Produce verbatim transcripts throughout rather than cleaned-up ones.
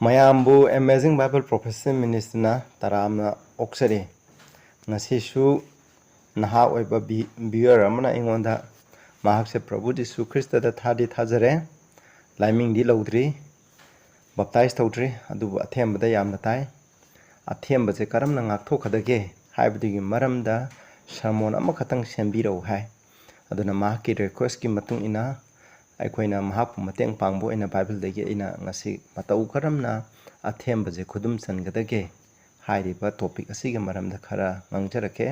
ꯃꯌꯥꯝꯕꯨ Amazing Bible Prophecy Ministryꯅ ꯇꯔꯥꯝꯅ ꯑꯣꯛꯆꯔꯤ꯫ ꯉꯁꯤꯁꯨ ꯅꯍꯥ ꯑꯣꯏꯕ ꯚꯤ-, viewer ꯑꯃꯅ ꯑꯩꯉꯣꯟꯗ ꯃꯍꯥꯛꯁꯦ ꯄ꯭ꯔꯚꯨ ꯖꯤꯁꯨ ꯈ꯭ꯔꯤꯁꯇꯗ ꯊꯥꯗꯤ ꯊꯥꯖꯔꯦ, ꯂꯥꯏꯃꯤꯡꯗꯤ ꯂꯧꯗ꯭ꯔꯤ, baptize ꯇꯧꯗ꯭ꯔꯤ, ꯑꯗꯨꯕꯨ ꯑꯊꯦꯝꯕꯗ ꯌꯥꯝꯅ ꯇꯥꯏ꯫ ꯑꯊꯦꯝꯕꯁꯦ ꯀꯔꯝꯅ ꯉꯥꯛꯊꯣꯛꯀꯗꯒꯦ ꯍꯥꯏꯕꯗꯨꯒꯤ ꯃꯔꯝꯗ sermon ꯑꯃꯈꯛꯇꯪ ꯁꯦꯝꯕꯤꯔꯛꯎ ꯍꯥꯏ꯫ ꯑꯗꯨꯅ ꯃꯍꯥꯛꯀꯤ requestꯀꯤ ꯃꯇꯨꯡ ꯏꯟꯅ ꯑꯩꯈꯣꯏꯅ ꯃꯍꯥꯛꯄꯨ ꯃꯇꯦꯡ ꯄꯥꯡꯕ ꯑꯣꯏꯅ Bibleꯗꯒꯤ ꯑꯩꯅ ꯉꯁꯤ ꯃꯇꯧ ꯀꯔꯝꯅ ꯑꯊꯦꯝꯕꯁꯦ ꯈꯨꯗꯨꯝ ꯆꯟꯒꯗꯒꯦ ꯍꯥꯏꯔꯤꯕ topic ꯑꯁꯤꯒꯤ ꯃꯔꯝꯗ ꯈꯔ ꯉꯥꯡꯖꯔꯛꯀꯦ꯫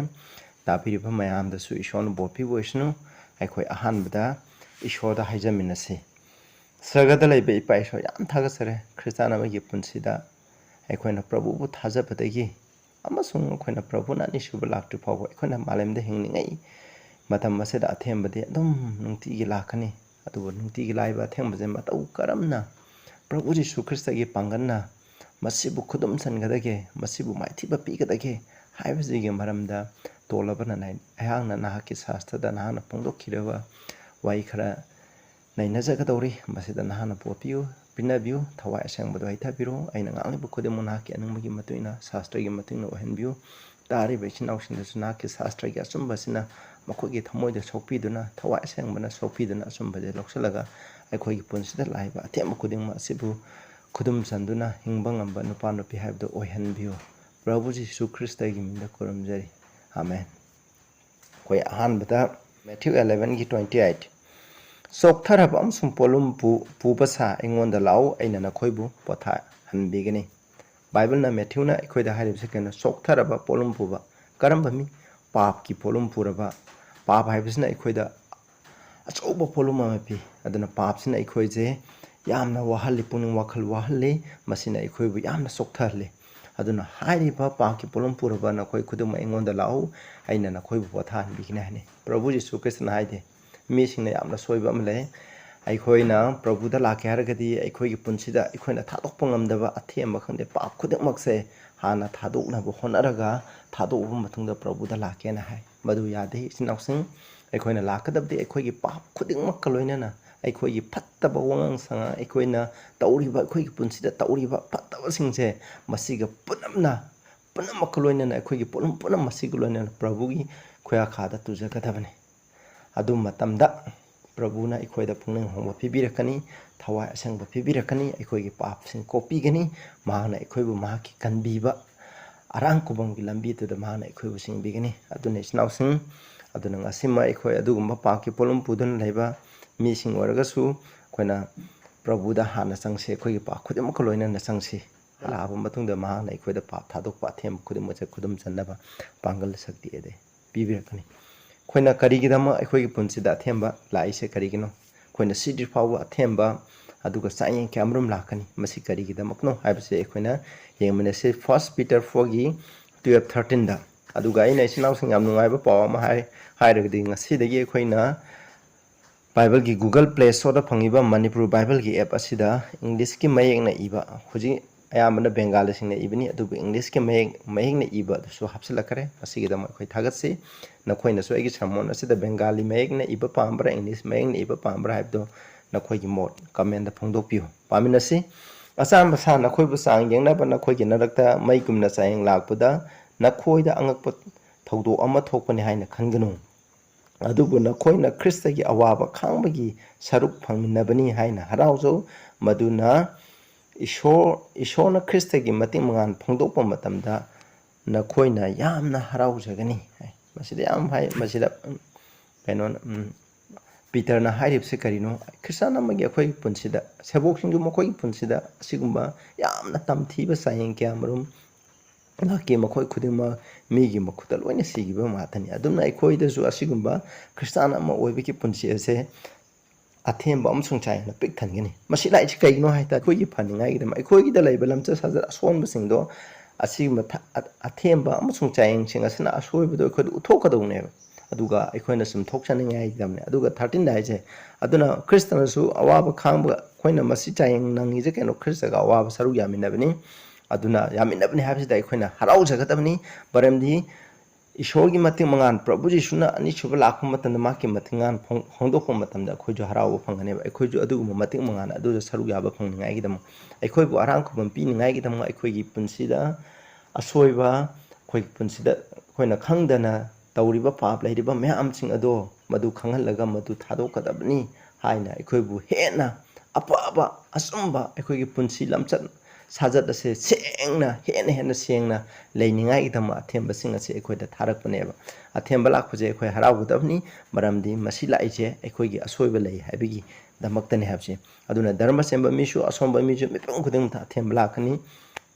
ꯇꯥꯕꯤꯔꯤꯕ ꯃꯌꯥꯝꯗꯁꯨ ꯏꯁꯣꯔꯅ ꯕꯣꯔ ꯄꯤꯕ ꯑꯣꯏꯁꯅꯨ꯫ ꯑꯩꯈꯣꯏ ꯑꯍꯥꯟꯕꯗ ꯏꯁꯣꯔꯗ ꯍꯥꯏꯖꯃꯤꯟꯅꯁꯤ꯫ ꯁꯔꯒꯗ ꯂꯩꯕ ꯏꯄꯥ ꯏꯁꯣꯔ, ꯌꯥꯝ ꯊꯥꯒꯠꯆꯔꯦ꯫ ꯈ꯭ꯔꯤꯁꯇꯥꯟ ꯑꯃꯒꯤ ꯄꯨꯟꯁꯤꯗ ꯑꯩꯈꯣꯏꯅ ꯄ꯭ꯔꯚꯨꯕꯨ ꯊꯥꯖꯕꯗꯒꯤ ꯑꯃꯁꯨꯡ ꯑꯩꯈꯣꯏꯅ ꯄ꯭ꯔꯚꯨꯅ ꯑꯅꯤꯁꯨꯕ ꯂꯥꯛꯇ꯭ꯔꯤ ꯐꯥꯎꯕ ꯑꯩꯈꯣꯏꯅ ꯃꯥꯂꯦꯝꯗ ꯍꯤꯡꯂꯤꯉꯩ ꯃꯇꯝ ꯑꯁꯤꯗ ꯑꯊꯦꯝꯕꯗꯤ ꯑꯗꯨꯝ ꯅꯨꯡꯇꯤꯒꯤ ꯂꯥꯛꯀꯅꯤ꯫ ꯑꯗꯨꯕꯨ ꯅꯨꯡꯇꯤꯒꯤ ꯂꯥꯛꯏꯕ ꯑꯊꯦꯝꯕꯁꯦ ꯃꯇꯧ ꯀꯔꯝꯅ ꯄ꯭ꯔꯚꯨ ꯖꯤꯁꯨ ꯈ꯭ꯔꯤꯁꯇꯒꯤ ꯄꯥꯡꯒꯜꯅ ꯃꯁꯤꯕꯨ ꯈꯨꯗꯨꯝ ꯆꯟꯒꯗꯒꯦ, ꯃꯁꯤꯕꯨ ꯃꯥꯏꯊꯤꯕ ꯄꯤꯒꯗꯒꯦ ꯍꯥꯏꯕꯁꯤꯒꯤ ꯃꯔꯝꯗ ꯇꯣꯜꯂꯕꯅ ꯅꯥꯏ-, ꯑꯩꯍꯥꯛꯅ ꯅꯍꯥꯛꯀꯤ ꯁꯥꯁꯇ꯭ꯔꯗ ꯅꯍꯥꯛꯅ ꯐꯣꯡꯗꯣꯛꯈꯤꯔꯕ ꯋꯥꯍꯩ ꯈꯔ ꯅꯩꯅꯖꯒꯗꯧꯔꯤ꯫ ꯃꯁꯤꯗ ꯅꯍꯥꯛꯅ ꯄꯣꯠꯄꯤꯌꯨ, ꯄꯤꯅꯕꯤꯌꯨ, ꯊꯋꯥꯏ ꯑꯁꯦꯡꯕꯗꯨ ꯍꯩꯊꯕꯤꯔꯣ꯫ ꯑꯩꯅ ꯉꯥꯡꯂꯤꯕ ꯈꯨꯗꯤꯡꯃꯛ ꯅꯍꯥꯛꯀꯤ ꯑꯅꯤꯡꯕꯒꯤ ꯃꯇꯨꯡ ꯏꯟꯅ, ꯁꯥꯁꯇ꯭ꯔꯒꯤ ꯃꯇꯨꯡ ꯏꯟꯅ ꯑꯣꯏꯍꯟꯕꯤꯌꯨ꯫ ꯇꯥꯔꯤꯕ ꯏꯆꯤꯟ ꯏꯅꯥꯎꯁꯤꯡꯗꯁꯨ ꯅꯍꯥꯛꯀꯤ ꯁꯥꯁꯇ꯭ꯔꯒꯤ ꯑꯆꯨꯝꯕ ꯑꯁꯤꯅ ꯃꯈꯣꯏꯒꯤ ꯊꯃꯣꯏꯗ ꯁꯣꯛꯄꯤꯗꯨꯅ, ꯊꯋꯥꯏ ꯑꯁꯦꯡꯕꯅ ꯁꯣꯛꯄꯤꯗꯨꯅ, ꯑꯆꯨꯝꯕꯁꯦ ꯂꯧꯁꯤꯜꯂꯒ ꯑꯩꯈꯣꯏꯒꯤ ꯄꯨꯟꯁꯤꯗ ꯂꯥꯛꯏꯕ ꯑꯊꯦꯝꯕ ꯈꯨꯗꯤꯡꯃꯛ ꯑꯁꯤꯕꯨ ꯈꯨꯗꯨꯝ ꯆꯟꯗꯨꯅ ꯍꯤꯡꯕ ꯉꯝꯕ ꯅꯨꯄꯥ ꯅꯨꯄꯤ ꯍꯥꯏꯕꯗꯨ ꯑꯣꯏꯍꯟꯕꯤꯌꯨ꯫ ꯄ꯭ꯔꯚꯨ ꯖꯤꯁꯨ ꯈ꯭ꯔꯤꯁꯇꯒꯤ ꯃꯤꯡꯗ ꯈꯨꯔꯨꯝꯖꯔꯤ꯫ ꯑꯥꯃꯦꯟ꯫ ꯑꯩꯈꯣꯏ ꯑꯍꯥꯟꯕꯗ Matthew elevenꯒꯤ twenty eight꯫ "ꯆꯣꯛꯊꯔꯕ ꯑꯃꯁꯨꯡ ꯄꯣꯠꯂꯨꯝ ꯄꯨ-, ꯄꯨꯕ ꯁꯥ ꯑꯩꯉꯣꯟꯗ ꯂꯥꯛꯎ, ꯑꯩꯅ ꯅꯈꯣꯏꯕꯨ ꯄꯣꯊꯥꯍꯟꯕꯤꯒꯅꯤ"꯫ ꯕꯥꯏꯕꯜꯅ, ꯃꯦꯊ꯭ꯌꯨꯅ ꯑꯩꯈꯣꯏꯗ ꯍꯥꯏꯔꯤꯕꯁꯤ ꯀꯩꯅꯣ? ꯆꯣꯛꯊꯔꯕ ꯄꯣꯠꯂꯨꯝ ꯄꯨꯕ꯫ ꯀꯔꯝꯕ ꯃꯤ? ꯄꯥꯞꯀꯤ ꯄꯣꯠꯂꯨꯝ ꯄꯨꯔꯕ꯫ ꯄꯥꯞ ꯍꯥꯏꯕꯁꯤꯅ ꯑꯩꯈꯣꯏꯗ ꯑꯆꯧꯕ ꯄꯣꯠꯂꯨꯝ ꯑꯃ ꯄꯤ꯫ ꯑꯗꯨꯅ ꯄꯥꯞꯁꯤꯅ ꯑꯩꯈꯣꯏꯁꯦ ꯌꯥꯝꯅ ꯋꯥꯍꯜꯂꯤ, ꯄꯨꯛꯅꯤꯡ ꯋꯥꯈꯜ ꯋꯥꯍꯜꯂꯤ꯫ ꯃꯁꯤꯅ ꯑꯩꯈꯣꯏꯕꯨ ꯌꯥꯝꯅ ꯆꯣꯛꯊꯍꯜꯂꯤ꯫ ꯑꯗꯨꯅ ꯍꯥꯏꯔꯤꯕ ꯄꯥꯞꯀꯤ ꯄꯣꯠꯂꯨꯝ ꯄꯨꯔꯕ ꯅꯈꯣꯏ ꯈꯨꯗꯤꯡꯃꯛ ꯑꯩꯉꯣꯟꯗ ꯂꯥꯛꯎ, ꯑꯩꯅ ꯅꯈꯣꯏꯕꯨ ꯄꯣꯊꯥꯍꯟꯕꯤꯒꯅꯤ ꯍꯥꯏꯅꯤ꯫ ꯄ꯭ꯔꯚꯨ ꯖꯤꯁꯨ ꯈ꯭ꯔꯤꯁꯇꯅ ꯍꯥꯏꯗꯦ, ꯃꯤꯁꯤꯡꯅ ꯌꯥꯝꯅ ꯁꯣꯏꯕ ꯑꯃ ꯂꯩ꯫ ꯑꯩꯈꯣꯏꯅ ꯄ꯭ꯔꯚꯨꯗ ꯂꯥꯛꯀꯦ ꯍꯥꯏꯔꯒꯗꯤ ꯑꯩꯈꯣꯏꯒꯤ ꯄꯨꯟꯁꯤꯗ ꯑꯩꯈꯣꯏꯅ ꯊꯥꯗꯣꯛꯄ ꯉꯝꯗꯕ ꯑꯊꯦꯝꯕ ꯈꯪꯗꯦ, ꯄꯥꯞ ꯈꯨꯗꯤꯡꯃꯛꯁꯦ ꯍꯥꯟꯅ ꯊꯥꯗꯣꯛꯅꯕ ꯍꯣꯠꯅꯔꯒ, ꯊꯥꯗꯣꯛꯑꯕ ꯃꯇꯨꯡꯗ ꯄ꯭ꯔꯚꯨꯗ ꯂꯥꯛꯀꯦꯅ ꯍꯥꯏ꯫ ꯃꯗꯨ ꯌꯥꯗꯦ, ꯏꯆꯤꯟ ꯏꯅꯥꯎꯁꯤꯡ꯫ ꯑꯩꯈꯣꯏꯅ ꯂꯥꯛꯀꯗꯕꯗꯤ ꯑꯩꯈꯣꯏꯒꯤ ꯄꯥꯞ ꯈꯨꯗꯤꯡꯃꯛꯀ ꯂꯣꯏꯅꯅ, ꯑꯩꯈꯣꯏꯒꯤ ꯐꯠꯇꯕ ꯋꯥꯉꯥꯡ ꯁꯉꯥꯡ, ꯑꯩꯈꯣꯏꯅ ꯇꯧꯔꯤꯕ, ꯑꯩꯈꯣꯏꯒꯤ ꯄꯨꯟꯁꯤꯗ ꯇꯧꯔꯤꯕ ꯐꯠꯇꯕꯁꯤꯡꯁꯦ, ꯃꯁꯤꯒ ꯄꯨꯝꯅꯝꯅ, ꯄꯨꯝꯅꯃꯛꯀ ꯂꯣꯏꯅꯅ, ꯑꯩꯈꯣꯏꯒꯤ ꯄꯣꯠꯂꯨꯝ ꯄꯨꯝꯅꯃꯛ ꯑꯁꯤꯒ ꯂꯣꯏꯅꯅ ꯄ꯭ꯔꯚꯨꯒꯤ ꯈꯨꯌꯥꯈꯥꯗ ꯇꯨꯖꯒꯗꯕꯅꯤ꯫ ꯑꯗꯨ ꯃꯇꯝꯗ ꯄ꯭ꯔꯚꯨꯅ ꯑꯩꯈꯣꯏꯗ ꯄꯨꯛꯅꯤꯡ ꯍꯣꯡꯕ ꯄꯤꯕꯤꯔꯛꯀꯅꯤ, ꯊꯋꯥꯏ ꯑꯁꯦꯡꯕ ꯄꯤꯕꯤꯔꯛꯀꯅꯤ, ꯑꯩꯈꯣꯏꯒꯤ ꯄꯥꯞꯁꯤꯡ ꯀꯣꯛꯄꯤꯒꯅꯤ꯫ ꯃꯍꯥꯛꯅ ꯑꯩꯈꯣꯏꯕꯨ ꯃꯍꯥꯛꯀꯤ ꯀꯟꯕꯤꯕ ꯑꯔꯥꯡ ꯈꯨꯕꯝꯒꯤ ꯂꯝꯕꯤꯗꯨꯗ ꯃꯍꯥꯛꯅ ꯑꯩꯈꯣꯏꯕꯨ ꯆꯤꯡꯕꯤꯒꯅꯤ꯫ ꯑꯗꯨꯅ, ꯏꯆꯤꯟ ꯏꯅꯥꯎꯁꯤꯡ, ꯑꯗꯨꯅ ꯉꯁꯤꯃ ꯑꯩꯈꯣꯏ ꯑꯗꯨꯒꯨꯝꯕ ꯄꯥꯞꯀꯤ ꯄꯣꯠꯂꯨꯝ ꯄꯨꯗꯨꯅ ꯂꯩꯕ ꯃꯤꯁꯤꯡ ꯑꯣꯏꯔꯒꯁꯨ, ꯑꯩꯈꯣꯏꯅ ꯄ꯭ꯔꯚꯨꯗ ꯍꯥꯟꯅ ꯆꯪꯁꯤ, ꯑꯩꯈꯣꯏꯒꯤ ꯄꯥꯞ ꯈꯨꯗꯤꯡꯃꯛꯀ ꯂꯣꯏꯅꯅ ꯆꯪꯁꯤ꯫ ꯍꯜꯂꯛꯑꯕ ꯃꯇꯨꯡꯗ ꯃꯍꯥꯛꯅ ꯑꯩꯈꯣꯏꯗ ꯄꯥꯞ ꯊꯥꯗꯣꯛꯄ, ꯑꯊꯦꯝꯕ ꯈꯨꯗꯤꯡꯃꯛꯁꯦ ꯈꯨꯗꯨꯝ ꯆꯟꯅꯕ ꯄꯥꯡꯒꯜ, ꯁꯛꯇꯤ ꯑꯗꯩ ꯄꯤꯕꯤꯔꯛꯀꯅꯤ꯫ ꯑꯩꯈꯣꯏꯅ ꯀꯔꯤꯒꯤꯗꯃꯛ ꯑꯩꯈꯣꯏꯒꯤ ꯄꯨꯟꯁꯤꯗ ꯑꯊꯦꯝꯕ ꯂꯥꯛꯏꯁꯦ ꯀꯔꯤꯒꯤꯅꯣ? ꯑꯩꯈꯣꯏꯅ ꯁꯤꯗ꯭ꯔꯤ ꯐꯥꯎꯕ ꯑꯊꯦꯝꯕ, ꯑꯗꯨꯒ ꯆꯥꯡꯌꯦꯡ ꯀꯌꯥꯃꯔꯨꯝ ꯂꯥꯛꯀꯅꯤ꯫ ꯃꯁꯤ ꯀꯔꯤꯒꯤꯗꯃꯛꯅꯣ ꯍꯥꯏꯕꯁꯦ ꯑꯩꯈꯣꯏꯅ ꯌꯦꯡꯃꯤꯟꯅꯁꯤ꯫ First Peter fourꯒꯤ twelve thirteenꯗ꯫ ꯑꯗꯨꯒ ꯑꯩꯅ, ꯏꯆꯤꯟ ꯏꯅꯥꯎꯁꯤꯡ, ꯌꯥꯝ ꯅꯨꯡꯉꯥꯏꯕ ꯄꯥꯎ ꯑꯃ ꯍꯥꯏ-, ꯍꯥꯏꯔꯒꯗꯤ, ꯉꯁꯤꯗꯒꯤ ꯑꯩꯈꯣꯏꯅ ꯕꯥꯏꯕꯜꯒꯤ Google Play Storeꯗ ꯐꯪꯉꯤꯕ ꯃꯅꯤꯄꯨꯔ ꯕꯥꯏꯕꯜꯒꯤ app ꯑꯁꯤꯗ Englishꯀꯤ ꯃꯌꯦꯛꯅ ꯏꯕ, ꯍꯧꯖꯤꯛ ꯑꯌꯥꯝꯕꯅ ꯕꯦꯡꯒꯥꯂꯤꯁꯤꯡꯅ ꯏꯕꯅꯤ, ꯑꯗꯨꯕꯨ Englishꯀꯤ ꯃꯌꯦꯛ, ꯃꯌꯦꯛꯅ ꯏꯕ ꯑꯗꯨꯁꯨ ꯍꯥꯞꯆꯤꯜꯂꯛꯈ꯭ꯔꯦ꯫ ꯃꯁꯤꯒꯤꯗꯃꯛ ꯑꯩꯈꯣꯏ ꯊꯥꯒꯠꯆꯩ꯫ ꯅꯈꯣꯏꯅꯁꯨ ꯑꯩꯒꯤ sermon ꯑꯁꯤꯗ ꯕꯦꯡꯒꯥꯂꯤ ꯃꯌꯦꯛꯅ ꯏꯕ ꯄꯥꯝꯕ꯭ꯔꯥ, English ꯃꯌꯦꯛꯅ ꯏꯕ ꯄꯥꯝꯕ꯭ꯔꯥ ꯍꯥꯏꯕꯗꯨ ꯅꯈꯣꯏꯒꯤ ꯃꯣꯠ commentꯗ ꯐꯣꯡꯗꯣꯛꯄꯤꯌꯨ꯫ ꯄꯥꯃꯤꯟꯅꯁꯤ꯫ ꯑꯆꯥꯟꯕ ꯁꯥ ꯅꯈꯣꯏꯕꯨ ꯆꯥꯡ ꯌꯦꯡꯅꯕ ꯅꯈꯣꯏꯒꯤ ꯅꯔꯛꯇ ꯃꯩꯒꯨꯝꯅ ꯆꯥꯌꯦꯡ ꯂꯥꯛꯄꯗ ꯅꯈꯣꯏꯗ ꯑꯉꯛꯄ ꯊꯧꯗꯣꯛ ꯑꯃ ꯊꯣꯛꯄꯅꯤ ꯍꯥꯏꯅ ꯈꯟꯒꯅꯨ꯫ ꯑꯗꯨꯕꯨ ꯅꯈꯣꯏꯅ ꯈ꯭ꯔꯤꯁꯇꯒꯤ ꯑꯋꯥꯕ ꯈꯥꯡꯕꯒꯤ ꯁꯔꯨꯛ ꯐꯪꯃꯤꯟꯅꯕꯅꯤ ꯍꯥꯏꯅ ꯍꯔꯥꯎꯖꯧ꯫ ꯃꯗꯨꯅ ꯏꯁꯣꯔ, ꯏꯁꯣꯔꯅ ꯈ꯭ꯔꯤꯁꯇꯒꯤ ꯃꯇꯤꯛ ꯃꯉꯥꯜ ꯐꯣꯡꯗꯣꯛꯄ ꯃꯇꯝꯗ ꯅꯈꯣꯏꯅ ꯌꯥꯝꯅ ꯍꯔꯥꯎꯖꯒꯅꯤ ꯍꯥꯏ꯫ ꯃꯁꯤꯗ ꯌꯥꯝ ꯍꯥꯏ, ꯃꯁꯤꯗ, ꯎꯝ, ꯀꯩꯅꯣꯅ, ꯎꯝ, ꯄꯤꯇꯔꯅ ꯍꯥꯏꯔꯤꯕꯁꯤ ꯀꯔꯤꯅꯣ? ꯈ꯭ꯔꯤꯁꯇꯥꯟ ꯑꯃꯒꯤ ꯑꯩꯈꯣꯏꯒꯤ ꯄꯨꯟꯁꯤꯗ, ꯁꯦꯕꯣꯛꯁꯤꯡꯁꯨ ꯃꯈꯣꯏꯒꯤ ꯄꯨꯟꯁꯤꯗ ꯑꯁꯤꯒꯨꯝꯕ ꯌꯥꯝꯅ ꯇꯝꯊꯤꯕ ꯆꯥꯌꯦꯡ ꯀꯌꯥꯃꯔꯨꯝ ꯂꯥꯛꯈꯤ꯫ ꯃꯈꯣꯏ ꯈꯨꯗꯤꯡꯃꯛ ꯃꯤꯒꯤ ꯃꯈꯨꯠꯇ ꯂꯣꯏꯅ ꯁꯤꯈꯤꯕ ꯉꯥꯛꯇꯅꯤ꯫ ꯑꯗꯨꯝꯅ ꯑꯩꯈꯣꯏꯗꯁꯨ ꯑꯁꯤꯒꯨꯝꯕ ꯈ꯭ꯔꯤꯁꯇꯥꯟ ꯑꯃ ꯑꯣꯏꯕꯒꯤ ꯄꯨꯟꯁꯤ ꯑꯁꯦ ꯑꯊꯦꯝꯕ ꯑꯃꯁꯨꯡ ꯆꯥꯌꯦꯡꯅ ꯄꯤꯛ ꯊꯟꯒꯅꯤ꯫ ꯃꯁꯤ ꯂꯥꯛꯏꯁꯤ ꯀꯩꯒꯤꯅꯣ ꯍꯥꯏ ꯇꯥꯔꯗꯤ, ꯑꯩꯈꯣꯏꯒꯤ ꯐꯅꯤꯡꯉꯥꯏꯒꯤꯗꯃꯛ, ꯑꯩꯈꯣꯏꯒꯤꯗ ꯂꯩꯕ ꯂꯝꯆꯠ ꯁꯥꯖꯠ ꯑꯁꯣꯟꯕꯁꯤꯡꯗꯣ, ꯑꯁꯤꯒꯨꯝꯕ ꯊ-, ꯑ-, ꯑꯊꯦꯝꯕ ꯑꯃꯁꯨꯡ ꯆꯥꯌꯦꯡꯁꯤꯡ ꯑꯁꯤꯅ ꯑꯁꯣꯏꯕꯗꯣ ꯑꯩꯈꯣꯏꯗ ꯎꯠꯊꯣꯛꯀꯗꯧꯅꯦꯕ꯫ ꯑꯗꯨꯒ ꯑꯩꯈꯣꯏꯅ ꯆꯨꯝꯊꯣꯛꯆꯅꯤꯡꯉꯥꯏꯒꯤꯗꯃꯛꯅꯦ꯫ ꯑꯗꯨꯒ thirteenꯗ ꯍꯥꯏꯁꯦ, ꯑꯗꯨꯅ ꯈ꯭ꯔꯤꯁꯇꯅꯁꯨ ꯑꯋꯥꯕ ꯈꯥꯡꯕ, ꯑꯩꯈꯣꯏꯅ ꯃꯁꯤ ꯆꯥꯌꯦꯡ ꯅꯪꯉꯤꯁꯦ ꯀꯩꯅꯣ? ꯈ꯭ꯔꯤꯁꯇꯒ ꯑꯋꯥꯕ ꯁꯔꯨꯛ ꯌꯥꯃꯤꯟꯅꯕꯅꯤ꯫ ꯑꯗꯨꯅ ꯌꯥꯃꯤꯟꯅꯕꯅꯤ ꯍꯥꯏꯕꯁꯤꯗ ꯑꯩꯈꯣꯏꯅ ꯍꯔꯥꯎꯖꯒꯗꯕꯅꯤ꯫ ꯃꯔꯝꯗꯤ ꯏꯁꯣꯔꯒꯤ ꯃꯇꯤꯛ ꯃꯉꯥꯜ, ꯄ꯭ꯔꯚꯨ ꯖꯤꯁꯨꯅ ꯑꯅꯤꯁꯨꯕ ꯂꯥꯛꯄ ꯃꯇꯝꯗ ꯃꯍꯥꯛꯀꯤ ꯃꯇꯤꯛ ꯃꯉꯥꯜ ꯐꯣꯡ-, ꯐꯣꯡꯗꯣꯛꯄ ꯃꯇꯝꯗ ꯑꯩꯈꯣꯏꯁꯨ ꯍꯔꯥꯎꯕ ꯐꯪꯒꯅꯦꯕ꯫ ꯑꯩꯈꯣꯏꯁꯨ ꯑꯗꯨꯒꯨꯝꯕ ꯃꯇꯤꯛ ꯃꯉꯥꯜ ꯑꯗꯨꯗ ꯁꯔꯨꯛ ꯌꯥꯕ ꯐꯪꯅꯤꯡꯉꯥꯏꯒꯤꯗꯃꯛ, ꯑꯩꯈꯣꯏꯕꯨ ꯑꯔꯥꯡ ꯈꯨꯕꯝ ꯄꯤꯅꯤꯡꯉꯥꯏꯒꯤꯗꯃꯛ ꯑꯩꯈꯣꯏꯒꯤ ꯄꯨꯟꯁꯤꯗ ꯑꯁꯣꯏꯕ, ꯑꯩꯈꯣꯏꯒꯤ ꯄꯨꯟꯁꯤꯗ ꯑꯩꯈꯣꯏꯅ ꯈꯪꯗꯅ ꯇꯧꯔꯤꯕ ꯄꯥꯞ ꯂꯩꯔꯤꯕ ꯃꯌꯥꯝꯁꯤꯡ ꯑꯗꯣ ꯃꯗꯨ ꯈꯪꯍꯜꯂꯒ ꯃꯗꯨ ꯊꯥꯗꯣꯛꯀꯗꯕꯅꯤ ꯍꯥꯏꯅ ꯑꯩꯈꯣꯏꯕꯨ ꯍꯦꯟꯅ ꯑꯐꯕ, ꯑꯆꯨꯝꯕ ꯑꯩꯈꯣꯏꯒꯤ ꯄꯨꯟꯁꯤ ꯂꯝꯆꯠ ꯁꯥꯖꯠ ꯑꯁꯦ ꯁꯦꯡꯅ, ꯍꯦꯟꯅ ꯍꯦꯟꯅ ꯁꯦꯡꯅ ꯂꯩꯅꯤꯡꯉꯥꯏꯒꯤꯗꯃꯛ ꯑꯊꯦꯝꯕꯁꯤꯡ ꯑꯁꯦ ꯑꯩꯈꯣꯏꯗ ꯊꯥꯔꯛꯄꯅꯦꯕ꯫ ꯑꯊꯦꯝꯕ ꯂꯥꯛꯄꯁꯦ ꯑꯩꯈꯣꯏ ꯍꯔꯥꯎꯒꯗꯕꯅꯤ, ꯃꯔꯝꯗꯤ ꯃꯁꯤ ꯂꯥꯛꯏꯁꯦ ꯑꯩꯈꯣꯏꯒꯤ ꯑꯁꯣꯏꯕ ꯂꯩ ꯍꯥꯏꯕꯒꯤꯗꯃꯛꯇꯅꯤ ꯍꯥꯏꯕꯁꯦ꯫ ꯑꯗꯨꯅ ꯙꯔꯃ ꯆꯦꯟꯕ ꯃꯤꯁꯨ, ꯑꯁꯣꯟꯕ ꯃꯤꯁꯨ, ꯃꯤꯄꯨꯝ ꯈꯨꯗꯤꯡꯃꯛꯇ ꯑꯊꯦꯝꯕ ꯂꯥꯛꯀꯅꯤ꯫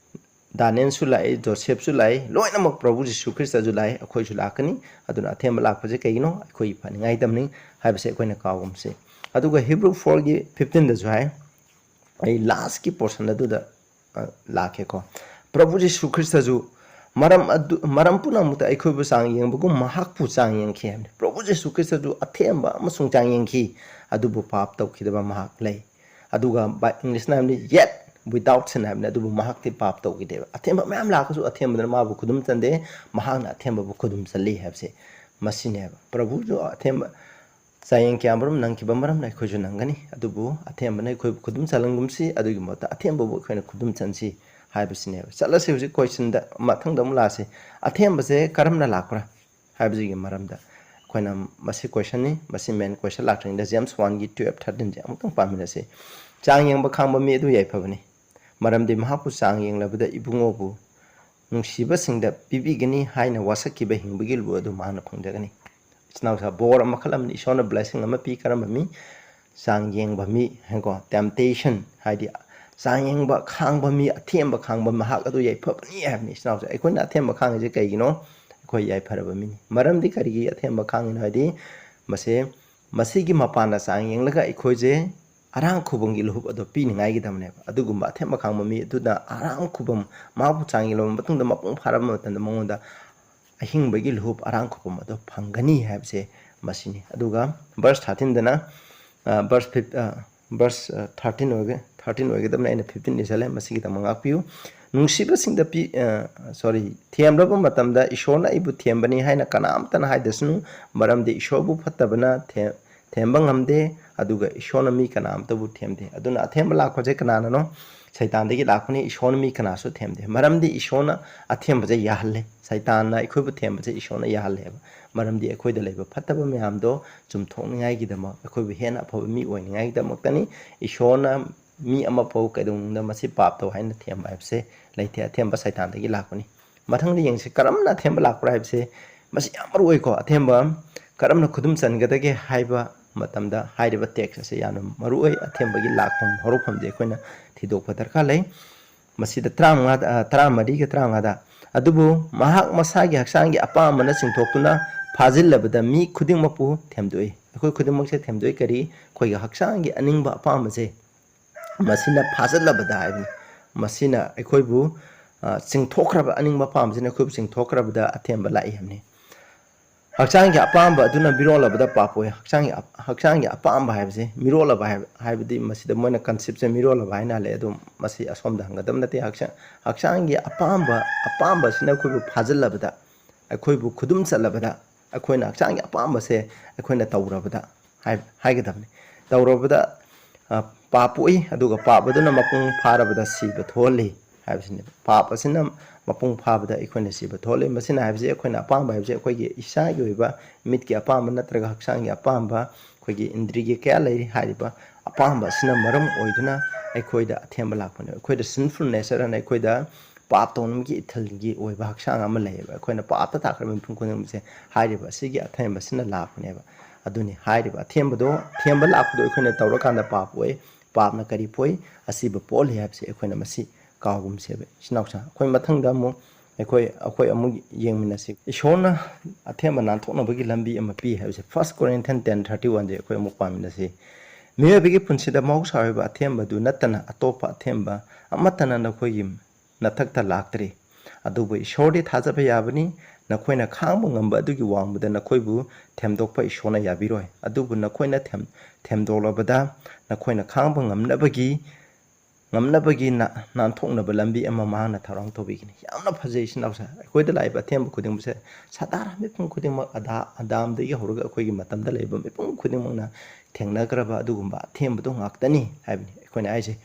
ꯗꯥꯅꯤꯌꯦꯜꯁꯨ ꯂꯥꯛꯏ, ꯖꯣꯁꯦꯐꯁꯨ ꯂꯥꯛꯏ, ꯂꯣꯏꯅꯃꯛ ꯄ꯭ꯔꯚꯨ ꯖꯤꯁꯨ ꯈ꯭ꯔꯤꯁꯇꯁꯨ ꯂꯥꯛꯏ, ꯑꯩꯈꯣꯏꯁꯨ ꯂꯥꯛꯀꯅꯤ꯫ ꯑꯗꯨꯅ ꯑꯊꯦꯝꯕ ꯂꯥꯛꯄꯁꯦ ꯀꯩꯒꯤꯅꯣ? ꯑꯩꯈꯣꯏꯒꯤ ꯐꯅꯤꯡꯉꯥꯏꯗꯝꯅꯤ ꯍꯥꯏꯕꯁꯦ ꯑꯩꯈꯣꯏꯅ ꯀꯥꯎꯒꯨꯝꯁꯦ꯫ ꯑꯗꯨꯒ ꯍꯤꯕ꯭ꯔꯨ ꯐꯣꯔꯒꯤ ꯐꯤꯐꯇꯤꯟꯗꯁꯨ ꯍꯥꯏ, ꯑꯩ ꯂꯥꯁꯀꯤ ꯄꯣꯔꯁꯟ ꯑꯗꯨꯗ, ꯑ, ꯂꯥꯛꯀꯦꯀꯣ꯫ ꯄ꯭ꯔꯚꯨ ꯖꯤꯁꯨ ꯈ꯭ꯔꯤꯁꯇꯁꯨ ꯃꯔꯝ ꯑꯗꯨ, ꯃꯔꯝ ꯄꯨꯝꯅꯃꯛꯇ ꯑꯩꯈꯣꯏꯕꯨ ꯆꯥꯡ ꯌꯦꯡꯕꯒꯨꯝ ꯃꯍꯥꯛꯄꯨ ꯆꯥꯡ ꯌꯦꯡꯈꯤ ꯍꯥꯏꯕꯅꯤ꯫ ꯄ꯭ꯔꯚꯨ ꯖꯤꯁꯨ ꯈ꯭ꯔꯤꯁꯇꯁꯨ ꯑꯊꯦꯝꯕ ꯑꯃꯁꯨꯡ ꯆꯥꯡ ꯌꯦꯡꯈꯤ, ꯑꯗꯨꯕꯨ ꯄꯥꯞ ꯇꯧꯈꯤꯗꯕ ꯃꯍꯥꯛ ꯂꯩ꯫ ꯑꯗꯨꯒ ꯕꯥꯏ-, ꯏꯪꯂꯤꯁꯅ ꯍꯥꯏꯕꯅꯤ, "Yet without sin" ꯍꯥꯏꯕꯅꯤ, ꯑꯗꯨꯕꯨ ꯃꯍꯥꯛꯇꯤ ꯄꯥꯞ ꯇꯧꯈꯤꯗꯦꯕ꯫ ꯑꯊꯦꯝꯕ ꯃꯌꯥꯝ ꯂꯥꯛꯑꯒꯁꯨ ꯑꯊꯦꯝꯕꯗꯨꯅ ꯃꯥꯕꯨ ꯈꯨꯗꯨꯝ ꯆꯟꯗꯦ, ꯃꯍꯥꯛꯅ ꯑꯊꯦꯝꯕꯕꯨ ꯈꯨꯗꯨꯝ ꯆꯜꯂꯤ ꯍꯥꯏꯕꯁꯦ ꯃꯁꯤꯅꯦꯕ꯫ ꯄ꯭ꯔꯚꯨꯁꯨ ꯑꯊꯦꯝꯕ ꯆꯥꯡꯌꯦꯡ ꯀꯌꯥꯃꯔꯨꯝ ꯅꯪꯈꯤꯕ ꯃꯔꯝꯅ ꯑꯩꯈꯣꯏꯁꯨ ꯅꯪꯒꯅꯤ, ꯑꯗꯨꯕꯨ ꯑꯊꯦꯝꯕꯅ ꯑꯩꯈꯣꯏꯕꯨ ꯈꯨꯗꯨꯝ ꯆꯜꯍꯟꯒꯨꯝꯁꯤ, ꯑꯗꯨꯒꯤ ꯃꯍꯨꯠꯇ ꯑꯊꯦꯝꯕꯕꯨ ꯑꯩꯈꯣꯏꯅ ꯈꯨꯗꯨꯝ ꯆꯟꯁꯤ ꯍꯥꯏꯕꯁꯤꯅꯦꯕ꯫ ꯆꯠꯂꯁꯤ ꯍꯧꯖꯤꯛ ꯀꯣꯏꯁꯟꯗ, ꯃꯊꯪꯗ ꯑꯃꯨꯛ ꯂꯥꯛꯑꯁꯤ꯫ ꯑꯊꯦꯝꯕꯁꯦ ꯀꯔꯝꯅ ꯂꯥꯛꯄ꯭ꯔꯥ ꯍꯥꯏꯕꯁꯤꯒꯤ ꯃꯔꯝꯗ ꯑꯩꯈꯣꯏꯅ, ꯃꯁꯤ ꯀꯣꯏꯁꯟꯅꯤ, ꯃꯁꯤ ꯃꯦꯟ ꯀꯣꯏꯁꯟ ꯂꯥꯛꯇ꯭ꯔꯤꯉꯩꯗ ꯖꯦꯝꯁ ꯋꯥꯟꯒꯤ ꯇꯨꯌꯦꯜꯞ ꯊꯥꯔꯇꯤꯟꯁꯦ ꯑꯃꯨꯛꯇꯪ ꯄꯥꯃꯤꯟꯅꯁꯤ꯫ ꯆꯥꯡ ꯌꯦꯡꯕ ꯈꯥꯡꯕ ꯃꯤ ꯑꯗꯨ ꯌꯥꯏꯐꯕꯅꯤ, ꯃꯔꯝꯗꯤ ꯃꯍꯥꯛꯄꯨ ꯆꯥꯡ ꯌꯦꯡꯂꯕꯗ ꯏꯕꯨꯡꯉꯣꯕꯨ ꯅꯨꯡꯁꯤꯕꯁꯤꯡꯗ ꯄꯤꯕꯤꯒꯅꯤ ꯍꯥꯏꯅ ꯋꯥꯁꯛꯈꯤꯕ ꯍꯤꯡꯕꯒꯤ ꯂꯨ ꯑꯗꯨ ꯃꯍꯥꯛꯅ ꯐꯪꯖꯒꯅꯤ꯫ ꯏꯆꯤꯟ ꯏꯅꯥꯎꯁꯥ, ꯕꯣꯔ ꯃꯈꯜ ꯑꯃꯅꯤ, ꯏꯁꯣꯔꯅ ꯕ꯭ꯂꯦꯁꯤꯡ ꯑꯃ ꯄꯤ꯫ ꯀꯔꯝꯕ ꯃꯤ? ꯆꯥꯡ ꯌꯦꯡꯕ ꯃꯤ ꯍꯥꯏꯀꯣ, ꯇꯦꯝꯇꯦꯁꯟ ꯍꯥꯏꯗꯤ ꯆꯥꯡ ꯌꯦꯡꯕ ꯈꯥꯡꯕ ꯃꯤ, ꯑꯊꯦꯝꯕ ꯈꯥꯡꯕ ꯃꯍꯥꯛ ꯑꯗꯨ ꯌꯥꯏꯐꯕꯅꯤ ꯍꯥꯏꯕꯅꯤ꯫ ꯏꯆꯤꯟ ꯏꯅꯥꯎꯁꯥ, ꯑꯩꯈꯣꯏꯅ ꯑꯊꯦꯝꯕ ꯈꯥꯡꯉꯤꯁꯦ ꯀꯩꯒꯤꯅꯣ? ꯑꯩꯈꯣꯏ ꯌꯥꯏꯐꯔꯕ ꯃꯤꯅꯤ꯫ ꯃꯔꯝꯗꯤ ꯀꯔꯤꯒꯤ ꯑꯊꯦꯝꯕ ꯈꯥꯡꯉꯤꯅꯣ ꯍꯥꯏꯗꯤ ꯃꯁꯦ, ꯃꯁꯤꯒꯤ ꯃꯄꯥꯟꯅ ꯆꯥꯡ ꯌꯦꯡꯂꯒ ꯑꯩꯈꯣꯏꯁꯦ ꯑꯔꯥꯡ ꯈꯨꯕꯝꯒꯤ ꯂꯨꯍꯨꯞ ꯑꯗꯨ ꯄꯤꯅꯤꯡꯉꯥꯏꯒꯤꯗꯃꯛꯅꯦꯕ꯫ ꯑꯗꯨꯒꯨꯝꯕ ꯑꯊꯦꯝꯕ ꯈꯥꯡꯕ ꯃꯤ ꯑꯗꯨꯅ ꯑꯔꯥꯡ ꯈꯨꯕꯝ, ꯃꯍꯥꯛꯄꯨ ꯆꯥꯡ ꯌꯦꯡꯂꯕ ꯃꯇꯨꯡꯗ ꯃꯄꯨꯡ ꯐꯥꯔꯕ ꯃꯇꯝꯗ ꯃꯉꯣꯟꯗ ꯑꯍꯤꯡꯕꯒꯤ ꯂꯨꯍꯨꯞ, ꯑꯔꯥꯡ ꯈꯨꯕꯝ ꯑꯗꯨ ꯐꯪꯒꯅꯤ ꯍꯥꯏꯕꯁꯦ ꯃꯁꯤꯅꯤ꯫ ꯑꯗꯨꯒ ꯚꯔꯁ ꯊꯥꯔꯇꯤꯟꯗꯅ, ꯑ, ꯚꯔꯁ ꯐꯤꯐ-, ꯑ, ꯚꯔꯁ, ꯑ, ꯊꯥꯔꯇꯤꯟ ꯑꯣꯏꯒ-, ꯊꯥꯔꯇꯤꯟ ꯑꯣꯏꯒꯗꯕꯅꯤ, ꯑꯩꯅ ꯐꯤꯐꯇꯤꯟ ꯏꯁꯜꯂꯦ, ꯃꯁꯤꯒꯤꯗꯃꯛ ꯉꯥꯛꯄꯤꯌꯨ꯫ ꯅꯨꯡꯁꯤꯕꯁꯤꯡꯗ ꯄꯤ ꯁꯣꯔꯤ, ꯊꯦꯝꯂꯕ ꯃꯇꯝꯗ ꯏꯁꯣꯔꯅ ꯑꯩꯕꯨ ꯊꯦꯝꯕꯅꯤ ꯍꯥꯏꯅ ꯀꯅꯥꯝꯇꯅ ꯍꯥꯏꯗꯁꯅꯨ꯫ ꯃꯔꯝꯗꯤ ꯏꯁꯣꯔꯕꯨ ꯐꯠꯇꯕꯅ ꯊꯦꯝꯕ ꯉꯝꯗꯦ, ꯑꯗꯨꯒ ꯏꯁꯣꯔꯅ ꯃꯤ ꯀꯅꯥꯝꯇꯕꯨ ꯊꯦꯝꯗꯦ꯫ ꯑꯗꯨꯅ ꯑꯊꯦꯝꯕ ꯂꯥꯛꯄꯁꯦ ꯀꯅꯥꯅꯅꯣ? ꯁꯩꯇꯥꯟꯗꯒꯤ ꯂꯥꯛꯄꯅꯤ꯫ ꯏꯁꯣꯔꯅ ꯃꯤ ꯀꯅꯥꯁꯨ ꯊꯦꯝꯗꯦ, ꯃꯔꯝꯗꯤ ꯏꯁꯣꯔꯅ ꯑꯊꯦꯝꯕꯁꯦ ꯌꯥꯍꯜꯂꯦ꯫ ꯁꯩꯇꯥꯟꯅ ꯑꯩꯈꯣꯏꯕꯨ ꯊꯦꯝꯕꯁꯦ ꯏꯁꯣꯔꯅ ꯌꯥꯍꯜꯂꯦꯕ꯫ ꯃꯔꯝꯗꯤ ꯑꯩꯈꯣꯏꯗ ꯂꯩꯕ ꯐꯠꯇꯕ ꯃꯌꯥꯝꯗꯣ ꯆꯨꯝꯊꯣꯛꯅꯤꯡꯉꯥꯏꯒꯤꯗꯃꯛ, ꯑꯩꯈꯣꯏꯕꯨ ꯍꯦꯟꯅ ꯑꯐꯕ ꯃꯤ ꯑꯣꯏꯅꯤꯡꯉꯥꯏꯒꯤꯗꯃꯛꯇꯅꯤ꯫ ꯏꯁꯣꯔꯅ ꯃꯤ ꯑꯃꯐꯥꯎ ꯀꯩꯗꯧꯅꯨꯡꯗ ꯃꯁꯤ ꯄꯥꯞ ꯇꯧ ꯍꯥꯏꯅ ꯊꯦꯝꯕ ꯍꯥꯏꯕꯁꯦ ꯂꯩꯇꯦ꯫ ꯑꯊꯦꯝꯕ ꯁꯩꯇꯥꯟꯗꯒꯤ ꯂꯥꯛꯄꯅꯤ꯫ ꯃꯊꯪꯗ ꯌꯦꯡꯁꯤ, ꯀꯔꯝꯅ ꯑꯊꯦꯝꯕ ꯂꯥꯛꯄ꯭ꯔꯥ ꯍꯥꯏꯕꯁꯦ꯫ ꯃꯁꯤ ꯌꯥꯝ ꯃꯔꯨ ꯑꯣꯏꯀꯣ꯫ ꯑꯊꯦꯝꯕ ꯀꯔꯝꯅ ꯈꯨꯗꯨꯝ ꯆꯟꯒꯗꯒꯦ ꯍꯥꯏꯕ ꯃꯇꯝꯗ ꯍꯥꯏꯔꯤꯕ text ꯑꯁꯤ ꯌꯥꯝꯅ ꯃꯔꯨ ꯑꯣꯏ꯫ ꯑꯊꯦꯝꯕꯒꯤ ꯂꯥꯛꯐꯝ ꯍꯧꯔꯛꯐꯝꯗꯤ ꯑꯩꯈꯣꯏꯅ ꯊꯤꯗꯣꯛꯄ ꯗꯔꯀꯥꯔ ꯂꯩ꯫ ꯃꯁꯤꯗ ꯇꯔꯥꯃꯉꯥ, ꯇꯔꯥꯃꯔꯤꯒ ꯇꯔꯥꯃꯉꯥꯗ, "ꯑꯗꯨꯕꯨ ꯃꯍꯥꯛ ꯃꯁꯥꯒꯤ ꯍꯛꯆꯥꯡꯒꯤ ꯑꯄꯥꯝꯕꯅ ꯆꯤꯡꯊꯣꯛꯇꯨꯅ ꯐꯥꯖꯤꯜꯂꯕꯗ ꯃꯤ ꯈꯨꯗꯤꯡꯃꯛꯄꯨ ꯊꯦꯝꯗꯣꯛꯏ"꯫ ꯑꯩꯈꯣꯏ ꯈꯨꯗꯤꯡꯃꯛꯁꯦ ꯊꯦꯝꯗꯣꯛꯏ꯫ ꯀꯔꯤ? ꯑꯩꯈꯣꯏꯒꯤ ꯍꯛꯆꯥꯡꯒꯤ ꯑꯅꯤꯡꯕ ꯑꯄꯥꯝꯕꯁꯦ ꯃꯁꯤꯅ ꯐꯥꯖꯤꯜꯂꯕꯗ ꯍꯥꯏꯕꯅꯤ꯫ ꯃꯁꯤꯅ ꯑꯩꯈꯣꯏꯕꯨ, ꯑ, ꯆꯤꯡꯊꯣꯛꯈ꯭ꯔꯕ, ꯑꯅꯤꯡꯕ ꯑꯄꯥꯝꯕꯁꯤꯅ ꯑꯩꯈꯣꯏꯕꯨ ꯆꯤꯡꯊꯣꯛꯈ꯭ꯔꯕꯗ ꯑꯊꯦꯝꯕ ꯂꯥꯛꯏ ꯍꯥꯏꯕꯅꯤ꯫ ꯍꯛꯆꯥꯡꯒꯤ ꯑꯄꯥꯝꯕ ꯑꯗꯨꯅ ꯃꯤꯔꯣꯜꯂꯕꯗ ꯄꯥꯞ ꯑꯣꯏ꯫ ꯍꯛꯆꯥꯡꯒꯤ ꯑ-, ꯍꯛꯆꯥꯡꯒꯤ ꯑꯄꯥꯝꯕ ꯍꯥꯏꯕꯁꯦ ꯃꯤꯔꯣꯜꯂꯕ ꯍꯥꯏꯕ, ꯍꯥꯏꯕꯗꯤ ꯃꯁꯤꯗ ꯃꯣꯏꯅ concept ꯁꯦ ꯃꯤꯔꯣꯜꯂꯕ ꯍꯥꯏꯅ ꯍꯜꯂꯦ꯫ ꯑꯗꯨꯝ ꯃꯁꯤ ꯑꯁꯣꯝꯗ ꯍꯪꯒꯗꯕ ꯅꯠꯇꯦ꯫ ꯍꯛꯆꯥꯡ, ꯍꯛꯆꯥꯡꯒꯤ ꯑꯄꯥꯝꯕ, ꯑꯄꯥꯝꯕꯁꯤꯅ ꯑꯩꯈꯣꯏꯕꯨ ꯐꯥꯖꯤꯜꯂꯕꯗ, ꯑꯩꯈꯣꯏꯕꯨ ꯈꯨꯗꯨꯝ ꯆꯠꯂꯕꯗ, ꯑꯩꯈꯣꯏꯅ ꯍꯛꯆꯥꯡꯒꯤ ꯑꯄꯥꯝꯕꯁꯦ ꯑꯩꯈꯣꯏꯅ ꯇꯧꯔꯕꯗ ꯍꯥꯏ-, ꯍꯥꯏꯒꯗꯕꯅꯤ꯫ ꯇꯧꯔꯕꯗ, ꯑ, ꯄꯥꯞ ꯄꯣꯛꯏ, ꯑꯗꯨꯒ ꯄꯥꯞ ꯑꯗꯨꯅ ꯃꯄꯨꯡ ꯐꯥꯔꯕꯗ ꯁꯤꯕ ꯊꯣꯛꯍꯜꯂꯤ ꯍꯥꯏꯕꯁꯤꯅꯤ꯫ ꯄꯥꯞ ꯑꯁꯤꯅ ꯃꯄꯨꯡ ꯐꯥꯕꯗ ꯑꯩꯈꯣꯏꯅ ꯁꯤꯕ ꯊꯣꯛꯍꯜꯂꯤ꯫ ꯃꯁꯤꯅ ꯍꯥꯏꯕꯁꯤ ꯑꯩꯈꯣꯏꯅ ꯑꯄꯥꯝꯕ ꯍꯥꯏꯕꯁꯤ ꯑꯩꯈꯣꯏꯒꯤ ꯏꯁꯥꯒꯤ ꯑꯣꯏꯕ ꯃꯤꯠꯀꯤ ꯑꯄꯥꯝꯕ ꯅꯠꯇ꯭ꯔꯒ ꯍꯛꯆꯥꯡꯒꯤ ꯑꯄꯥꯝꯕ, ꯑꯩꯈꯣꯏꯒꯤ ꯏꯟꯗ꯭ꯔꯤꯒꯤ ꯀꯌꯥ ꯂꯩꯔꯤ꯫ ꯍꯥꯏꯔꯤꯕ ꯑꯄꯥꯝꯕ ꯑꯁꯤꯅ ꯃꯔꯝ ꯑꯣꯏꯗꯨꯅ ꯑꯩꯈꯣꯏꯗ ꯑꯊꯦꯝꯕ ꯂꯥꯛꯄꯅꯦꯕ꯫ ꯑꯩꯈꯣꯏꯗ sinful nature ꯑꯅ ꯑꯩꯈꯣꯏꯗ ꯄꯥꯞ ꯇꯧꯅꯕꯒꯤ ꯏꯊꯤꯜꯒꯤ ꯑꯣꯏꯕ ꯍꯛꯆꯥꯡ ꯑꯃ ꯂꯩꯌꯦꯕ꯫ ꯑꯩꯈꯣꯏꯅ ꯄꯥꯞꯇ ꯇꯥꯈ꯭ꯔꯕ ꯃꯤꯄꯨꯝ ꯈꯨꯗꯤꯡꯃꯛꯁꯦ ꯍꯥꯏꯔꯤꯕ ꯑꯁꯤꯒꯤ ꯑꯊꯦꯝꯕꯁꯤꯅ ꯂꯥꯛꯄꯅꯦꯕ꯫ ꯑꯗꯨꯅꯤ ꯍꯥꯏꯔꯤꯕ ꯑꯊꯦꯝꯕꯗꯣ, ꯑꯊꯦꯝꯕ ꯂꯥꯛꯄꯗꯣ ꯑꯩꯈꯣꯏꯅ ꯇꯧꯔꯀꯥꯟꯗ ꯄꯥꯞ ꯑꯣꯏ꯫ ꯄꯥꯞꯅ ꯀꯔꯤ ꯄꯣꯛꯏ? ꯑꯁꯤꯕ ꯄꯣꯛꯍꯜꯂꯤ ꯍꯥꯏꯕꯁꯤ ꯑꯩꯈꯣꯏꯅ ꯃꯁꯤ ꯀꯥꯎꯒꯨꯝꯁꯦꯕ꯫ ꯏꯆꯤꯟ ꯏꯅꯥꯎꯁꯤꯡ, ꯑꯩꯈꯣꯏ ꯃꯊꯪꯗ ꯑꯃꯨꯛ ꯑꯩꯈꯣꯏ, ꯑꯩꯈꯣꯏ ꯑꯃꯨꯛ ꯌꯦꯡꯃꯤꯟꯅꯁꯤ꯫ ꯏꯁꯣꯔꯅ ꯑꯊꯦꯝꯕ ꯅꯥꯟꯊꯣꯛꯅꯕꯒꯤ ꯂꯝꯕꯤ ꯑꯃ ꯄꯤ ꯍꯥꯏꯕꯁꯦ First Corinthians ten thirty one ꯁꯦ ꯑꯩꯈꯣꯏ ꯑꯃꯨꯛ ꯄꯥꯃꯤꯟꯅꯁꯤ꯫ "ꯃꯤꯑꯣꯏꯕꯒꯤ ꯄꯨꯟꯁꯤꯗ ꯃꯍꯧꯁꯥ ꯑꯣꯏꯕ ꯑꯊꯦꯝꯕꯗꯨ ꯅꯠꯇꯅ ꯑꯇꯣꯞꯄ ꯑꯊꯦꯝꯕ ꯑꯃꯠꯇꯅ ꯅꯈꯣꯏꯒꯤ ꯅꯊꯛꯇ ꯂꯥꯛꯇ꯭ꯔꯤ꯫ ꯑꯗꯨꯕꯨ ꯏꯁꯣꯔꯗꯤ ꯊꯥꯖꯕ ꯌꯥꯕꯅꯤ꯫ ꯅꯈꯣꯏꯅ ꯈꯥꯡꯕ ꯉꯝꯕ ꯑꯗꯨꯒꯤ ꯋꯥꯡꯃꯗ ꯅꯈꯣꯏꯕꯨ ꯊꯦꯝꯗꯣꯛꯄ ꯏꯁꯣꯔꯅ ꯌꯥꯕꯤꯔꯣꯏ꯫ ꯑꯗꯨꯕꯨ ꯅꯈꯣꯏꯅ ꯊꯦꯝ-, ꯊꯦꯝꯗꯣꯛꯂꯕꯗ ꯅꯈꯣꯏꯅ ꯈꯥꯡꯕ ꯉꯝꯅꯕꯒꯤ ꯉꯝꯅꯕꯒꯤ ꯅꯥ-, ꯅꯥꯟꯊꯣꯛꯅꯕ ꯂꯝꯕꯤ ꯑꯃ ꯃꯍꯥꯛꯅ ꯊꯧꯔꯥꯡ ꯇꯧꯕꯤꯒꯅꯤ꯫ ꯌꯥꯝꯅ ꯐꯖꯩ, ꯏꯆꯤꯟ ꯏꯅꯥꯎꯁꯦ꯫ ꯑꯩꯈꯣꯏꯗ ꯂꯥꯛꯏꯕ ꯑꯊꯦꯝꯕ ꯈꯨꯗꯤꯡꯃꯛꯁꯦ, ꯁꯗꯥꯔꯥ ꯃꯤꯄꯨꯝ ꯈꯨꯗꯤꯡꯃꯛ, ꯑꯗꯥ-, ꯑꯗꯥꯝꯗꯒꯤ ꯍꯧꯔꯒ ꯑꯩꯈꯣꯏꯒꯤ ꯃꯇꯝꯗ ꯂꯩꯔꯤꯕ ꯃꯤꯄꯨꯝ ꯈꯨꯗꯤꯡꯃꯛꯅ ꯊꯦꯡꯅꯈ꯭ꯔꯕ ꯑꯗꯨꯒꯨꯝꯕ ꯑꯊꯦꯝꯕꯗꯣ ꯉꯥꯛꯇꯅꯤ ꯍꯥꯏꯕꯅꯤ ꯑꯩꯈꯣꯏꯅ ꯍꯥꯏꯁꯦ꯫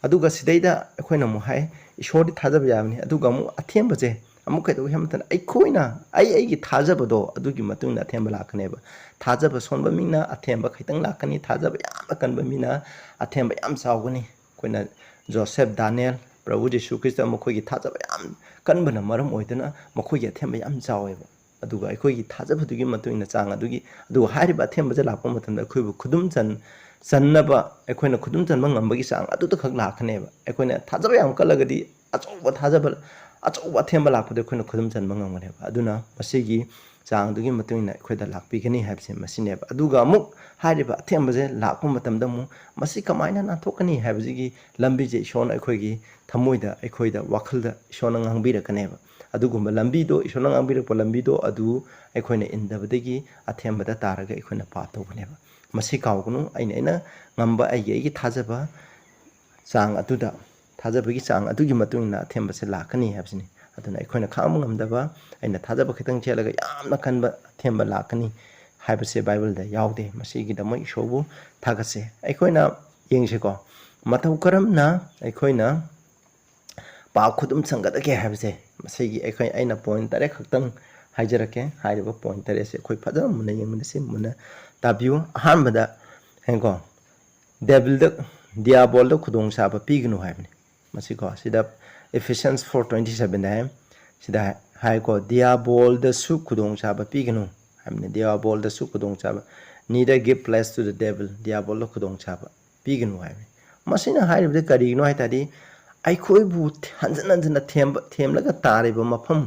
ꯑꯗꯨꯒ ꯁꯤꯗꯩꯗ ꯑꯩꯈꯣꯏꯅ ꯑꯃꯨꯛ ꯍꯥꯏ, ꯏꯁꯣꯔꯗꯤ ꯊꯥꯖꯕ ꯌꯥꯕꯅꯤ, ꯑꯗꯨꯒ ꯑꯃꯨꯛ ꯑꯊꯦꯝꯕꯁꯦ ꯑꯃꯨꯛ ꯀꯩꯗꯧꯏ ꯍꯥꯏꯕ ꯃꯇꯝꯗ, ꯑꯩꯈꯣꯏꯅ, ꯑꯩ ꯑꯩꯒꯤ ꯊꯥꯖꯕꯗꯣ ꯑꯗꯨꯒꯤ ꯃꯇꯨꯡ ꯏꯟꯅ ꯑꯊꯦꯝꯕ ꯂꯥꯛꯀꯅꯦꯕ꯫ ꯊꯥꯖꯕ ꯁꯣꯟꯕ ꯃꯤꯅ ꯑꯊꯦꯝꯕ ꯈꯤꯇꯪ ꯂꯥꯛꯀꯅꯤ, ꯊꯥꯖꯕ ꯌꯥꯝꯅ ꯀꯟꯕ ꯃꯤꯅ ꯑꯊꯦꯝꯕ ꯌꯥꯝ ꯆꯥꯎꯒꯅꯤ꯫ ꯑꯩꯈꯣꯏꯅ ꯖꯣꯁꯦꯐ, ꯗꯥꯅꯤꯌꯦꯜ, ꯄ꯭ꯔꯚꯨ ꯖꯤꯁꯨ ꯈ꯭ꯔꯤꯁꯇ ꯃꯈꯣꯏꯒꯤ ꯊꯥꯖꯕ ꯌꯥꯝ ꯀꯟꯕꯅ ꯃꯔꯝ ꯑꯣꯏꯗꯨꯅ ꯃꯈꯣꯏꯒꯤ ꯑꯊꯦꯝꯕ ꯌꯥꯝ ꯆꯥꯎꯋꯦꯕ꯫ ꯑꯗꯨꯒ ꯑꯩꯈꯣꯏꯒꯤ ꯊꯥꯖꯕꯗꯨꯒꯤ ꯃꯇꯨꯡ ꯏꯟꯅ ꯆꯥꯡ ꯑꯗꯨꯒꯤ, ꯑꯗꯨꯒ ꯍꯥꯏꯔꯤꯕ ꯑꯊꯦꯝꯕꯁꯦ ꯂꯥꯛꯄ ꯃꯇꯝꯗ ꯑꯩꯈꯣꯏꯕꯨ ꯈꯨꯗꯨꯝ ꯆꯟ-, ꯆꯟꯅꯕ, ꯑꯩꯈꯣꯏꯅ ꯈꯨꯗꯨꯝ ꯆꯟꯕ ꯉꯝꯕꯒꯤ ꯆꯥꯡ ꯑꯗꯨꯗ ꯈꯛ ꯂꯥꯛꯀꯅꯦꯕ꯫ ꯑꯩꯈꯣꯏꯅ ꯊꯥꯖꯕ ꯌꯥꯝ ꯀꯜꯂꯒꯗꯤ ꯑꯆꯧꯕ ꯊꯥꯖꯕ, ꯑꯆꯧꯕ ꯑꯊꯦꯝꯕ ꯂꯥꯛꯄꯗ ꯑꯩꯈꯣꯏꯅ ꯈꯨꯗꯨꯝ ꯆꯟꯕ ꯉꯝꯒꯅꯦꯕ꯫ ꯑꯗꯨꯅ ꯃꯁꯤꯒꯤ ꯆꯥꯡꯗꯨꯒꯤ ꯃꯇꯨꯡ ꯏꯟꯅ ꯑꯩꯈꯣꯏꯗ ꯂꯥꯛꯄꯤꯒꯅꯤ ꯍꯥꯏꯕꯁꯦ ꯃꯁꯤꯅꯦꯕ꯫ ꯑꯗꯨꯒ ꯑꯃꯨꯛ ꯍꯥꯏꯔꯤꯕ ꯑꯊꯦꯝꯕꯁꯦ ꯂꯥꯛꯄ ꯃꯇꯝꯗ ꯑꯃꯨꯛ ꯃꯁꯤ ꯀꯃꯥꯏꯅ ꯅꯥꯟꯊꯣꯛꯀꯅꯤ ꯍꯥꯏꯕꯁꯤꯒꯤ ꯂꯝꯕꯤꯁꯦ ꯏꯁꯣꯔꯅ ꯑꯩꯈꯣꯏꯒꯤ ꯊꯃꯣꯏꯗ, ꯑꯩꯈꯣꯏꯗ, ꯋꯥꯈꯜꯗ ꯏꯁꯣꯔꯅ ꯉꯥꯡꯕꯤꯔꯛꯀꯅꯦꯕ꯫ ꯑꯗꯨꯒꯨꯝꯕ ꯂꯝꯕꯤꯗꯣ, ꯏꯁꯣꯔꯅ ꯉꯥꯡꯕꯤꯔꯛꯄ ꯂꯝꯕꯤꯗꯣ ꯑꯗꯨ ꯑꯩꯈꯣꯏꯅ ꯏꯟꯗꯕꯗꯒꯤ ꯑꯊꯦꯝꯕꯗ ꯇꯥꯔꯒ ꯑꯩꯈꯣꯏꯅ ꯄꯥꯞ ꯇꯧꯕꯅꯦꯕ꯫ ꯃꯁꯤ ꯀꯥꯎꯒꯅꯨ, ꯑꯩꯅ, ꯑꯩꯅ ꯉꯝꯕ ꯑꯩꯒꯤ, ꯑꯩꯒꯤ ꯊꯥꯖꯕ ꯆꯥꯡ ꯑꯗꯨꯗ, ꯊꯥꯖꯕꯒꯤ ꯆꯥꯡ ꯑꯗꯨꯒꯤ ꯃꯇꯨꯡ ꯏꯟꯅ ꯑꯊꯦꯝꯕꯁꯦ ꯂꯥꯛꯀꯅꯤ ꯍꯥꯏꯕꯁꯤꯅꯤ꯫ ꯑꯗꯨꯅ ꯑꯩꯈꯣꯏꯅ ꯈꯥꯡꯕ ꯉꯝꯗꯕ, ꯑꯩꯅ ꯊꯥꯖꯕ ꯈꯤꯇꯪ ꯆꯦꯠꯂꯒ ꯌꯥꯝꯅ ꯀꯟꯕ ꯑꯊꯦꯝꯕ ꯂꯥꯛꯀꯅꯤ ꯍꯥꯏꯕꯁꯦ ꯕꯥꯏꯕꯜꯗ ꯌꯥꯎꯗꯦ꯫ ꯃꯁꯤꯒꯤꯗꯃꯛ ꯏꯁꯣꯔꯕꯨ ꯊꯥꯒꯠꯆꯩ꯫ ꯑꯩꯈꯣꯏꯅ ꯌꯦꯡꯁꯤꯀꯣ, ꯃꯇꯧ ꯀꯔꯝꯅ ꯑꯩꯈꯣꯏꯅ ꯄꯥꯞ ꯈꯨꯗꯨꯝ ꯆꯟꯒꯗꯒꯦ ꯍꯥꯏꯕꯁꯦ, ꯃꯁꯤꯒꯤ ꯑꯩꯈꯣꯏ, ꯑꯩꯅ ꯄꯣꯏꯟ ꯇꯔꯦꯠ ꯈꯛꯇꯪ ꯍꯥꯏꯖꯔꯛꯀꯦ꯫ ꯍꯥꯏꯔꯤꯕ ꯄꯣꯏꯟ ꯇꯔꯦꯠꯁꯦ ꯑꯩꯈꯣꯏ ꯐꯖꯅ ꯃꯨꯟꯅ ꯌꯦꯡꯃꯤꯟꯅꯁꯤ, ꯃꯨꯟꯅ ꯇꯥꯕꯤꯌꯨ꯫ ꯑꯍꯥꯟꯕꯗ, ꯍꯦꯡꯀꯣ, ꯗꯦꯕꯤꯜꯗ, ꯗꯤꯌꯥꯕꯣꯜꯗ ꯈꯨꯗꯣꯡꯆꯥꯕ ꯄꯤꯒꯅꯨ ꯍꯥꯏꯕꯅꯤ꯫ ꯃꯁꯤꯀꯣ, ꯁꯤꯗ Ephesians four twenty sevenꯗ ꯍꯥꯏ, ꯁꯤꯗ ꯍꯥꯏꯀꯣ, "ꯗꯤꯌꯥꯕꯣꯜꯗꯁꯨ ꯈꯨꯗꯣꯡꯆꯥꯕ ꯄꯤꯒꯅꯨ" ꯍꯥꯏꯕꯅꯤ꯫ "ꯗꯤꯌꯥꯕꯣꯜꯗꯁꯨ ꯈꯨꯗꯣꯡꯆꯥꯕ, neither give place to the devil", ꯗꯤꯌꯥꯕꯣꯜꯗ ꯈꯨꯗꯣꯡꯆꯥꯕ ꯄꯤꯒꯅꯨ ꯍꯥꯏꯕꯅꯤ꯫ ꯃꯁꯤꯅ ꯍꯥꯏꯔꯤꯕꯗꯤ ꯀꯔꯤꯒꯤꯅꯣ ꯍꯥꯏ ꯇꯥꯔꯗꯤ, ꯑꯩꯈꯣꯏꯕꯨ ꯍꯟꯖꯤꯟ ꯍꯟꯖꯤꯟꯅ ꯊꯦꯝꯕ, ꯊꯦꯝꯂꯒ ꯇꯥꯔꯤꯕ ꯃꯐꯝ,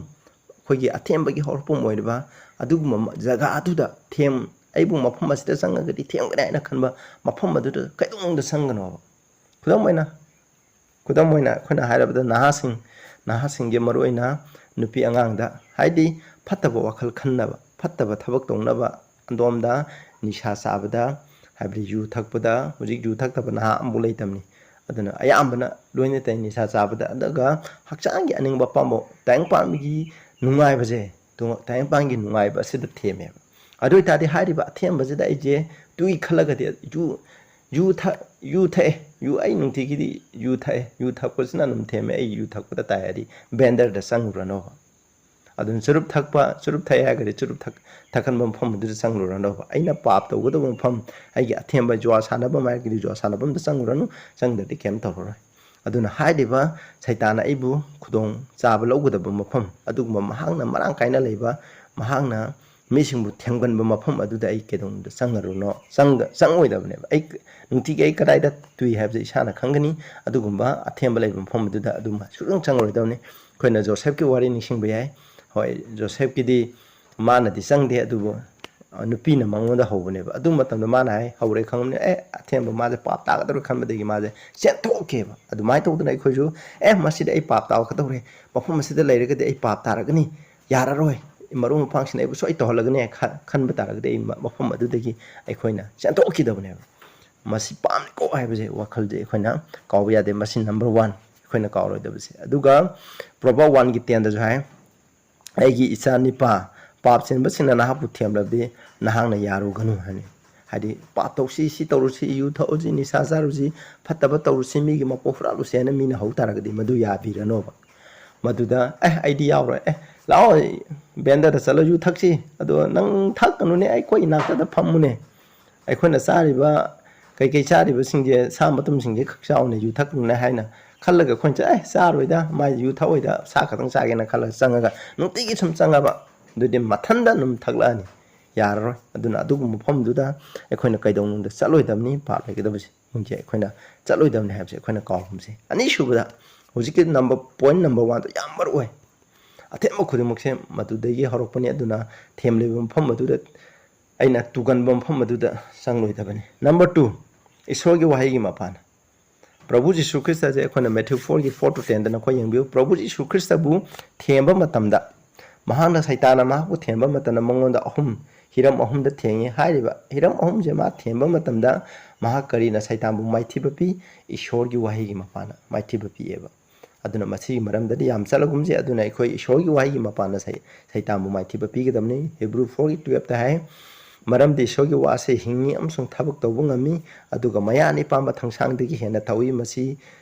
ꯑꯩꯈꯣꯏꯒꯤ ꯑꯊꯦꯝꯕꯒꯤ ꯍꯧꯔꯛꯐꯝ ꯑꯣꯏꯔꯤꯕ ꯑꯗꯨꯒꯨꯝꯕ ꯃ-, ꯖꯒꯥ ꯑꯗꯨꯗ ꯊꯦꯝ-, "ꯑꯩꯕꯨ ꯃꯐꯝ ꯑꯁꯤꯗ ꯆꯪꯉꯒꯗꯤ ꯊꯦꯝꯒꯅꯤ" ꯍꯥꯏꯅ ꯈꯟꯕ ꯃꯐꯝ ꯑꯗꯨꯗ ꯀꯩꯗꯧꯅꯨꯡꯗ ꯆꯪꯒꯅꯣꯕ꯫ ꯈꯨꯗꯝ ꯑꯣꯏꯅ, ꯈꯨꯗꯝ ꯑꯣꯏꯅ ꯑꯩꯈꯣꯏꯅ ꯍꯥꯏꯔꯕꯗ ꯅꯍꯥꯁꯤꯡ, ꯅꯍꯥꯁꯤꯡꯒꯤ ꯃꯔꯨꯑꯣꯏꯅ ꯅꯨꯄꯤ ꯑꯉꯥꯡꯗ, ꯍꯥꯏꯗꯤ ꯐꯠꯇꯕ ꯋꯥꯈꯜ ꯈꯟꯅꯕ, ꯐꯠꯇꯕ ꯊꯕꯛ ꯇꯧꯅꯕ ꯑꯗꯣꯝꯗ, ꯅꯤꯁꯥ ꯆꯥꯕꯗ, ꯍꯥꯏꯕꯗꯤ ꯌꯨ ꯊꯛꯄꯗ, ꯍꯧꯖꯤꯛ ꯌꯨ ꯊꯛꯇꯕ ꯅꯍꯥ ꯑꯃꯐꯥꯎ ꯂꯩꯇꯕꯅꯤ꯫ ꯑꯗꯨꯅ ꯑꯌꯥꯝꯕꯅ ꯂꯣꯏꯅ ꯇꯩ ꯅꯤꯁꯥ ꯆꯥꯕꯗ꯫ ꯑꯗꯨꯒ ꯍꯛꯆꯥꯡꯒꯤ ꯑꯅꯤꯡꯕ ꯑꯄꯥꯝꯕ, ꯇꯥꯏꯕꯪꯄꯥꯟꯒꯤ ꯅꯨꯡꯉꯥꯏꯕꯁꯦ, ꯇꯣꯉ-, ꯇꯥꯏꯕꯪꯄꯥꯟꯒꯤ ꯅꯨꯡꯉꯥꯏꯕ ꯑꯁꯤꯗ ꯊꯦꯝꯃꯦꯕ꯫ ꯑꯗꯨ ꯑꯣꯏꯇꯥꯔꯗꯤ ꯍꯥꯏꯔꯤꯕ ꯑꯊꯦꯝꯕꯁꯤꯗ ꯑꯩꯁꯦ ꯇꯨꯏ ꯈꯜꯂꯒꯗꯤ ꯌꯨ, ꯌꯨ ꯊꯛ-, ꯌꯨ ꯊꯛꯑꯦ, ꯌꯨ, ꯑꯩ ꯅꯨꯡꯇꯤꯒꯤꯗꯤ ꯌꯨ ꯊꯛꯑꯦ, ꯌꯨ ꯊꯛꯄꯁꯤꯅ ꯑꯗꯨꯝ ꯊꯦꯝꯃꯦ, ꯑꯩ ꯌꯨ ꯊꯛꯄꯗ ꯇꯥꯏ ꯍꯥꯏꯗꯤ ꯕꯦꯟꯗꯔꯗ ꯆꯪꯉꯨꯔꯅꯣꯕ꯫ ꯑꯗꯨꯅ ꯆꯨꯔꯨꯞ ꯊꯛꯄ, ꯆꯨꯔꯨꯞ ꯊꯛꯑꯦ ꯍꯥꯏꯔꯒꯗꯤ ꯆꯨꯔꯨꯞ ꯊꯛ-, ꯊꯛꯍꯟꯕ ꯃꯐꯝ ꯑꯗꯨꯗ ꯆꯪꯂꯨꯔꯅꯣꯕ꯫ ꯑꯩꯅ ꯄꯥꯞ ꯇꯧꯒꯗꯕ ꯃꯐꯝ, ꯑꯩꯒꯤ ꯑꯊꯦꯝꯕ ꯖꯨꯋꯥ ꯁꯥꯟꯅꯐꯝ ꯍꯥꯏꯔꯒꯗꯤ ꯖꯨꯋꯥ ꯁꯥꯟꯅꯐꯝꯗ ꯆꯪꯉꯨꯔꯅꯨ, ꯆꯪꯗ꯭ꯔꯗꯤ ꯀꯩꯝ ꯇꯧꯔꯔꯣꯏ꯫ ꯑꯗꯨꯅ ꯍꯥꯏꯔꯤꯕ ꯁꯩꯇꯥꯟꯅ ꯑꯩꯕꯨ ꯈꯨꯗꯣꯡ ꯆꯥꯕ ꯂꯧꯒꯗꯕ ꯃꯐꯝ, ꯑꯗꯨꯒꯨꯝꯕ ꯃꯍꯥꯛꯅ ꯃꯔꯥꯡ ꯀꯥꯏꯅ ꯂꯩꯕ, ꯃꯍꯥꯛꯅ ꯃꯤꯁꯤꯡꯕꯨ ꯊꯦꯝꯒꯟꯕ ꯃꯐꯝ ꯑꯗꯨꯗ ꯑꯩ ꯀꯩꯗꯧꯅꯨꯡꯗ ꯆꯪꯉꯔꯨꯅꯣ, ꯆꯪꯗ-, ꯆꯪꯉꯣꯏꯗꯕꯅꯦꯕ꯫ ꯑꯩ ꯅꯨꯡꯇꯤꯒꯤ ꯑꯩ ꯀꯗꯥꯏꯗ ꯇꯨꯏ ꯍꯥꯏꯕꯁꯦ ꯏꯁꯥꯅ ꯈꯪꯒꯅꯤ꯫ ꯑꯗꯨꯒꯨꯝꯕ ꯑꯊꯦꯝꯕ ꯂꯩꯕ ꯃꯐꯝ ꯑꯗꯨꯗ ꯑꯗꯨꯝ ꯁꯨꯛꯆꯪ ꯆꯪꯉꯔꯣꯏꯗꯕꯅꯤ꯫ ꯑꯩꯈꯣꯏꯅ ꯖꯣꯁꯦꯐꯀꯤ ꯋꯥꯔꯤ ꯅꯤꯡꯁꯤꯡꯕ ꯌꯥꯏ꯫ ꯍꯣꯏ, ꯖꯣꯁꯦꯐꯀꯤꯗꯤ ꯃꯥꯅꯗꯤ ꯆꯪꯗꯦ, ꯑꯗꯨꯕꯨ, ꯑ, ꯅꯨꯄꯤꯅ ꯃꯉꯣꯟꯗ ꯍꯧꯕꯅꯦꯕ꯫ ꯑꯗꯨ ꯃꯇꯝꯗ ꯃꯥꯅ ꯍꯥꯏ, ꯍꯧꯔꯦ ꯈꯪꯕꯅꯤ, "ꯑꯦ, ꯑꯊꯦꯝꯕ ꯃꯥꯁꯦ ꯄꯥꯞ ꯇꯥꯒꯗꯧꯔꯦ" ꯈꯟꯕꯗꯒꯤ ꯃꯥꯁꯦ ꯆꯦꯟꯊꯣꯛꯈꯤꯑꯕ꯫ ꯑꯗꯨꯃꯥꯏꯅ ꯇꯧꯗꯅ ꯑꯩꯈꯣꯏꯁꯨ, "ꯑꯦ, ꯃꯁꯤꯗꯤ ꯑꯩ ꯄꯥꯞ ꯇꯥꯒꯗꯧꯔꯦ, ꯃꯐꯝ ꯑꯁꯤꯗ ꯂꯩꯔꯒꯗꯤ ꯑꯩ ꯄꯥꯞ ꯇꯥꯔꯒꯅꯤ, ꯌꯥꯔꯔꯣꯏ, ꯃꯔꯨꯞ ꯃꯄꯥꯡꯁꯤꯡꯅ ꯑꯩꯕꯨ ꯁꯣꯏ ꯇꯧꯍꯜꯂꯒꯅꯤ" ꯈ-, ꯈꯟꯕ ꯇꯥꯔꯒꯗꯤ ꯑꯩ ꯃ-, ꯃꯐꯝ ꯑꯗꯨꯗꯒꯤ ꯑꯩꯈꯣꯏꯅ ꯆꯦꯟꯊꯣꯛꯈꯤꯗꯕꯅꯦꯕ꯫ ꯃꯁꯤ ꯄꯥꯝꯃꯤꯀꯣ ꯍꯥꯏꯕꯁꯦ ꯋꯥꯈꯜꯁꯦ ꯑꯩꯈꯣꯏꯅ ꯀꯥꯎꯕ ꯌꯥꯗꯦ꯫ ꯃꯁꯤ number one ꯑꯩꯈꯣꯏꯅ ꯀꯥꯎꯔꯣꯏꯗꯕꯁꯦ꯫ ꯑꯗꯨꯒ Proverb one ꯒꯤ ten ꯗꯁꯨ ꯍꯥꯏ, "ꯑꯩꯒꯤ ꯏꯆꯥ ꯅꯤꯄꯥ, ꯄꯥꯞ ꯆꯦꯟꯕꯁꯤꯡꯅ ꯅꯍꯥꯛꯄꯨ ꯊꯦꯝꯂꯕꯗꯤ ꯅꯍꯥꯛꯅ ꯌꯥꯔꯨꯒꯅꯨ" ꯍꯥꯏꯅꯤ꯫ ꯍꯥꯏꯗꯤ ꯄꯥꯞ ꯇꯧꯁꯤ, ꯁꯤ ꯇꯧꯔꯨꯁꯤ, ꯌꯨ ꯊꯛꯎꯁꯤ, ꯅꯤꯁꯥ ꯆꯥꯔꯨꯁꯤ, ꯐꯠꯇꯕ ꯇꯧꯔꯨꯁꯤ, ꯃꯤꯒꯤ ꯃꯄꯣꯛ ꯍꯨꯔꯥꯜꯂꯨꯁꯤ ꯍꯥꯏꯅ ꯃꯤꯅ ꯍꯧ ꯇꯥꯔꯒꯗꯤ ꯃꯗꯨ ꯌꯥꯕꯤꯔꯅꯣꯕ꯫ ꯃꯗꯨꯗ, "ꯑꯦ, ꯑꯩꯗꯤ ꯌꯥꯎꯔꯣꯏ, ꯑꯦ, ꯂꯥꯛꯑꯣ, ꯕꯦꯟꯗꯔꯗ ꯆꯠꯂ ꯌꯨ ꯊꯛꯁꯤ, ꯑꯗꯣ ꯅꯪ ꯊꯛꯀꯅꯨꯅꯦ, ꯑꯩꯈꯣꯏ ꯏꯅꯥꯛꯇꯗ ꯐꯝꯃꯨꯅꯦ, ꯑꯩꯈꯣꯏꯅ ꯆꯥꯔꯤꯕ, ꯀꯩꯀꯩ ꯆꯥꯔꯤꯕꯁꯤꯡꯁꯦ, ꯁꯥ ꯃꯇꯨꯝꯁꯤꯡꯁꯦ ꯈꯛ ꯆꯥꯎꯅꯦ, ꯌꯨ ꯊꯛꯀꯅꯨꯅꯦ" ꯍꯥꯏꯅ ꯈꯜꯂꯒ ꯑꯩꯈꯣꯏꯅ ꯆꯠ-, "ꯑꯦ, ꯆꯥꯔꯣꯏꯗ, ꯃꯥꯏ ꯌꯨ ꯊꯛꯑꯣꯏꯗ, ꯁꯥ ꯈꯛꯇꯪ ꯆꯥꯒꯦꯅ" ꯈꯜꯂꯒ ꯆꯪꯉꯒ ꯅꯨꯡꯇꯤꯒꯤ ꯁꯨꯝ ꯆꯪꯉꯕ, ꯑꯗꯨꯗꯤ ꯃꯊꯟꯇ ꯑꯗꯨꯝ ꯊꯛꯂꯛꯑꯅꯤ, ꯌꯥꯔꯔꯣꯏ꯫ ꯑꯗꯨꯅ ꯑꯗꯨꯒꯨꯝꯕ ꯃꯐꯝꯗꯨꯗ ꯑꯩꯈꯣꯏꯅ ꯀꯩꯗꯧꯅꯨꯡꯗ ꯆꯠꯂꯣꯏꯗꯕꯅꯤ, ꯄꯥꯞ ꯂꯩꯒꯗꯕꯁꯦ꯫ ꯁꯦ ꯑꯩꯈꯣꯏꯅ ꯆꯠꯂꯣꯏꯗꯕꯅꯤ ꯍꯥꯏꯕꯁꯦ ꯑꯩꯈꯣꯏꯅ ꯀꯥꯎꯒꯨꯝꯁꯦ꯫ ꯑꯅꯤꯁꯨꯕꯗ, ꯍꯧꯖꯤꯛꯀꯤ number, point number one ꯗꯣ ꯌꯥꯝ ꯃꯔꯨ ꯑꯣꯏ꯫ ꯑꯊꯦꯝꯕ ꯈꯨꯗꯤꯡꯃꯛꯁꯦ ꯃꯗꯨꯗꯒꯤ ꯍꯧꯔꯛꯄꯅꯤ꯫ ꯑꯗꯨꯅ ꯊꯦꯝꯂꯤꯕ ꯃꯐꯝ ꯑꯗꯨꯗ ꯑꯩꯅ ꯇꯨꯒꯟꯕ ꯃꯐꯝ ꯑꯗꯨꯗ ꯆꯪꯂꯣꯏꯗꯕꯅꯤ꯫ Number two, ꯏꯁꯣꯔꯒꯤ ꯋꯥꯍꯩꯒꯤ ꯃꯄꯥꯟ꯫ ꯄ꯭ꯔꯚꯨ ꯖꯤꯁꯨ ꯈ꯭ꯔꯤꯁꯇꯁꯦ ꯑꯩꯈꯣꯏꯅ Matthew four ꯒꯤ four to ten ꯗ ꯅꯈꯣꯏ ꯌꯦꯡꯕꯤꯌꯨ꯫ ꯄ꯭ꯔꯚꯨ ꯖꯤꯁꯨ ꯈ꯭ꯔꯤꯁꯇꯕꯨ ꯊꯦꯝꯕ ꯃꯇꯝꯗ, ꯃꯍꯥꯛꯅ, ꯁꯩꯇꯥꯟꯅ ꯃꯍꯥꯛꯄꯨ ꯊꯦꯝꯕ ꯃꯇꯝꯗ ꯃꯉꯣꯟꯗ ꯑꯍꯨꯝ ꯍꯤꯔꯝ ꯑꯍꯨꯝꯗ ꯊꯦꯡꯉꯤ꯫ ꯍꯥꯏꯔꯤꯕ ꯍꯤꯔꯝ ꯑꯍꯨꯝꯁꯦ ꯃꯥ ꯊꯦꯡꯕ ꯃꯇꯝꯗ ꯃꯍꯥꯛ ꯀꯔꯤꯅ ꯁꯩꯇꯥꯟꯕꯨ ꯃꯥꯏꯊꯤꯕ ꯄꯤ? ꯏꯁꯣꯔꯒꯤ ꯋꯥꯍꯩꯒꯤ ꯃꯄꯥꯟꯅ ꯃꯥꯏꯊꯤꯕ ꯄꯤꯌꯦꯕ꯫ ꯑꯗꯨꯅ ꯃꯁꯤꯒꯤ ꯃꯔꯝꯗꯗꯤ ꯌꯥꯝ ꯆꯠꯂꯒꯨꯝꯁꯦ꯫ ꯑꯗꯨꯅ ꯑꯩꯈꯣꯏ ꯏꯁꯣꯔꯒꯤ ꯋꯥꯍꯩꯒꯤ ꯃꯄꯥꯟꯅ ꯁꯩ-, ꯁꯩꯇꯥꯟꯕꯨ ꯃꯥꯏꯊꯤꯕ ꯄꯤꯒꯗꯕꯅꯤ꯫ ꯍꯤꯕ꯭ꯔꯨ four ꯒꯤ twelve ꯇ ꯍꯥꯏ, "ꯃꯔꯝꯗꯤ ꯏꯁꯣꯔꯒꯤ ꯋꯥꯁꯦ ꯍꯤꯡꯉꯤ ꯑꯃꯁꯨꯡ ꯊꯕꯛ ꯇꯧꯕ ꯉꯝꯃꯤ, ꯑꯗꯨꯒ ꯃꯌꯥ ꯑꯅꯤ ꯄꯥꯟꯕ ꯊꯥꯡꯁꯥꯡꯗꯒꯤ ꯍꯦꯟꯅ ꯊꯧꯏ꯫ ꯃꯁꯤ,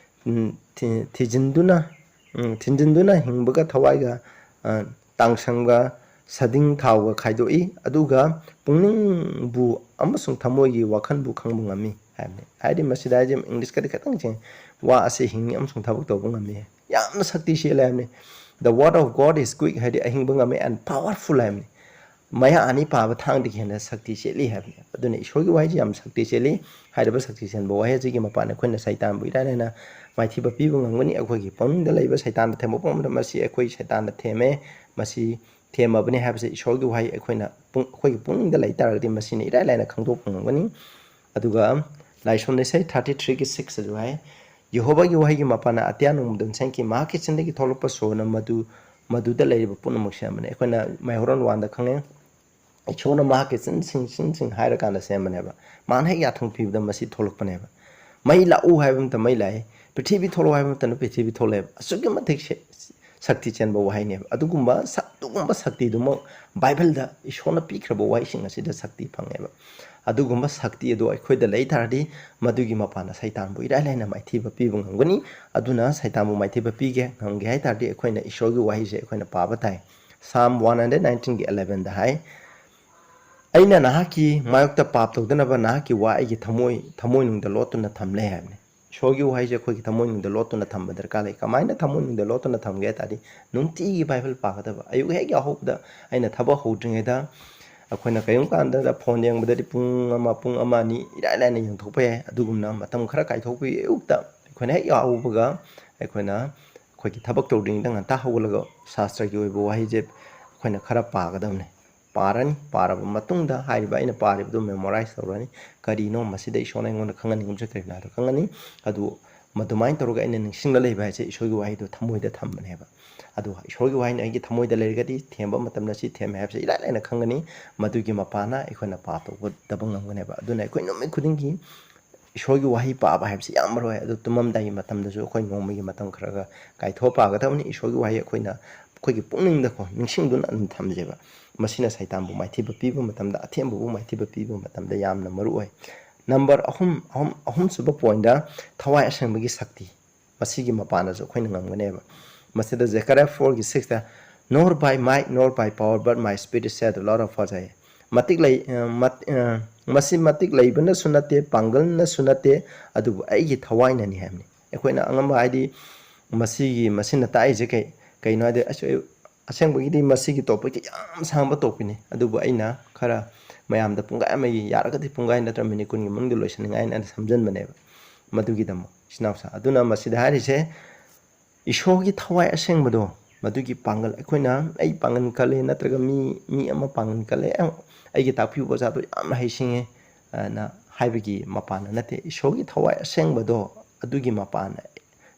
ꯎꯝ, ꯊꯤ-, ꯊꯤꯖꯤꯟꯗꯨꯅ, ꯎꯝ, ꯊꯤꯟꯖꯤꯟꯗꯨꯅ ꯍꯤꯡꯕꯒ ꯊꯋꯥꯏꯒ, ꯑ, ꯇꯥꯡꯁꯪꯒ ꯁꯥꯗꯤꯡ ꯊꯥꯎꯒ ꯈꯥꯏꯗꯣꯛꯏ, ꯑꯗꯨꯒ ꯄꯨꯛꯅꯤꯡꯕꯨ ꯑꯃꯁꯨꯡ ꯊꯃꯣꯏꯒꯤ ꯋꯥꯈꯜꯕꯨ ꯈꯪꯕ ꯉꯝꯃꯤ" ꯍꯥꯏꯕꯅꯤ꯫ ꯍꯥꯏꯗꯤ ꯃꯁꯤꯗ ꯍꯥꯏꯁꯦ ꯏꯪꯂꯤꯁꯀꯗꯤ ꯈꯤꯇꯪ ꯆꯦꯟ-, "ꯋꯥ ꯑꯁꯤ ꯍꯤꯡꯉꯤ ꯑꯃꯁꯨꯡ ꯊꯕꯛ ꯇꯧꯕ ꯉꯝꯃꯤ", ꯌꯥꯝꯅ ꯁꯛꯇꯤ ꯆꯦꯜꯂꯦ ꯍꯥꯏꯕꯅꯤ꯫ "The word of God is quick" ꯍꯥꯏꯗꯤ ꯑꯍꯤꯡꯕ ꯉꯝꯃꯤ, "and powerful" ꯍꯥꯏꯕꯅꯤ꯫ ꯃꯌꯥ ꯑꯅꯤ ꯄꯥꯕ ꯊꯥꯡꯗꯒꯤ ꯍꯦꯟꯅ ꯁꯛꯇꯤ ꯆꯦꯜꯂꯤ ꯍꯥꯏꯕꯅꯤ꯫ ꯑꯗꯨꯅ ꯏꯁꯣꯔꯒꯤ ꯋꯥꯍꯩꯁꯤ ꯌꯥꯝ ꯁꯛꯇꯤ ꯆꯦꯜꯂꯤ꯫ ꯍꯥꯏꯔꯤꯕ ꯁꯛꯇꯤ ꯆꯦꯟꯕ ꯋꯥꯍꯩ ꯑꯁꯤꯒꯤ ꯃꯄꯥꯟ ꯑꯩꯈꯣꯏꯅ ꯁꯩꯇꯥꯟꯕꯨ ꯏꯔꯥꯏ ꯂꯥꯏꯅ ꯃꯥꯏꯊꯤꯕ ꯄꯤꯕ ꯉꯝꯒꯅꯤ꯫ ꯑꯩꯈꯣꯏꯒꯤ ꯄꯨꯛꯅꯤꯡꯗ ꯂꯩꯕ ꯁꯩꯇꯥꯟꯗ ꯊꯦꯝꯕ ꯄꯨꯝꯕꯗ ꯃꯁꯤ ꯑꯩꯈꯣꯏ ꯁꯩꯇꯥꯟꯗ ꯊꯦꯝꯃꯦ, ꯃꯁꯤ ꯊꯦꯝꯃꯕꯅꯤ ꯍꯥꯏꯕꯁꯦ ꯏꯁꯣꯔꯒꯤ ꯋꯥꯍꯩ ꯑꯩꯈꯣꯏꯅ ꯄꯨꯡ-, ꯑꯩꯈꯣꯏꯒꯤ ꯄꯨꯛꯅꯤꯡꯗ ꯂꯩ ꯇꯥꯔꯒꯗꯤ ꯃꯁꯤꯅ ꯏꯔꯥꯏ ꯂꯥꯏꯅ ꯈꯪꯗꯣꯛꯄ ꯉꯝꯒꯅꯤ꯫ ꯑꯗꯨꯒ ꯂꯥꯏꯁꯣꯟ ꯏꯁꯩ thirty three ꯒꯤ six ꯑꯗꯨ ꯍꯥꯏ, "ꯌꯦꯍꯣꯋꯥꯒꯤ ꯋꯥꯍꯩꯒꯤ ꯃꯄꯥꯟꯅ ꯑꯇꯤꯌꯥ ꯅꯣꯡꯃꯗꯨꯅ ꯁꯦꯝꯈꯤ, ꯃꯍꯥꯛꯀꯤ ꯆꯤꯟꯗꯒꯤ ꯊꯣꯛꯂꯛꯄ ꯁꯣꯔꯅ ꯃꯗꯨ, ꯃꯗꯨꯗ ꯂꯩꯔꯤꯕ ꯄꯨꯝꯅꯃꯛ ꯁꯦꯝꯕꯅꯤ"꯫ ꯑꯩꯈꯣꯏꯅ ꯃꯩꯍꯧꯔꯣꯟ one ꯗ ꯈꯪꯉꯦ, ꯏꯁꯣꯔꯅ ꯃꯍꯥꯛꯀꯤ ꯆꯤꯟꯁꯤꯡ, ꯆꯤꯟꯁꯤꯡ ꯍꯥꯏꯔꯀꯥꯟꯗ ꯁꯦꯝꯕꯅꯦꯕ꯫ ꯃꯥꯅ ꯍꯦꯛ ꯌꯥꯊꯪ ꯄꯤꯕꯗ ꯃꯁꯤ ꯊꯣꯛꯂꯛꯄꯅꯦꯕ꯫ ꯃꯩ ꯂꯥꯛꯎ ꯍꯥꯏꯕ ꯃꯇꯝꯗ ꯃꯩ ꯂꯥꯛꯏ, ꯄ꯭ꯔꯤꯊꯤꯕꯤ ꯊꯣꯛꯂꯛꯎ ꯍꯥꯏꯕ ꯃꯇꯝꯗ ꯄ꯭ꯔꯤꯊꯤꯕꯤ ꯊꯣꯛꯂꯛꯑꯦꯕ꯫ ꯑꯁꯨꯛꯀꯤ ꯃꯇꯤꯛ ꯁꯦ-, ꯁꯛꯇꯤ ꯆꯦꯟꯕ ꯋꯥꯍꯩꯅꯦꯕ꯫ ꯑꯗꯨꯒꯨꯝꯕ ꯁꯛ-, ꯑꯗꯨꯒꯨꯝꯕ ꯁꯛꯇꯤꯗꯨꯃꯛ ꯕꯥꯏꯕꯜꯗ ꯏꯁꯣꯔꯅ ꯄꯤꯈ꯭ꯔꯕ ꯋꯥꯍꯩꯁꯤꯡ ꯑꯁꯤꯗ ꯁꯛꯇꯤ ꯐꯪꯉꯦꯕ꯫ ꯑꯗꯨꯒꯨꯝꯕ ꯁꯛꯇꯤ ꯑꯗꯨ ꯑꯩꯈꯣꯏꯗ ꯂꯩ ꯇꯥꯔꯗꯤ, ꯃꯗꯨꯒꯤ ꯃꯄꯥꯟꯅ ꯁꯩꯇꯥꯟꯕꯨ ꯏꯔꯥꯏ ꯂꯥꯏꯅ ꯃꯥꯏꯊꯤꯕ ꯄꯤꯕ ꯉꯝꯒꯅꯤ꯫ ꯑꯗꯨꯅ ꯁꯩꯇꯥꯟꯕꯨ ꯃꯥꯏꯊꯤꯕ ꯄꯤꯒꯦ, ꯉꯝꯒꯦ ꯍꯥꯏ ꯇꯥꯔꯗꯤ ꯑꯩꯈꯣꯏꯅ ꯏꯁꯣꯔꯒꯤ ꯋꯥꯍꯩꯁꯦ ꯑꯩꯈꯣꯏꯅ ꯄꯥꯕ ꯇꯥꯏ꯫ Psalm one hundred nineteen ꯒꯤ eleven ꯗ ꯍꯥꯏ, "ꯑꯩꯅ ꯅꯍꯥꯛꯀꯤ ꯃꯥꯌꯣꯛꯇ ꯄꯥꯞ ꯇꯧꯗꯅꯕ ꯅꯍꯥꯛꯀꯤ ꯋꯥ ꯑꯩꯒꯤ ꯊꯃꯣꯏ, ꯊꯃꯣꯏꯅꯨꯡꯗ ꯂꯣꯠꯇꯨꯅ ꯊꯝꯂꯦ" ꯍꯥꯏꯕꯅꯤ꯫ ꯏꯁꯣꯔꯒꯤ ꯋꯥꯍꯩꯁꯦ ꯑꯩꯈꯣꯏꯒꯤ ꯊꯃꯣꯏꯅꯨꯡꯗ ꯂꯣꯠꯇꯨꯅ ꯊꯝꯕ ꯗꯔꯀꯥꯔ ꯂꯩ꯫ ꯀꯃꯥꯏꯅ ꯊꯃꯣꯏꯅꯨꯡꯗ ꯂꯣꯠꯇꯨꯅ ꯊꯝꯒꯦ ꯍꯥꯏ ꯇꯥꯔꯗꯤ, ꯅꯨꯡꯇꯤꯒꯤ ꯕꯥꯏꯕꯜ ꯄꯥꯒꯗꯕ꯫ ꯑꯌꯨꯛ ꯍꯦꯛ ꯌꯥꯍꯧꯕꯗ ꯑꯩꯅ ꯊꯕꯛ ꯍꯧꯗ꯭ꯔꯤꯉꯩꯗ ꯑꯩꯈꯣꯏꯅ ꯀꯔꯤꯒꯨꯝꯕ ꯀꯥꯟꯗ ꯐꯣꯟ ꯌꯦꯡꯕꯗꯗꯤ ꯄꯨꯡ ꯑꯃ, ꯄꯨꯡ ꯑꯃ, ꯑꯅꯤ ꯏꯔꯥꯏ ꯂꯥꯏꯅ ꯌꯦꯡꯊꯣꯛꯄ ꯌꯥꯏ꯫ ꯑꯗꯨꯒꯨꯝꯅ ꯃꯇꯝ ꯈꯔ ꯀꯥꯏꯊꯣꯛꯄꯤꯌꯨ꯫ ꯑꯌꯨꯛꯇ ꯑꯩꯈꯣꯏꯅ ꯍꯦꯛ ꯌꯥꯍꯧꯕꯒ ꯑꯩꯈꯣꯏꯅ ꯑꯩꯈꯣꯏꯒꯤ ꯊꯕꯛ ꯇꯧꯗ꯭ꯔꯤꯉꯩꯗ ꯉꯟꯇꯥ ꯍꯧꯒꯠꯂꯒ ꯁꯥꯁꯇ꯭ꯔꯒꯤ ꯑꯣꯏꯕ ꯋꯥꯍꯩꯁꯦ ꯑꯩꯈꯣꯏꯅ ꯈꯔ ꯄꯥꯒꯗꯕꯅꯤ꯫ ꯄꯥꯔꯅꯤ꯫ ꯄꯥꯔꯕ ꯃꯇꯨꯡꯗ ꯍꯥꯏꯔꯤꯕ ꯑꯩꯅ ꯄꯥꯔꯤꯕꯗꯨ memorize ꯇꯧꯔꯅꯤ꯫ ꯀꯔꯤꯅꯣ ꯃꯁꯤꯗ ꯏꯁꯣꯔꯅ ꯑꯩꯉꯣꯟꯗ ꯈꯪꯍꯟꯅꯤꯡꯕꯁꯦ ꯀꯔꯤꯅꯣ ꯍꯥꯏꯗꯣ ꯈꯪꯉꯅꯤ꯫ ꯑꯗꯨ ꯃꯗꯨꯃꯥꯏꯅ ꯇꯧꯔꯒ ꯑꯩꯅ ꯅꯤꯡꯁꯤꯡꯂ ꯂꯩꯕ ꯍꯥꯏꯁꯦ ꯏꯁꯣꯔꯒꯤ ꯋꯥꯍꯩꯗꯣ ꯊꯃꯣꯏꯗ ꯊꯝꯕꯅꯦꯕ꯫ ꯑꯗꯨ ꯏꯁꯣꯔꯒꯤ ꯋꯥꯍꯩꯅ ꯑꯩꯒꯤ ꯊꯃꯣꯏꯗ ꯂꯩꯔꯒꯗꯤ ꯊꯦꯝꯕ ꯃꯇꯝꯗ ꯁꯤ ꯊꯦꯝꯃꯦ ꯍꯥꯏꯕꯁꯦ ꯏꯔꯥꯏ ꯂꯥꯏꯅ ꯈꯪꯒꯅꯤ꯫ ꯃꯗꯨꯒꯤ ꯃꯄꯥꯟꯅ ꯑꯩꯈꯣꯏꯅ ꯄꯥꯊꯣꯛꯄꯗꯕ ꯉꯝꯒꯅꯦꯕ꯫ ꯑꯗꯨꯅ ꯑꯩꯈꯣꯏ ꯅꯨꯃꯤꯠ ꯈꯨꯗꯤꯡꯒꯤ ꯏꯁꯣꯔꯒꯤ ꯋꯥꯍꯩ ꯄꯥꯕ ꯍꯥꯏꯕꯁꯤ ꯌꯥꯝ ꯃꯔꯨ ꯑꯣꯏ꯫ ꯑꯗꯨ ꯇꯨꯝꯃꯝꯗꯥꯏꯒꯤ ꯃꯇꯝꯗꯁꯨ ꯑꯩꯈꯣꯏ ꯅꯣꯡꯃꯒꯤ ꯃꯇꯝ ꯈꯔ ꯈꯔ ꯀꯥꯏꯊꯣꯛꯑ ꯄꯥꯒꯗꯕꯅꯤ꯫ ꯏꯁꯣꯔꯒꯤ ꯋꯥꯍꯩ ꯑꯩꯈꯣꯏꯅ ꯑꯩꯈꯣꯏꯒꯤ ꯄꯨꯛꯅꯤꯡꯗꯀꯣ ꯅꯤꯡꯁꯤꯡꯗꯨꯅ ꯑꯗꯨꯝ ꯊꯝꯖꯦꯕ꯫ ꯃꯁꯤꯅ ꯁꯩꯇꯥꯟꯕꯨ ꯃꯥꯏꯊꯤꯕ ꯄꯤꯕ ꯃꯇꯝꯗ, ꯑꯊꯦꯝꯕꯕꯨ ꯃꯥꯏꯊꯤꯕ ꯄꯤꯕ ꯃꯇꯝꯗ ꯌꯥꯝꯅ ꯃꯔꯨ ꯑꯣꯏ꯫ ꯅꯝꯕꯔ ꯑꯍꯨꯝ, ꯑꯍꯨꯝ, ꯑꯍꯨꯝꯁꯨꯕ ꯄꯣꯏꯟꯗ ꯊꯋꯥꯏ ꯑꯁꯦꯡꯕꯒꯤ ꯁꯛꯇꯤ꯫ ꯃꯁꯤꯒꯤ ꯃꯄꯥꯟꯗꯁꯨ ꯑꯩꯈꯣꯏꯅ ꯉꯝꯒꯅꯦꯕ꯫ ꯃꯁꯤꯗ ꯖꯦꯀꯔꯌꯥ ꯐꯣꯔꯒꯤ ꯁꯤꯛꯁꯇ, "Nor by might, nor by power, but my spirit, said the Lord of hosts" ꯍꯥꯏ꯫ ꯃꯇꯤꯛ ꯂꯩ-, ꯑ, ꯃꯠ-, ꯑ, "ꯃꯁꯤ ꯃꯇꯤꯛ ꯂꯩꯕꯅꯁꯨ ꯅꯠꯇꯦ, ꯄꯥꯡꯒꯜꯅꯁꯨ ꯅꯠꯇꯦ, ꯑꯗꯨꯕꯨ ꯑꯩꯒꯤ ꯊꯋꯥꯏꯅꯅꯤ" ꯍꯥꯏꯕꯅꯤ꯫ ꯑꯩꯈꯣꯏꯅ ꯑꯉꯝꯕ ꯍꯥꯏꯗꯤ ꯃꯁꯤꯒꯤ, ꯃꯁꯤꯅ ꯇꯥꯛꯏꯁꯦ ꯀꯩ-, ꯀꯩꯅꯣ ꯍꯥꯏꯗꯤ, ꯑꯁ-, ꯑꯁꯦꯡꯕꯒꯤꯗꯤ ꯃꯁꯤꯒꯤ ꯇꯣꯄꯤꯛꯁꯦ ꯌꯥꯝ ꯁꯥꯡꯕ ꯇꯣꯄꯤꯛꯅꯤ, ꯑꯗꯨꯕꯨ ꯑꯩꯅ ꯈꯔ ꯃꯌꯥꯝꯗ ꯄꯨꯡꯈꯥꯏ ꯑꯃꯒꯤ, ꯌꯥꯔꯒꯗꯤ ꯄꯨꯡꯈꯥꯏ ꯅꯠꯇ꯭ꯔꯒ ꯃꯤꯅꯤꯠ ꯀꯨꯟꯒꯤ ꯃꯅꯨꯡꯗ ꯂꯣꯏꯁꯤꯟꯅꯤꯡꯉꯥꯏꯅ ꯑꯩꯅ ꯁꯝꯖꯟꯕꯅꯦꯕ꯫ ꯃꯗꯨꯒꯤꯗꯃꯛ, ꯏꯆꯤꯟ ꯏꯅꯥꯎꯁꯥ, ꯑꯗꯨꯅ ꯃꯁꯤꯗ ꯍꯥꯏꯔꯤꯁꯦ, ꯏꯁꯣꯔꯒꯤ ꯊꯋꯥꯏ ꯑꯁꯦꯡꯕꯗꯣ, ꯃꯗꯨꯒꯤ ꯄꯥꯡꯒꯜ, ꯑꯩꯈꯣꯏꯅ "ꯑꯩ ꯄꯥꯡꯒꯜ ꯀꯜꯂꯦ" ꯅꯠꯇ꯭ꯔꯒ "ꯃꯤ, ꯃꯤ ꯑꯃ ꯄꯥꯡꯒꯜ ꯀꯜꯂꯦ, ꯑꯩ, ꯑꯩꯒꯤ ꯇꯥꯛꯄꯤꯕ ꯑꯣꯖꯥꯗꯣ ꯌꯥꯝꯅ ꯍꯩꯁꯤꯡꯉꯦ" ꯑꯅ ꯍꯥꯏꯕꯒꯤ ꯃꯄꯥꯟꯅ ꯅꯠꯇꯦ꯫ ꯏꯁꯣꯔꯒꯤ ꯊꯋꯥꯏ ꯑꯁꯦꯡꯕꯗꯣ, ꯑꯗꯨꯒꯤ ꯃꯄꯥꯟꯅ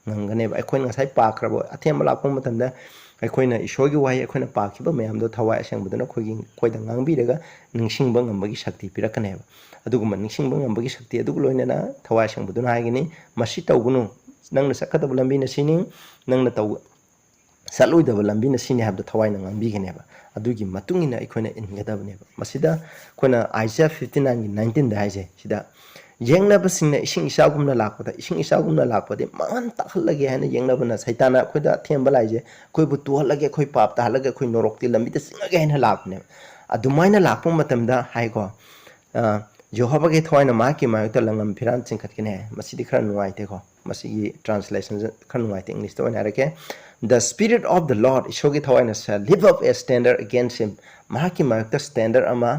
ꯉꯝꯒꯅꯦꯕ꯫ ꯑꯩꯈꯣꯏꯅ ꯉꯁꯥꯏ ꯄꯥꯈ꯭ꯔꯕ ꯑꯊꯦꯝꯕ ꯂꯥꯛꯄ ꯃꯇꯝꯗ, ꯑꯩꯈꯣꯏꯅ ꯏꯁꯣꯔꯒꯤ ꯋꯥꯍꯩ ꯑꯩꯈꯣꯏꯅ ꯄꯥꯈꯤꯕ ꯃꯌꯥꯝꯗꯣ ꯊꯋꯥꯏ ꯑꯁꯦꯡꯕꯗꯨꯅ ꯑꯩꯈꯣꯏꯒꯤ, ꯑꯩꯈꯣꯏꯗ ꯉꯥꯡꯕꯤꯔꯒ ꯅꯤꯡꯁꯤꯡꯕ ꯉꯝꯕꯒꯤ ꯁꯛꯇꯤ ꯄꯤꯔꯛꯀꯅꯦꯕ꯫ ꯑꯗꯨꯒꯨꯝꯕ ꯅꯤꯡꯁꯤꯡꯕ ꯉꯝꯕꯒꯤ ꯁꯛꯇꯤ ꯑꯗꯨꯒ ꯂꯣꯏꯅꯅ ꯊꯋꯥꯏ ꯑꯁꯦꯡꯕꯗꯨꯅ ꯍꯥꯏꯒꯅꯤ, "ꯃꯁꯤ ꯇꯧꯒꯅꯨ, ꯅꯪꯅ ꯆꯠꯀꯗꯕ ꯂꯝꯕꯤꯅ ꯁꯤꯅꯤ, ꯅꯪꯅ ꯇꯧ-, ꯆꯠꯂꯣꯏꯗꯕ ꯂꯝꯕꯤꯅ ꯁꯤꯅꯤ" ꯍꯥꯏꯕꯗꯣ ꯊꯋꯥꯏꯅ ꯉꯥꯡꯕꯤꯒꯅꯦꯕ꯫ ꯑꯗꯨꯒꯤ ꯃꯇꯨꯡ ꯏꯟꯅ ꯑꯩꯈꯣꯏꯅ ꯏꯟꯒꯗꯕꯅꯦꯕ꯫ ꯃꯁꯤꯗ ꯑꯩꯈꯣꯏꯅ ꯑꯥꯏꯖꯤꯌꯥ ꯐꯤꯐꯇꯤ ꯅꯥꯏꯟꯒꯤ ꯅꯥꯏꯟꯇꯤꯟꯗ ꯍꯥꯏꯁꯦ, ꯁꯤꯗ, "ꯌꯦꯡꯅꯕꯁꯤꯡꯅ ꯏꯁꯤꯡ ꯏꯆꯥꯎꯒꯨꯝꯅ ꯂꯥꯛꯄꯗ, ꯏꯁꯤꯡ ꯏꯆꯥꯎꯒꯨꯝꯅ ꯂꯥꯛꯄꯗꯤ ꯃꯥꯡꯍꯟ ꯇꯥꯛꯍꯜꯂꯒꯦ" ꯍꯥꯏꯅ ꯌꯦꯡꯅꯕꯅ ꯁꯩꯇꯥꯟꯅ ꯑꯩꯈꯣꯏꯗ ꯑꯊꯦꯝꯕ ꯂꯥꯛꯏꯁꯦ, "ꯑꯩꯈꯣꯏꯕꯨ ꯇꯨꯍꯜꯂꯒꯦ, ꯑꯩꯈꯣꯏ ꯄꯥꯞ ꯇꯥꯍꯜꯂꯒꯦ, ꯑꯩꯈꯣꯏ ꯅꯣꯔꯣꯛꯇꯤ ꯂꯝꯕꯤꯗ ꯆꯤꯡꯉꯒꯦ" ꯍꯥꯏꯅ ꯂꯥꯛꯄꯅꯦꯕ꯫ ꯑꯗꯨꯃꯥꯏꯅ ꯂꯥꯛꯄ ꯃꯇꯝꯗ ꯍꯥꯏꯀꯣ, ꯑ, "ꯌꯦꯍꯣꯋꯥꯒꯤ ꯊꯋꯥꯏꯅ ꯃꯍꯥꯛꯀꯤ ꯃꯥꯌꯣꯛꯇ ꯂꯪꯉꯝ ꯐꯤꯔꯥꯟ ꯆꯤꯡꯈꯠꯀꯅꯤ" ꯍꯥꯏ꯫ ꯃꯁꯤꯗꯤ ꯈꯔ ꯅꯨꯡꯉꯥꯏꯇꯦꯀꯣ꯫ ꯃꯁꯤꯒꯤ ꯇ꯭ꯔꯥꯟꯁꯂꯦꯁꯟꯁꯦ ꯈꯔ ꯅꯨꯡꯉꯥꯏꯇꯦ, ꯏꯪꯂꯤꯁꯇ ꯑꯣꯏꯅ ꯍꯥꯏꯔꯛꯀꯦ꯫ "The Spirit of the Lord", ꯏꯁꯣꯔꯒꯤ ꯊꯋꯥꯏꯅ, "shall lift up a standard against him", ꯃꯍꯥꯛꯀꯤ ꯃꯥꯌꯣꯛꯇ ꯁ꯭ꯇꯦꯟꯗꯔ ꯑꯃ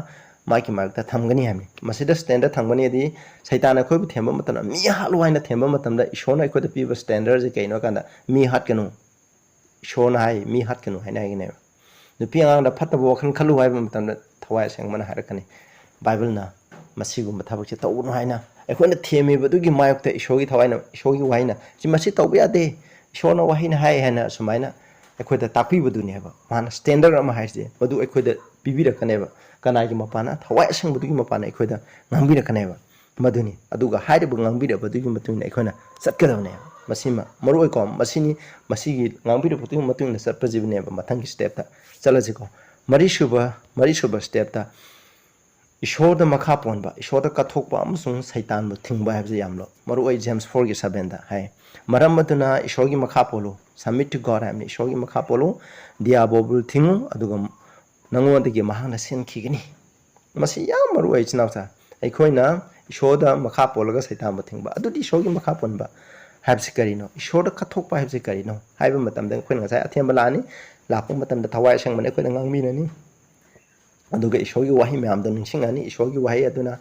ꯃꯥꯒꯤ ꯃꯥꯌꯣꯛꯇ ꯊꯝꯒꯅꯤ ꯍꯥꯏꯕꯅꯤ꯫ ꯃꯁꯤꯗ ꯁ꯭ꯇꯦꯟꯗꯔ ꯊꯝꯒꯅꯤ ꯍꯥꯏꯗꯤ ꯁꯩꯇꯥꯟꯅ ꯑꯩꯈꯣꯏꯕꯨ ꯊꯦꯝꯕ ꯃꯇꯝꯗ ꯃꯤ ꯍꯥꯠꯂꯨ ꯍꯥꯏꯅ ꯊꯦꯝꯕ ꯃꯇꯝꯗ ꯏꯁꯣꯔꯅ ꯑꯩꯈꯣꯏꯗ ꯄꯤꯕ ꯁ꯭ꯇꯦꯟꯗꯔꯁꯦ ꯀꯩꯅꯣ ꯍꯥꯏ ꯀꯥꯟꯗ, "ꯃꯤ ꯍꯥꯠꯀꯅꯨ, ꯏꯁꯣꯔꯅ ꯍꯥꯏ, ꯃꯤ ꯍꯥꯠꯀꯅꯨ" ꯍꯥꯏꯅ ꯍꯥꯏꯒꯅꯦꯕ꯫ "ꯅꯨꯄꯤ ꯑꯉꯥꯡꯗ ꯐꯠꯇꯕ ꯋꯥꯈꯜ ꯈꯜꯂꯨ" ꯍꯥꯏꯕ ꯃꯇꯝꯗ ꯊꯋꯥꯏ ꯑꯁꯦꯡꯕꯅ ꯍꯥꯏꯔꯛꯀꯅꯤ, ꯕꯥꯏꯕꯜꯅ "ꯃꯁꯤꯒꯨꯝꯕ ꯊꯕꯛꯁꯦ ꯇꯧꯒꯅꯨ" ꯍꯥꯏꯅ꯫ ꯑꯩꯈꯣꯏꯅ ꯊꯦꯝꯃꯤꯕ ꯑꯗꯨꯒꯤ ꯃꯥꯌꯣꯛꯇ ꯏꯁꯣꯔꯒꯤ ꯊꯋꯥꯏꯅ, ꯏꯁꯣꯔꯒꯤ ꯋꯥꯍꯩꯅ, "ꯁꯤ, ꯃꯁꯤ ꯇꯧꯕ ꯌꯥꯗꯦ, ꯏꯁꯣꯔꯅ ꯋꯥꯍꯩꯅ ꯍꯥꯏ" ꯍꯥꯏꯅ ꯑꯁꯨꯃꯥꯏꯅ ꯑꯩꯈꯣꯏꯗ ꯇꯥꯛꯄꯤꯕꯗꯨꯅꯦꯕ꯫ ꯃꯥꯅ ꯁ꯭ꯇꯦꯟꯗꯔ ꯑꯃ ꯍꯥꯏꯁꯦ ꯃꯗꯨ ꯑꯩꯈꯣꯏꯗ ꯄꯤꯕꯤꯔꯛꯀꯅꯦꯕ꯫ ꯀꯅꯥꯒꯤ ꯃꯄꯥꯟꯅ? ꯊꯋꯥꯏ ꯑꯁꯦꯡꯕꯗꯨꯒꯤ ꯃꯄꯥꯟꯅ ꯑꯩꯈꯣꯏꯗ ꯉꯥꯡꯕꯤꯔꯛꯀꯅꯦꯕ꯫ ꯃꯗꯨꯅꯤ꯫ ꯑꯗꯨꯒ ꯍꯥꯏꯔꯤꯕ ꯉꯥꯡꯕꯤꯔꯕꯗꯨꯒꯤ ꯃꯇꯨꯡ ꯏꯟꯅ ꯑꯩꯈꯣꯏꯅ ꯆꯠꯀꯗꯕꯅꯦꯕ꯫ ꯃꯁꯤꯃ ꯃꯔꯨ ꯑꯣꯏꯀꯣ꯫ ꯃꯁꯤꯅꯤ, ꯃꯁꯤꯒꯤ ꯉꯥꯡꯕꯤꯔꯕꯗꯨꯒꯤ ꯃꯇꯨꯡ ꯏꯟꯅ ꯆꯠꯄꯁꯤꯕꯨꯅꯦꯕ ꯃꯊꯪꯒꯤ ꯁ꯭ꯇꯦꯞꯇ ꯆꯠꯂꯁꯤꯀꯣ꯫ ꯃꯔꯤꯁꯨꯕ, ꯃꯔꯤꯁꯨꯕ ꯁ꯭ꯇꯦꯞꯇ ꯏꯁꯣꯔꯗ ꯃꯈꯥ ꯄꯣꯟꯕ, ꯏꯁꯣꯔꯗ ꯀꯠꯊꯣꯛꯄ ꯑꯃꯁꯨꯡ ꯁꯩꯇꯥꯟꯕꯨ ꯊꯤꯡꯕ ꯍꯥꯏꯕꯁꯤ ꯌꯥꯝꯅ ꯃꯔꯨ ꯑꯣꯏ꯫ ꯖꯦꯝꯁ ꯐꯣꯔꯒꯤ ꯁꯚꯦꯟꯗ ꯍꯥꯏ, "ꯃꯔꯝ ꯑꯗꯨꯅ ꯏꯁꯣꯔꯒꯤ ꯃꯈꯥ ꯄꯣꯜꯂꯨ", submit to God ꯍꯥꯏꯕꯅꯤ꯫ ꯏꯁꯣꯔꯒꯤ ꯃꯈꯥ ꯄꯣꯜꯂꯨ, ꯗꯤꯌꯥꯕꯣꯕꯨ ꯊꯤꯡꯉꯨ, ꯑꯗꯨꯒ ꯅꯉꯣꯟꯗꯒꯤ ꯃꯍꯥꯛꯅ ꯁꯦꯟꯈꯤꯒꯅꯤ꯫ ꯃꯁꯤ ꯌꯥꯝ ꯃꯔꯨ ꯑꯣꯏ, ꯏꯆꯤꯟ ꯏꯅꯥꯎꯁꯥ꯫ ꯑꯩꯈꯣꯏꯅ ꯏꯁꯣꯔꯗ ꯃꯈꯥ ꯄꯣꯜꯂꯒ ꯁꯩꯇꯥꯟꯕꯨ ꯊꯤꯡꯕ, ꯑꯗꯨꯗꯤ ꯏꯁꯣꯔꯒꯤ ꯃꯈꯥ ꯄꯣꯟꯕ ꯍꯥꯏꯕꯁꯤ ꯀꯔꯤꯅꯣ? ꯏꯁꯣꯔꯗ ꯀꯠꯊꯣꯛꯄ ꯍꯥꯏꯕꯁꯤ ꯀꯔꯤꯅꯣ ꯍꯥꯏꯕ ꯃꯇꯝꯗ ꯑꯩꯈꯣꯏꯅ ꯉꯁꯥꯏ ꯑꯊꯦꯝꯕ ꯂꯥꯛꯑꯅꯤ꯫ ꯂꯥꯛꯄ ꯃꯇꯝꯗ ꯊꯋꯥꯏ ꯑꯁꯦꯡꯕꯅ ꯑꯩꯈꯣꯏꯅ ꯉꯥꯡꯕꯤꯔꯅꯤ꯫ ꯑꯗꯨꯒ ꯏꯁꯣꯔꯒꯤ ꯋꯥꯍꯩ ꯃꯌꯥꯝꯗꯣ ꯅꯤꯡꯁꯤꯡꯉꯅꯤ꯫ ꯏꯁꯣꯔꯒꯤ ꯋꯥꯍꯩ ꯑꯗꯨꯅ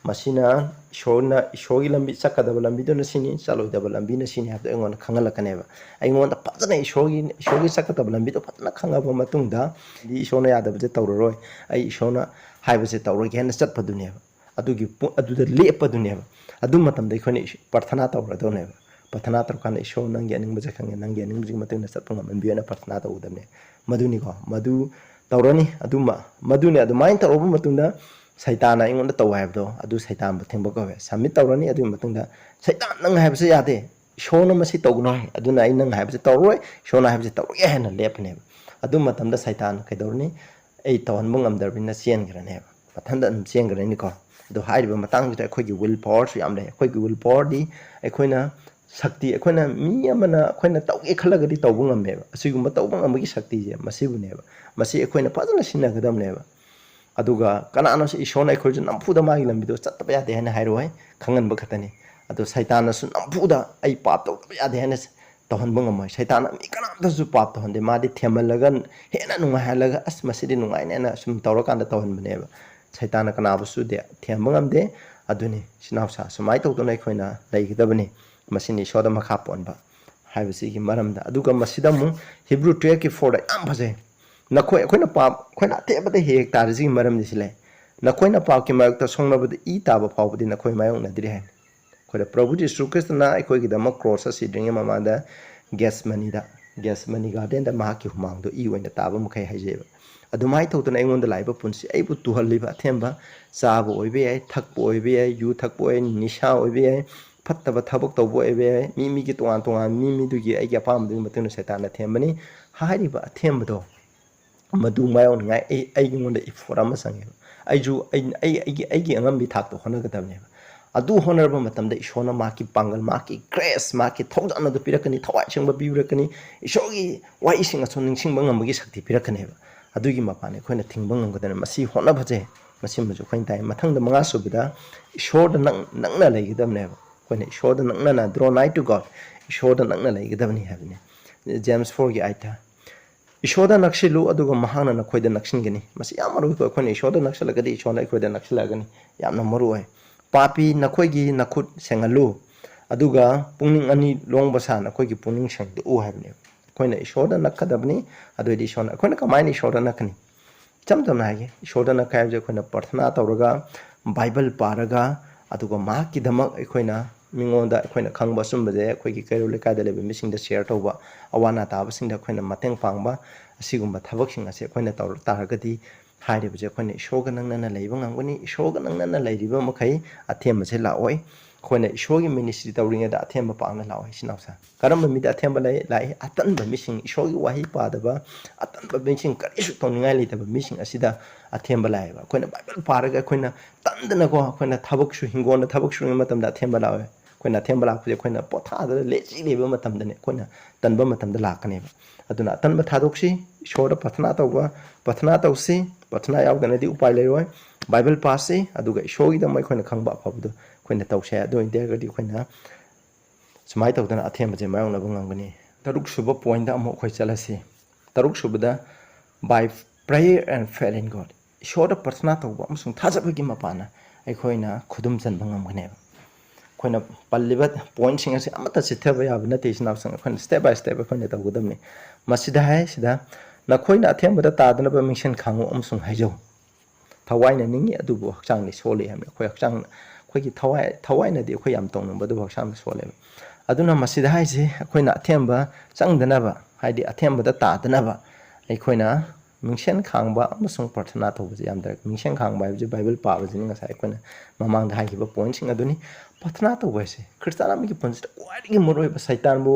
ꯃꯁꯤꯅ ꯏꯁꯣꯔꯅ, ꯏꯁꯣꯔꯒꯤ ꯂꯝꯕꯤ, ꯆꯠꯀꯗꯕ ꯂꯝꯕꯤꯗꯨꯅ ꯁꯤꯅꯤ, ꯆꯠꯂꯣꯏꯗꯕ ꯂꯝꯕꯤꯅ ꯁꯤꯅꯤ ꯍꯥꯏꯕꯗꯣ ꯑꯩꯉꯣꯟꯗ ꯈꯪꯍꯜꯂꯛꯀꯅꯦꯕ꯫ ꯑꯩꯉꯣꯟꯗ ꯐꯖꯅ ꯏꯁꯣꯔꯒꯤ, ꯏꯁꯣꯔꯒꯤ ꯆꯠꯀꯗꯕ ꯂꯝꯕꯤꯗꯣ ꯐꯖꯅ ꯈꯪꯉꯕ ꯃꯇꯨꯡꯗ, "ꯑꯩꯗꯤ ꯏꯁꯣꯔꯅ ꯌꯥꯗꯕꯁꯦ ꯇꯧꯔꯔꯣꯏ, ꯑꯩ ꯏꯁꯣꯔꯅ ꯍꯥꯏꯕꯁꯦ ꯇꯧꯔꯒꯦ" ꯍꯥꯏꯅ ꯆꯠꯄꯗꯨꯅꯦꯕ꯫ ꯑꯗꯨꯒꯤ ꯄꯣ-, ꯑꯗꯨꯗ ꯂꯦꯞꯄꯗꯨꯅꯦꯕ꯫ ꯑꯗꯨ ꯃꯇꯝꯗ ꯑꯩꯈꯣꯏꯅ ꯏꯁ-, ꯄ꯭ꯔꯊꯅꯥ ꯇꯧꯔꯗꯧꯅꯦꯕ꯫ ꯄ꯭ꯔꯊꯅꯥ ꯇꯧꯔꯀꯥꯟꯗ, "ꯏꯁꯣꯔ, ꯅꯪꯒꯤ ꯑꯅꯤꯡꯕꯁꯦ ꯈꯪꯉꯦ, ꯅꯪꯒꯤ ꯑꯅꯤꯡꯕꯁꯤꯒꯤ ꯃꯇꯨꯡ ꯏꯟꯅ ꯆꯠꯄ ꯉꯝꯍꯟꯕꯤꯌꯨ" ꯍꯥꯏꯅ ꯄ꯭ꯔꯊꯅꯥ ꯇꯧꯒꯗꯕꯅꯦ꯫ ꯃꯗꯨꯅꯤꯀꯣ, ꯃꯗꯨ ꯇꯧꯔꯅꯤ꯫ ꯑꯗꯨꯃ, ꯃꯗꯨꯅꯦ꯫ ꯑꯗꯨꯃꯥꯏꯅ ꯇꯧꯔꯕ ꯃꯇꯨꯡꯗ ꯁꯩꯇꯥꯟꯅ ꯑꯩꯉꯣꯟꯗ ꯇꯧ ꯍꯥꯏꯕꯗꯣ, ꯑꯗꯨ ꯁꯩꯇꯥꯟꯕꯨ ꯊꯤꯡꯕ ꯀꯧꯋꯦ꯫ Submit ꯇꯧꯔꯅꯤ꯫ ꯑꯗꯨꯒꯤ ꯃꯇꯨꯡꯗ, "ꯁꯩꯇꯥꯟ, ꯅꯪ ꯍꯥꯏꯕꯁꯦ ꯌꯥꯗꯦ, ꯏꯁꯣꯔꯅ ꯃꯁꯤ ꯇꯧꯒꯅꯨ ꯍꯥꯏ, ꯑꯗꯨꯅ ꯑꯩ ꯅꯪ ꯍꯥꯏꯕꯁꯦ ꯇꯧꯔꯔꯣꯏ, ꯏꯁꯣꯔꯅ ꯍꯥꯏꯕꯁꯦ ꯇꯧꯔꯒꯦ" ꯍꯥꯏꯅ ꯂꯦꯞꯄꯅꯦꯕ꯫ ꯑꯗꯨ ꯃꯇꯝꯗ ꯁꯩꯇꯥꯟ ꯀꯩꯗꯧꯔꯅꯤ? ꯑꯩ ꯇꯧꯍꯟꯕ ꯉꯝꯗ꯭ꯔꯕꯅꯤꯅ ꯆꯦꯟꯈ꯭ꯔꯅꯦꯕ, ꯃꯊꯟꯇ ꯑꯗꯨꯝ ꯆꯦꯟꯈ꯭ꯔꯅꯤꯀꯣ꯫ ꯑꯗꯣ ꯍꯥꯏꯔꯤꯕ ꯃꯇꯥꯡꯁꯤꯗ ꯑꯩꯈꯣꯏꯒꯤ will powerꯁꯨ ꯌꯥꯝ ꯂꯩ꯫ ꯑꯩꯈꯣꯏꯒꯤ will powerꯗꯤ ꯑꯩꯈꯣꯏꯅ ꯁꯛꯇꯤ, ꯑꯩꯈꯣꯏꯅ, ꯃꯤ ꯑꯃꯅ ꯑꯩꯈꯣꯏꯅ ꯇꯧꯒꯦ ꯈꯜꯂꯒꯗꯤ ꯇꯧꯕ ꯉꯝꯃꯦꯕ꯫ ꯑꯁꯤꯒꯨꯝꯕ ꯇꯧꯕ ꯉꯝꯕꯒꯤ ꯁꯛꯇꯤꯁꯦ ꯃꯁꯤꯕꯨꯅꯦꯕ꯫ ꯃꯁꯤ ꯑꯩꯈꯣꯏꯅ ꯐꯖꯅ ꯁꯤꯖꯤꯟꯅꯒꯗꯕꯅꯦꯕ꯫ ꯑꯗꯨꯒ ꯀꯅꯥꯅꯁꯨ ꯏꯁꯣꯔꯅ ꯑꯩꯈꯣꯏꯁꯨ ꯅꯝꯐꯨꯗ ꯃꯥꯒꯤ ꯂꯝꯕꯤꯗꯣ ꯆꯠꯇꯕ ꯌꯥꯗꯦ ꯍꯥꯏꯅ ꯍꯥꯏꯔꯣꯏ, ꯈꯪꯍꯟꯕ ꯈꯛꯇꯅꯤ꯫ ꯑꯗꯣ ꯁꯩꯇꯥꯟꯅꯁꯨ ꯅꯝꯐꯨꯗ "ꯑꯩ ꯄꯥꯞ ꯇꯧꯗꯕ ꯌꯥꯗꯦ" ꯍꯥꯏꯅ ꯇꯧꯍꯟꯕ ꯉꯝꯃꯣꯏ꯫ ꯁꯩꯇꯥꯟꯅ ꯃꯤ ꯀꯅꯥꯝꯇꯁꯨ ꯄꯥꯞ ꯇꯧꯍꯟꯗꯦ꯫ ꯃꯥꯗꯤ ꯊꯦꯝꯍꯜꯂꯒ, ꯍꯦꯟꯅ ꯅꯨꯡꯉꯥꯏꯍꯜꯂꯒ, "ꯑꯁ, ꯃꯁꯤꯗꯤ ꯅꯨꯡꯉꯥꯏꯅꯦꯅ" ꯁꯨꯝ ꯇꯧꯔꯀꯥꯟꯗ ꯇꯧꯍꯟꯕꯅꯦꯕ꯫ ꯁꯩꯇꯥꯟꯅ ꯀꯅꯥꯕꯨꯁꯨ ꯗꯦ-, ꯊꯦꯝꯕ ꯉꯝꯗꯦ꯫ ꯑꯗꯨꯅꯤ, ꯏꯆꯤꯟ ꯏꯅꯥꯎꯁꯥ, ꯁꯨꯃꯥꯏꯅ ꯇꯧꯗꯅ ꯑꯩꯈꯣꯏꯅ ꯂꯩꯒꯗꯕꯅꯤ꯫ ꯃꯁꯤꯅꯤ ꯏꯁꯣꯔꯗ ꯃꯈꯥ ꯄꯣꯟꯕ ꯍꯥꯏꯕꯁꯤꯒꯤ ꯃꯔꯝꯗ꯫ ꯑꯗꯨꯒ ꯃꯁꯤꯗ ꯑꯃꯨꯛ ꯍꯤꯕ꯭ꯔꯨ ꯇꯨꯌꯦꯜꯐꯀꯤ ꯐꯣꯔꯗ ꯌꯥꯝ ꯐꯖꯩ꯫ "ꯅꯈꯣꯏ", ꯑꯩꯈꯣꯏꯅ ꯄꯥꯞ, ꯑꯩꯈꯣꯏꯅ ꯑꯊꯦꯝꯕꯗ ꯍꯦꯛ ꯍꯦꯛ ꯇꯥꯔꯤꯁꯤꯒꯤ ꯃꯔꯝꯗꯤ ꯁꯤ ꯂꯩ, "ꯅꯈꯣꯏꯅ ꯄꯥꯞꯀꯤ ꯃꯥꯌꯣꯛꯇ ꯁꯣꯛꯅꯕꯗ ꯏ ꯇꯥꯕ ꯐꯥꯎꯕꯗꯤ ꯅꯈꯣꯏ ꯃꯥꯌꯣꯛꯅꯗ꯭ꯔꯤ" ꯍꯥꯏꯅ꯫ ꯑꯩꯈꯣꯏꯗ ꯄ꯭ꯔꯚꯨ ꯖꯤꯁꯨ ꯈ꯭ꯔꯤꯁꯇꯅ ꯑꯩꯈꯣꯏꯒꯤꯗꯃꯛ ꯀ꯭ꯔꯣꯁꯇ ꯁꯤꯗ꯭ꯔꯤꯉꯩ ꯃꯃꯥꯡꯗ ꯒꯦꯠꯁꯃꯅꯤꯗ ꯒꯦꯁꯃꯅꯤ ꯒꯥꯔꯗꯦꯟꯗ ꯃꯍꯥꯛꯀꯤ ꯍꯨꯃꯥꯡꯗꯣ ꯏ ꯑꯣꯏꯅ ꯇꯥꯕ ꯃꯈꯩ ꯍꯥꯏꯖꯩꯕ꯫ ꯑꯗꯨꯃꯥꯏꯅ ꯇꯧꯗꯅ ꯑꯩꯉꯣꯟꯗ ꯂꯥꯛꯏꯕ ꯄꯨꯟꯁꯤ, ꯑꯩꯕꯨ ꯇꯨꯍꯜꯂꯤꯕ ꯑꯊꯦꯝꯕ, ꯆꯥꯕ ꯑꯣꯏꯕ ꯌꯥꯏ, ꯊꯛꯄ ꯑꯣꯏꯕ ꯌꯥꯏ, ꯌꯨ ꯊꯛꯄ ꯑꯣꯏ, ꯅꯤꯁꯥ ꯑꯣꯏꯕ ꯌꯥꯏ, ꯐꯠꯇꯕ ꯊꯕꯛ ꯇꯧꯕ ꯑꯣꯏꯕ ꯌꯥꯏ, ꯃꯤ ꯃꯤꯒꯤ ꯇꯣꯉꯥꯟ ꯇꯣꯉꯥꯟ, ꯃꯤ ꯃꯤꯗꯨꯒꯤ ꯑꯩꯒꯤ ꯑꯄꯥꯝꯕꯗꯨꯒꯤ ꯃꯇꯨꯡ ꯏꯟꯅ ꯁꯩꯇꯥꯟꯅ ꯊꯦꯝꯕꯅꯤ꯫ ꯍꯥꯏꯔꯤꯕ ꯑꯊꯦꯝꯕꯗꯣ ꯃꯗꯨ ꯃꯥꯌꯣꯛꯅꯉꯥꯏ ꯑꯩ, ꯑꯩꯉꯣꯟꯗ effort ꯑꯃ ꯆꯪꯉꯦꯕ꯫ ꯑꯩꯁꯨ ꯑꯩ, ꯑꯩ, ꯑꯩꯒꯤ, ꯑꯩꯒꯤ ꯑꯉꯝꯕꯤ ꯊꯥꯛꯇ ꯍꯣꯠꯅꯒꯗꯕꯅꯦꯕ꯫ ꯑꯗꯨ ꯍꯣꯠꯅꯔꯕ ꯃꯇꯝꯗ ꯏꯁꯣꯔꯅ ꯃꯍꯥꯛꯀꯤ ꯄꯥꯡꯒꯜ, ꯃꯍꯥꯛꯀꯤ grace, ꯃꯍꯥꯛꯀꯤ ꯊꯧꯖꯥꯜ ꯑꯗꯨ ꯄꯤꯔꯛꯀꯅꯤ, ꯊꯋꯥꯏ ꯑꯁꯦꯡꯕ ꯄꯤꯕꯤꯔꯛꯀꯅꯤ, ꯏꯁꯣꯔꯒꯤ ꯋꯥꯍꯩꯁꯤꯡ ꯑꯁꯨ ꯅꯤꯡꯁꯤꯡꯕ ꯉꯝꯕꯒꯤ ꯁꯛꯇꯤ ꯄꯤꯔꯛꯀꯅꯦꯕ꯫ ꯑꯗꯨꯒꯤ ꯃꯄꯥꯟꯅ ꯑꯩꯈꯣꯏꯅ ꯊꯤꯡꯕ ꯉꯝꯒꯗꯕꯅꯤ꯫ ꯃꯁꯤ ꯍꯣꯠꯅꯕꯁꯦ, ꯃꯁꯤꯃꯁꯨ ꯑꯩꯈꯣꯏꯅ ꯇꯥꯏ꯫ ꯃꯊꯪꯗ ꯃꯉꯥ ꯁꯨꯕꯗ ꯏꯁꯣꯔꯗ ꯅꯛ-, ꯅꯛꯅ ꯂꯩꯒꯗꯕꯅꯦꯕ꯫ ꯑꯩꯈꯣꯏꯅ ꯏꯁꯣꯔꯗ ꯅꯛꯅꯅ, draw nigh to God, ꯏꯁꯣꯔꯗ ꯅꯛꯅ ꯂꯩꯒꯗꯕꯅꯤ ꯍꯥꯏꯕꯅꯤ꯫ James four ꯒꯤ eight ꯇ, "ꯏꯁꯣꯔꯗ ꯅꯛꯁꯤꯜꯂꯨ, ꯑꯗꯨꯒ ꯃꯍꯥꯛꯅ ꯅꯈꯣꯏꯗ ꯅꯛꯁꯤꯟꯒꯅꯤ"꯫ ꯃꯁꯤ ꯌꯥꯝ ꯃꯔꯨ ꯑꯣꯏꯀꯣ꯫ ꯑꯩꯈꯣꯏꯅ ꯏꯁꯣꯔꯗ ꯅꯛꯁꯤꯜꯂꯒꯗꯤ ꯏꯁꯣꯔꯅ ꯑꯩꯈꯣꯏꯗ ꯅꯛꯁꯤꯜꯂꯛꯑꯒꯅꯤ꯫ ꯌꯥꯝꯅ ꯃꯔꯨ ꯑꯣꯏ꯫ "ꯄꯥꯄꯤ, ꯅꯈꯣꯏꯒꯤ ꯅꯈꯨꯠ ꯁꯦꯡꯍꯜꯂꯨ, ꯑꯗꯨꯒ ꯄꯨꯛꯅꯤꯡ ꯑꯅꯤ ꯂꯣꯡꯕ ꯁꯥ ꯅꯈꯣꯏꯒꯤ ꯄꯨꯛꯅꯤꯡ ꯁꯦꯡꯗꯣꯛꯎ" ꯍꯥꯏꯕꯅꯦꯕ꯫ ꯑꯩꯈꯣꯏꯅ ꯏꯁꯣꯔꯗ ꯅꯛꯀꯗꯕꯅꯤ꯫ ꯑꯗꯨꯑꯣꯏꯗꯤ ꯏꯁꯣꯔꯅ, ꯑꯩꯈꯣꯏꯅ ꯀꯃꯥꯏꯅ ꯏꯁꯣꯔꯗ ꯅꯛꯀꯅꯤ? ꯏꯆꯝ ꯆꯝꯅ ꯍꯥꯏꯒꯦ, ꯏꯁꯣꯔꯗ ꯅꯛꯀꯦ ꯍꯥꯏꯕꯁꯦ ꯑꯩꯈꯣꯏꯅ ꯄ꯭ꯔꯊꯅꯥ ꯇꯧꯔꯒ, ꯕꯥꯏꯕꯜ ꯄꯥꯔꯒ, ꯑꯗꯨꯒ ꯃꯍꯥꯛꯀꯤꯗꯃꯛ ꯑꯩꯈꯣꯏꯅ, ꯃꯤꯉꯣꯟꯗ ꯑꯩꯈꯣꯏꯅ ꯈꯪꯕ ꯑꯆꯨꯝꯕꯁꯦ ꯑꯩꯈꯣꯏꯒꯤ ꯀꯩꯔꯣꯜ ꯂꯩꯀꯥꯏꯗ ꯂꯩꯕ ꯃꯤꯁꯤꯡꯗ share ꯇꯧꯕ, ꯑꯋꯥ ꯑꯅꯥ ꯇꯥꯕꯁꯤꯡꯗ ꯑꯩꯈꯣꯏꯅ ꯃꯇꯦꯡ ꯄꯥꯡꯕ, ꯑꯁꯤꯒꯨꯝꯕ ꯊꯕꯛꯁꯤꯡ ꯑꯁꯦ ꯑꯩꯈꯣꯏꯅ ꯇꯧꯔꯛ ꯇꯥꯔꯒꯗꯤ ꯍꯥꯏꯔꯤꯕꯁꯦ ꯑꯩꯈꯣꯏꯅ ꯏꯁꯣꯔꯒ ꯅꯛꯅꯅ ꯂꯩꯕ ꯉꯝꯒꯅꯤ꯫ ꯏꯁꯣꯔꯒ ꯅꯛꯅꯅ ꯂꯩꯔꯤꯕ ꯃꯈꯩ ꯑꯊꯦꯝꯕꯁꯦ ꯂꯥꯛꯑꯣꯏ꯫ ꯑꯩꯈꯣꯏꯅ ꯏꯁꯣꯔꯒꯤ ministry ꯇꯧꯔꯤꯉꯩꯗ ꯑꯊꯦꯝꯕ ꯄꯥꯛꯅ ꯂꯥꯛꯑꯣꯏ, ꯏꯆꯤꯟ ꯏꯅꯥꯎꯁꯦ꯫ ꯀꯔꯝꯕ ꯃꯤꯗ ꯑꯊꯦꯝꯕ ꯂꯩ? ꯂꯥꯛꯏ? ꯑꯇꯟꯕ ꯃꯤꯁꯤꯡ, ꯏꯁꯣꯔꯒꯤ ꯋꯥꯍꯩ ꯄꯥꯗꯕ, ꯑꯇꯟꯕ ꯃꯤꯁꯤꯡ, ꯀꯔꯤꯁꯨ ꯇꯧꯅꯤꯡꯉꯥꯏ ꯂꯩꯇꯕ ꯃꯤꯁꯤꯡ ꯑꯁꯤꯗ ꯑꯊꯦꯝꯕ ꯂꯥꯛꯑꯦꯕ꯫ ꯑꯩꯈꯣꯏꯅ ꯕꯥꯏꯕꯜ ꯄꯥꯔꯒ ꯑꯩꯈꯣꯏꯅ ꯇꯟꯗꯅꯀꯣ, ꯑꯩꯈꯣꯏꯅ ꯊꯕꯛꯁꯨ, ꯍꯤꯡꯒꯣꯜꯗ ꯊꯕꯛ ꯁꯨꯔꯤꯉꯩ ꯃꯇꯝꯗ ꯑꯊꯦꯝꯕ ꯂꯥꯛꯑꯣꯏ꯫ ꯑꯩꯈꯣꯏꯅ ꯑꯊꯦꯝꯕ ꯂꯥꯛꯄꯁꯦ ꯑꯩꯈꯣꯏꯅ ꯄꯣꯊꯥꯗꯅ lazy ꯂꯩꯕ ꯃꯇꯝꯗꯅꯦ, ꯑꯩꯈꯣꯏꯅ ꯇꯟꯕ ꯃꯇꯝꯗ ꯂꯥꯛꯀꯅꯦꯕ꯫ ꯑꯗꯨꯅ ꯑꯇꯟꯕ ꯊꯥꯗꯣꯛꯁꯤ, ꯏꯁꯣꯔꯗ ꯄ꯭ꯔꯊꯅꯥ ꯇꯧꯕ, ꯄ꯭ꯔꯊꯅꯥ ꯇꯧꯁꯤ꯫ ꯄ꯭ꯔꯊꯅꯥ ꯌꯥꯎꯗꯅꯗꯤ ꯎꯄꯥꯏ ꯂꯩꯔꯣꯏ꯫ ꯕꯥꯏꯕꯜ ꯄꯥꯁꯤ, ꯑꯗꯨꯒ ꯏꯁꯣꯔꯒꯤꯗꯃꯛ ꯑꯩꯈꯣꯏꯅ ꯈꯪꯕ ꯑꯐꯕꯗꯣ ꯑꯩꯈꯣꯏꯅ ꯇꯧꯁꯦ꯫ ꯑꯗꯨ ꯑꯣꯏꯇꯥꯔꯒꯗꯤ ꯑꯩꯈꯣꯏꯅ ꯁꯨꯃꯥꯏꯅ ꯇꯧꯗꯅ ꯑꯊꯦꯝꯕꯁꯦ ꯃꯥꯌꯣꯛꯅꯕ ꯉꯝꯒꯅꯤ꯫ ꯇꯔꯨꯛ ꯁꯨꯕ point ꯑꯃꯨꯛ ꯑꯩꯈꯣꯏ ꯆꯠꯂꯁꯤ꯫ ꯇꯔꯨꯛ ꯁꯨꯕꯗ, "By prayer and faith in God", ꯏꯁꯣꯔꯗ ꯄ꯭ꯔꯊꯅꯥ ꯇꯧꯕ ꯑꯃꯁꯨꯡ ꯊꯥꯖꯕꯒꯤ ꯃꯄꯥꯟꯅ ꯑꯩꯈꯣꯏꯅ ꯈꯨꯗꯨꯝ ꯆꯟꯕ ꯉꯝꯒꯅꯦꯕ꯫ ꯑꯩꯈꯣꯏꯅ ꯄꯜꯂꯤꯕ pointꯁꯤꯡ ꯑꯁꯤ ꯑꯃꯠꯇ ꯆꯤꯠꯊꯕ ꯌꯥꯕ ꯅꯠꯇꯦ, ꯏꯆꯤꯟ ꯏꯅꯥꯎꯁꯤꯡ꯫ ꯑꯩꯈꯣꯏꯅ step by step ꯑꯩꯈꯣꯏꯅ ꯇꯧꯒꯗꯕꯅꯤ꯫ ꯃꯁꯤꯗ ꯍꯥꯏ, ꯁꯤꯗ, "ꯅꯈꯣꯏꯅ ꯑꯊꯦꯝꯕꯗ ꯇꯥꯗꯅꯕ ꯃꯤꯡꯁꯦꯜ ꯈꯥꯡꯉꯨ ꯑꯃꯁꯨꯡ ꯍꯥꯏꯖꯧ"꯫ ꯊꯋꯥꯏꯅ ꯅꯤꯡꯏ, ꯑꯗꯨꯕꯨ ꯍꯛꯆꯥꯡꯗꯤ ꯁꯣꯜꯂꯤ ꯍꯥꯏꯕꯅꯤ꯫ ꯑꯩꯈꯣꯏ ꯍꯛꯆꯥꯡ, ꯑꯩꯈꯣꯏꯒꯤ ꯊꯋꯥꯏ, ꯊꯋꯥꯏꯅꯗꯤ ꯑꯩꯈꯣꯏ ꯌꯥꯝ ꯇꯧꯅꯤꯡꯕ, ꯑꯗꯨꯕꯨ ꯍꯛꯆꯥꯡꯗ ꯁꯣꯜꯂꯦꯕ꯫ ꯑꯗꯨꯅ ꯃꯁꯤꯗ ꯍꯥꯏꯁꯤ ꯑꯩꯈꯣꯏꯅ ꯑꯊꯦꯝꯕ ꯆꯪꯗꯅꯕ, ꯍꯥꯏꯗꯤ ꯑꯊꯦꯝꯕꯗ ꯇꯥꯗꯅꯕ ꯑꯩꯈꯣꯏꯅ ꯃꯤꯡꯁꯦꯟ ꯈꯥꯡꯕ ꯑꯃꯁꯨꯡ ꯄ꯭ꯔꯊꯅꯥ ꯇꯧꯕꯁꯤ ꯌꯥꯝ ꯗꯔꯀꯥꯔ꯫ ꯃꯤꯡꯁꯦꯟ ꯈꯥꯡꯕ ꯍꯥꯏꯕꯁꯤ ꯕꯥꯏꯕꯜ ꯄꯥꯕꯁꯤꯅꯤ, ꯉꯁꯥꯏ ꯑꯩꯈꯣꯏꯅ ꯃꯃꯥꯡꯗ ꯍꯥꯏꯈꯤꯕ ꯄꯣꯏꯟꯁꯤꯡ ꯑꯗꯨꯅꯤ꯫ ꯄ꯭ꯔꯊꯅꯥ ꯇꯧꯕ ꯍꯥꯏꯁꯦ ꯈ꯭ꯔꯤꯁꯇꯥꯟ ꯑꯃꯒꯤ ꯄꯨꯟꯁꯤꯗ ꯈ꯭ꯋꯥꯏꯗꯒꯤ ꯃꯔꯨꯑꯣꯏꯕ, ꯁꯩꯇꯥꯟꯕꯨ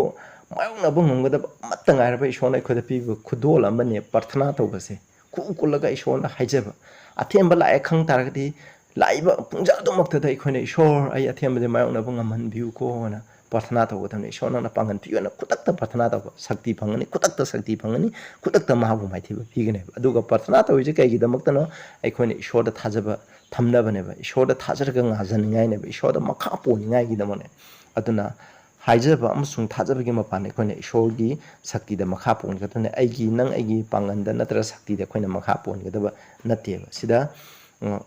ꯃꯥꯌꯣꯛꯅꯕ ꯉꯝꯒꯗꯕ ꯑꯃꯠꯇ ꯉꯥꯏꯔꯕ ꯏꯁꯣꯔꯅ ꯑꯩꯈꯣꯏꯗ ꯄꯤꯕ ꯈꯨꯗꯣꯜ ꯑꯃꯅꯦ ꯄ꯭ꯔꯊꯅꯥ ꯇꯧꯕꯁꯦ꯫ ꯀꯨ ꯀꯨꯜꯂꯒ ꯏꯁꯣꯔꯗ ꯍꯥꯏꯖꯕ, ꯑꯊꯦꯝꯕ ꯂꯥꯛꯑꯦ ꯈꯪ ꯇꯥꯔꯒꯗꯤ ꯂꯥꯛꯏꯕ ꯄꯨꯡꯖꯥꯗꯨꯃꯛꯇꯗ ꯑꯩꯈꯣꯏꯅ "ꯏꯁꯣꯔ, ꯑꯩ ꯑꯊꯦꯝꯕꯗꯤ ꯃꯥꯌꯣꯛꯅꯕ ꯉꯝꯍꯟꯕꯤꯌꯨꯀꯣ" ꯍꯥꯏꯅ ꯄ꯭ꯔꯊꯅꯥ ꯇꯧꯒꯗꯕꯅꯤ꯫ "ꯏꯁꯣꯔ, ꯅꯪꯅ ꯄꯥꯡꯒꯟ ꯄꯤꯌꯨ" ꯍꯥꯏꯅ ꯈꯨꯗꯛꯇ ꯄ꯭ꯔꯊꯅꯥ ꯇꯧꯕ, ꯁꯛꯇꯤ ꯐꯪꯒꯅꯤ, ꯈꯨꯗꯛꯇ ꯁꯛꯇꯤ ꯐꯪꯒꯅꯤ, ꯈꯨꯗꯛꯇ ꯃꯍꯥꯛꯄꯨ ꯃꯥꯏꯊꯤꯕ ꯄꯤꯒꯅꯦꯕ꯫ ꯑꯗꯨꯒ ꯄ꯭ꯔꯊꯅꯥ ꯇꯧꯔꯤꯁꯦ ꯀꯩꯒꯤꯗꯃꯛꯇꯅꯣ? ꯑꯩꯈꯣꯏꯅ ꯏꯁꯣꯔꯗ ꯊꯥꯖꯕ ꯊꯝꯅꯕꯅꯦꯕ, ꯏꯁꯣꯔꯗ ꯊꯥꯖꯔꯒ ꯉꯥꯖꯅꯤꯡꯉꯥꯏꯅꯦꯕ, ꯏꯁꯣꯔꯗ ꯃꯈꯥ ꯄꯣꯟꯅꯤꯡꯉꯥꯏꯒꯤꯗꯃꯛꯅꯦ꯫ ꯑꯗꯨꯅ ꯍꯥꯏꯖꯕ ꯑꯃꯁꯨꯡ ꯊꯥꯖꯕꯒꯤ ꯃꯄꯥꯟ ꯑꯩꯈꯣꯏꯅ ꯏꯁꯣꯔꯒꯤ ꯁꯛꯇꯤꯗ ꯃꯈꯥ ꯄꯣꯟꯒꯗꯕꯅꯤ꯫ ꯑꯩꯒꯤ, ꯅꯪ ꯑꯩꯒꯤ ꯄꯥꯡꯒꯟꯗ ꯅꯠꯇ꯭ꯔꯒ ꯁꯛꯇꯤꯗ ꯑꯩꯈꯣꯏꯅ ꯃꯈꯥ ꯄꯣꯟꯒꯗꯕ ꯅꯠꯇꯦꯕ꯫ ꯁꯤꯗ, ꯎꯝ,